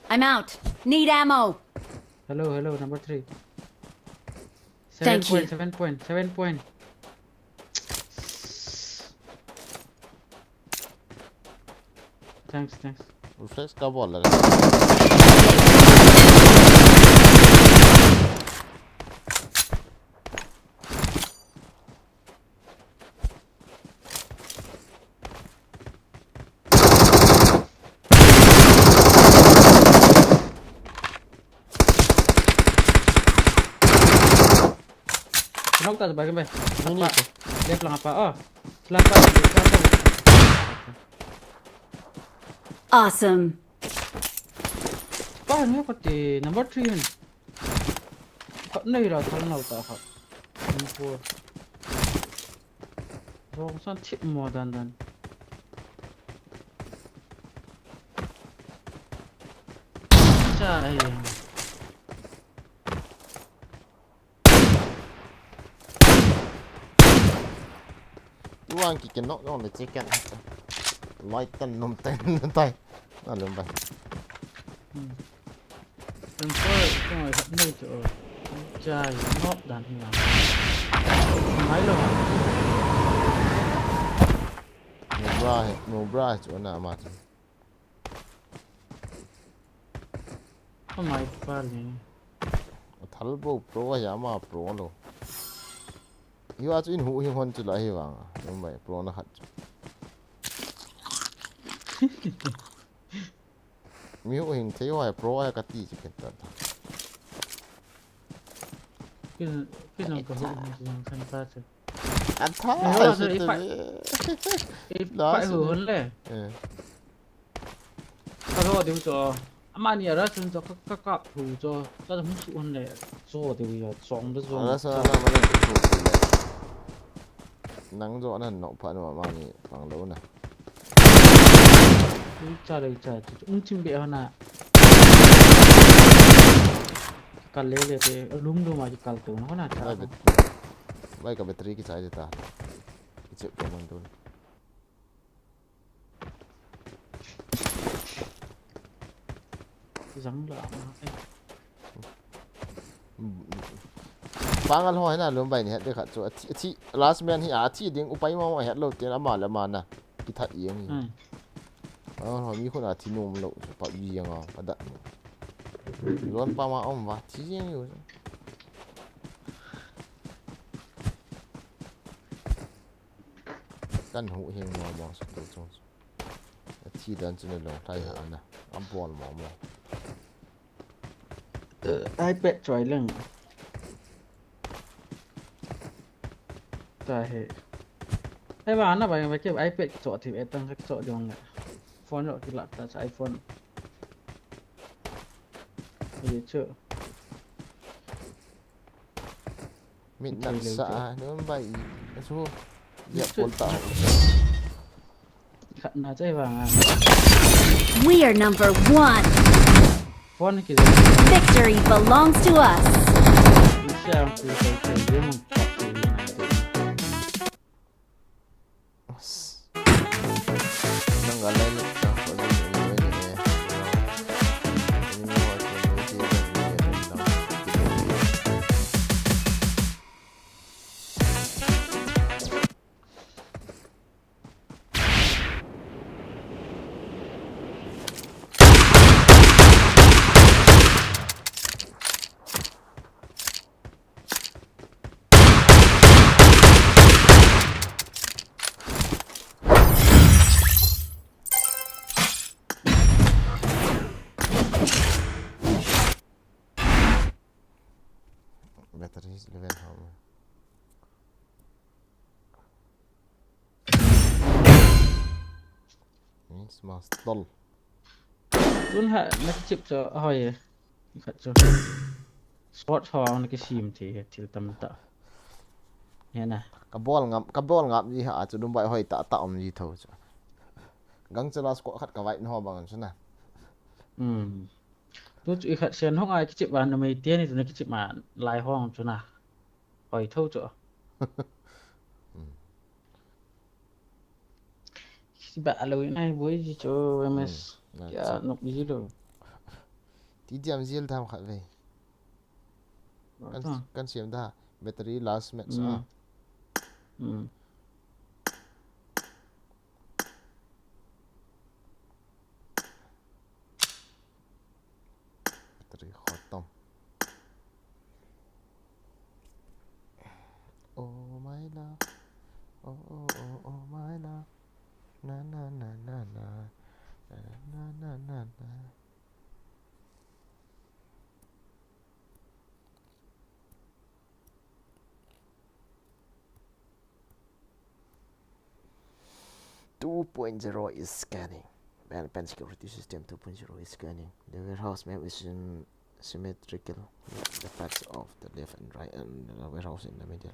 I'm out. Need ammo. Hello, hello, number three. Thank Seven point, you. seven point, seven point. Thanks, thanks. Reflex ka bol la. Knock ta ba kembe. Ni ni Apa? ko. Left lang apa? Oh. Selapa. Awesome. Pa, ni ko ti number three yun. Khat nei la thal nau ta khat. Number four. Rong san thip mo dan dan. Cha ai. Tuang ki ken nok nok le che ken. Loi tan nom tan tai. Na lum bai. Hmm. Number four, ko ai hap nei to. Cha ai nok dan hi. Mai lo. No bra he, no bra he chu na ma chu. Ko mai pa le. Thal bo pro ya ma pro lo. Hiwa chu in hu hi hon chu la hi vang. Lum bai pro na khat chu. Mi hu hing thei wa pro ya ka ti chu ken ta. Kin kin ko hu ni jang san pa chu. An tha Ni ai hawa se i te pa- le. I La pa se hu ni. Hon le. Eh. Ka ro diu cho. Ama ni ara chun cho ka ka kap hu cho. Ka hung su Hon le. Cho diu yo chong da chong. Ala sa na ma le chu le. Nang jo nan no pha no ma ni pang lo na. Cha le cha chu. Um chim be Hon na. Ka le le te lum lum ma ki kal to na na cha. Bai bet. Bai ka battery ki chai ta. Ki chep ko man tu. Zang la ma. Pangal ho na lum bai ni het de khat chu. A thi, a thi, last man hi a thi ding upai ma ma het lo te ama le ama na. Ki that yeng. Hmm. Pangal ho mi khu na thi nom lo pa yeng a pa da. Lon pa ma om va thi yeng yo. Kan hu hing mo mo su tu chung. A thi dan chu na lo tai ha na. A bol mo mo. iPad choi leng. Ta he. Ai ba na ba ba ke iPad cho ti e tang ka cho dong le. Phone lo ki la ta cha iPhone. Ye chu. Mit nan sa a, nun bai i. Asu. Ya pol ta. Khat na chai vang a. We are number one. Phone ki. Victory belongs to us. Siya ang pinatay ko yung. Nang alai ni sa ko ni ni ni ni. Ini mo at ni ni ni ni ni. Battery is eleven how. Means master. Tun ha na ki chip cho a hoi e. Khat cho. Sport ho na ki sim thi he thil tam ta. He na. Ka bol ngam, ka bol ngam ni ha chu dum bai hoi ta ta om ni tho chu. Gang chala squad khat ka vai no bang chu na. Hmm. Tu chu i khat sian hong ai ki chip van na mai te ni tu na ki chip ma lai hong chu na. Hoi tho chu. Hmm. Ba lo in ai boi ji chu M S. Kya nok ji lo. Ti diam jil tham khat ve. Kan, kan siam da. Battery last match a. Battery khatam. Oh my love. Oh, oh, oh, oh my love. Na, na, na, na, na. Na, na, na, na, na. Two point zero is scanning. Pen, pen security system two point zero is scanning. The warehouse map is in symmetrical with the paths of the left and right and the warehouse in the middle.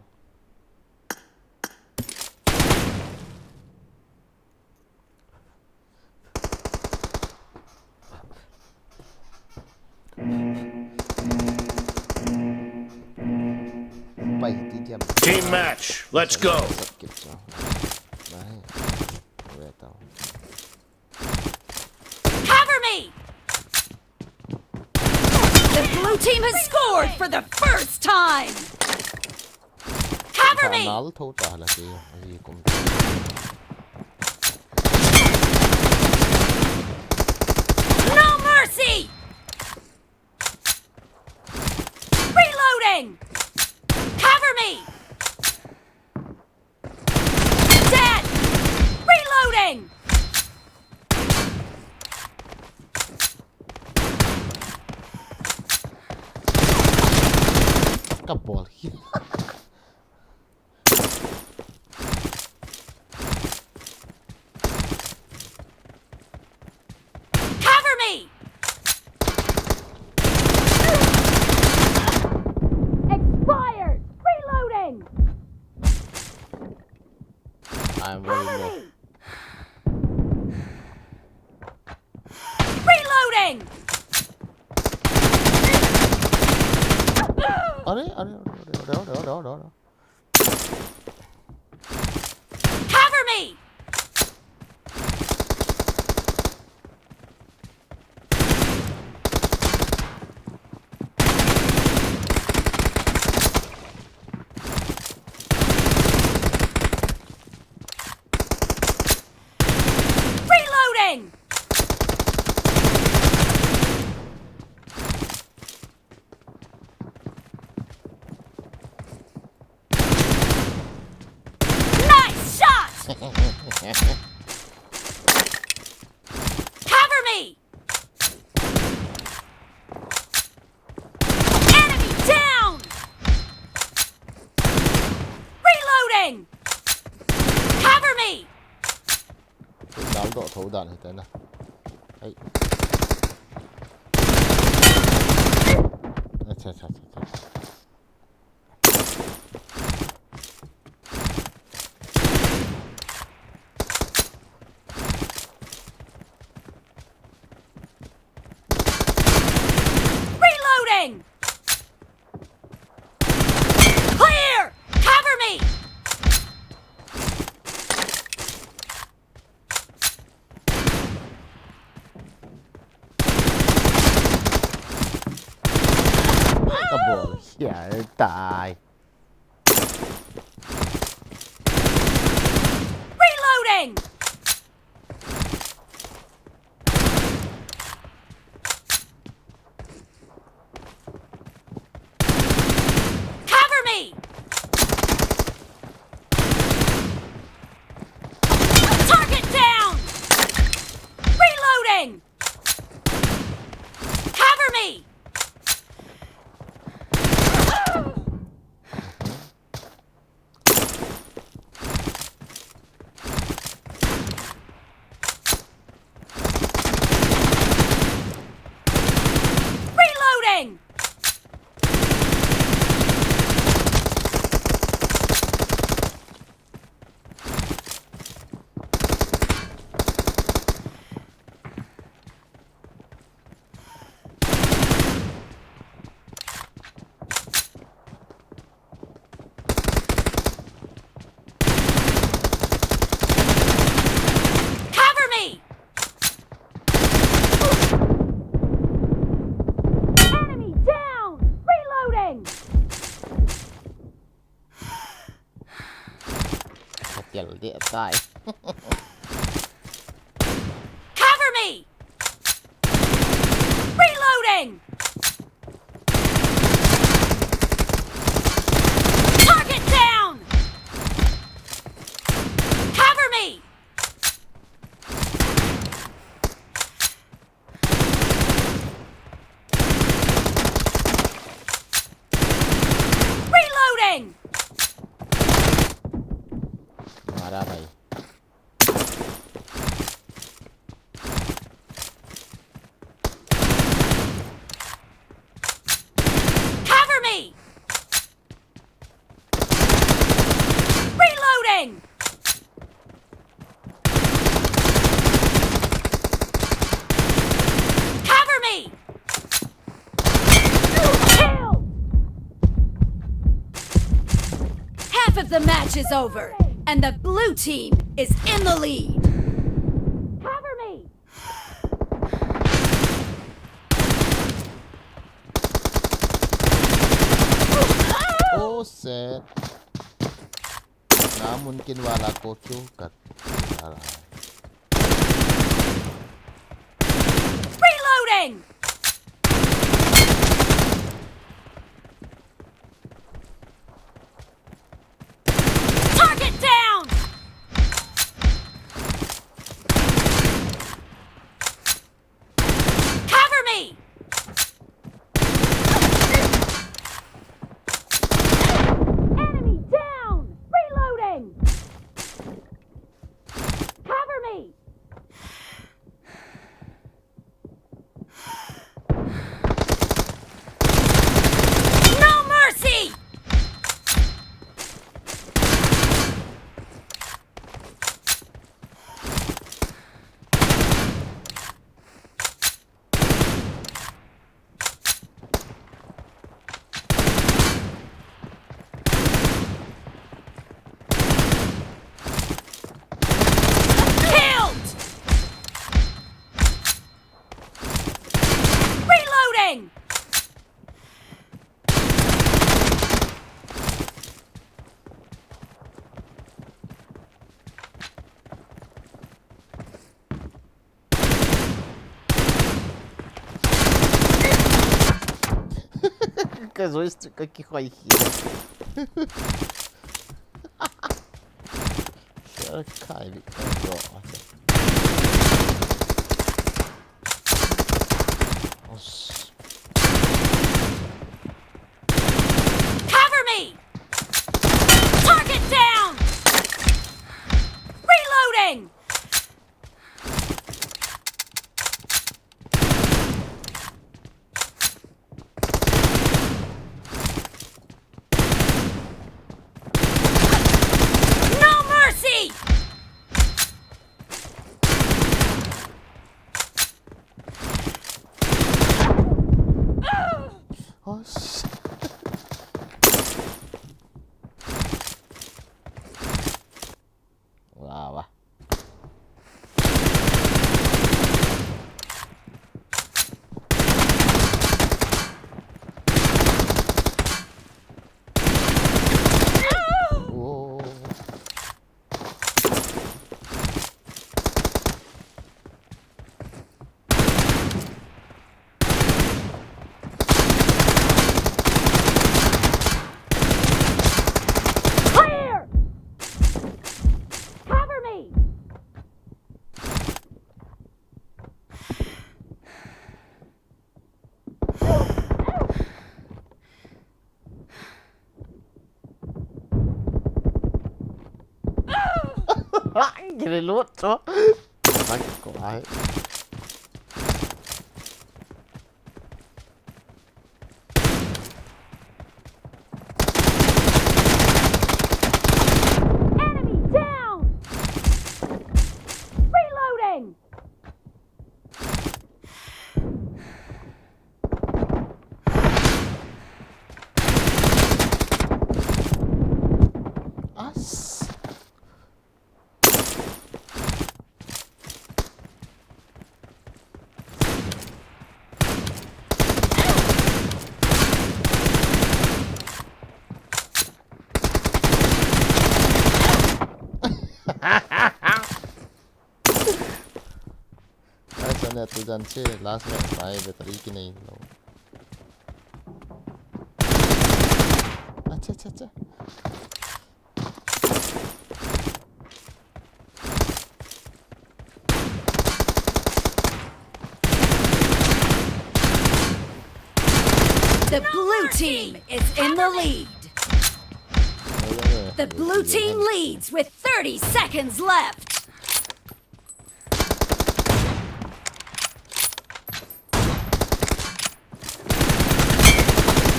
Pai, ti diam. Team match, let's go. Sub kit sa. Nahi. Ve tau. Cover me! The blue team has scored for the first time! Cover me! Nal tho ta la ti, ahi kum. No mercy! Reloading! Cover me! Dead! Reloading! Ka bol hi. Cover me! Expired! Reloading! I'm very low. Reloading! Are, are, are. Cover me! Reloading! Nice shot! Cover me! Enemy down! Reloading! Cover me! Dal doh tho dan hi ta na. Ai. Acha, acha, acha, acha. Reloading! Clear! Cover me! Ka bol, hiai tai. Reloading! Cover me! Target down! Reloading! Cover me! tai. Cover me! Reloading! Target down! Cover me! Reloading! मारा भाई। Cover me! Reloading! Cover me! Kill! Half of the match is over, and the blue team is in the lead. Cover me! Oh, shit. नामुमकिन वाला को क्यों कर रहा है? Reloading! Target down! Cover me! Enemy down! Reloading! Cover me! No mercy! Killed! Reloading! Ka joystick ka kikhoi hi. Share kai bi ka ro. Os. Cover me! Target down! Reloading! No mercy! Oh, shit. Wow. Oh. Clear! Cover me! Gire lut cho. Bang ko ai. Enemy down! Reloading! As. Na tu jan che, last match pa e, battery kinei lou. Acha, acha, acha. The blue team is in the lead. The blue team leads with thirty seconds left.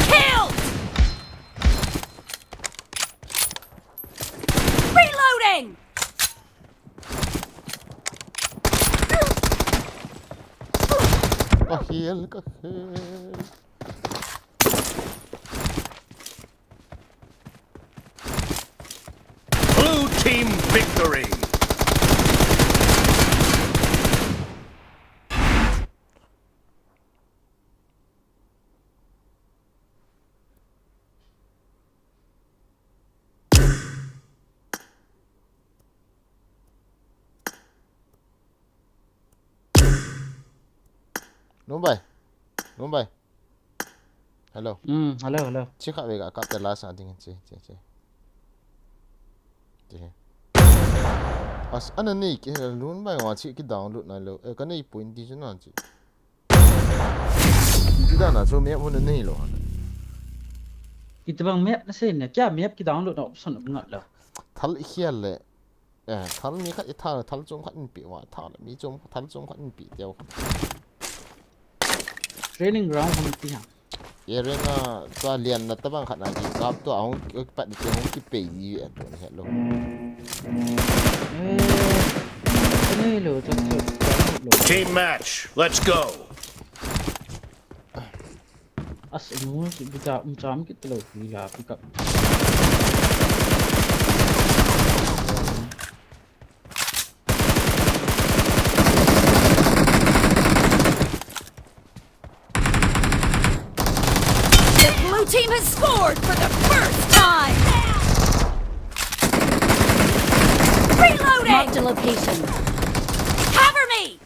Killed! Reloading! Ka heal, ka heal. Blue team victory! Numbai. Numbai. Hello. Hmm, hello, hello. Chi kha ve ga kap te la sa ding chi, chi, chi. Chi. As, ana nei ki, Numbai wa chi ki download na lo. Eh, ka nei point di chu na chi. Ti dan a chu map hun nei lo ha. Itobang map na sei ne, kya map ki download na option um ngat lo. Thal i khial le. Eh, thal mi khat i thal, thal chom khat in pi wa, thal mi chom, thal chom khat in pi teo. Training ground hun ti ha. Ye ren a, tua lian na tabang khat na ki kap tua hung, pat ti hung ki pe di e tu ni hello. Eh, nei lo, chu, chu, chu, lo. Team match, let's go. As, um, ki buta, um, cham ki tlo, ki la, pick up. The blue team has scored for the first time. Reloading. Marked a location. Cover me.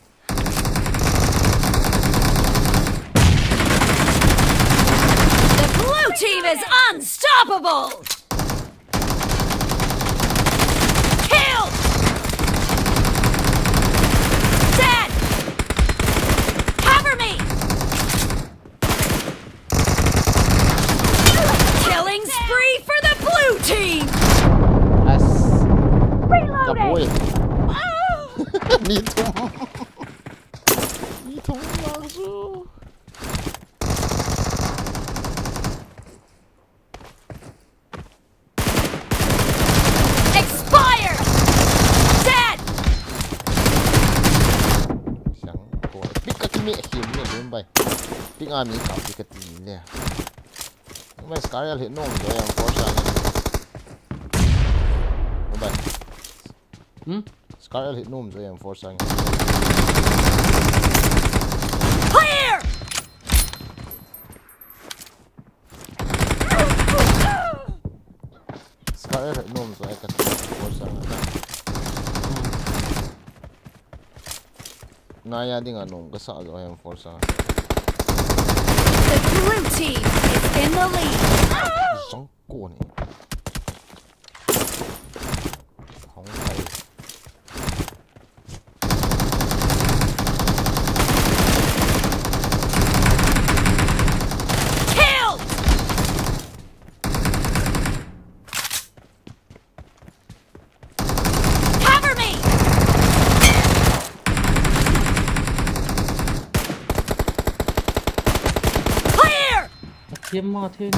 The blue team is unstoppable. Kill! Dead! Cover me! Killing spree for the blue team! As. Reloading! Kapoh e. Ah! Mi thum. Mi thum lang chu. Expire! Dead! Siang ko. Pick ka kimi akim ni Numbai. Pick a mi ka pick ka ti ni le. Numbai Scar el hit nom jo yang force a ni. Numbai. Hmm? Scar el hit nom jo yang force a ni. Clear! Scar el hit nom jo yang ka force a ni. Naya ding a nom ka sa jo yang force a. The blue team is in the lead. Zong ko ni. Hong kai. Kill! Cover me! Clear! Athem ma the na.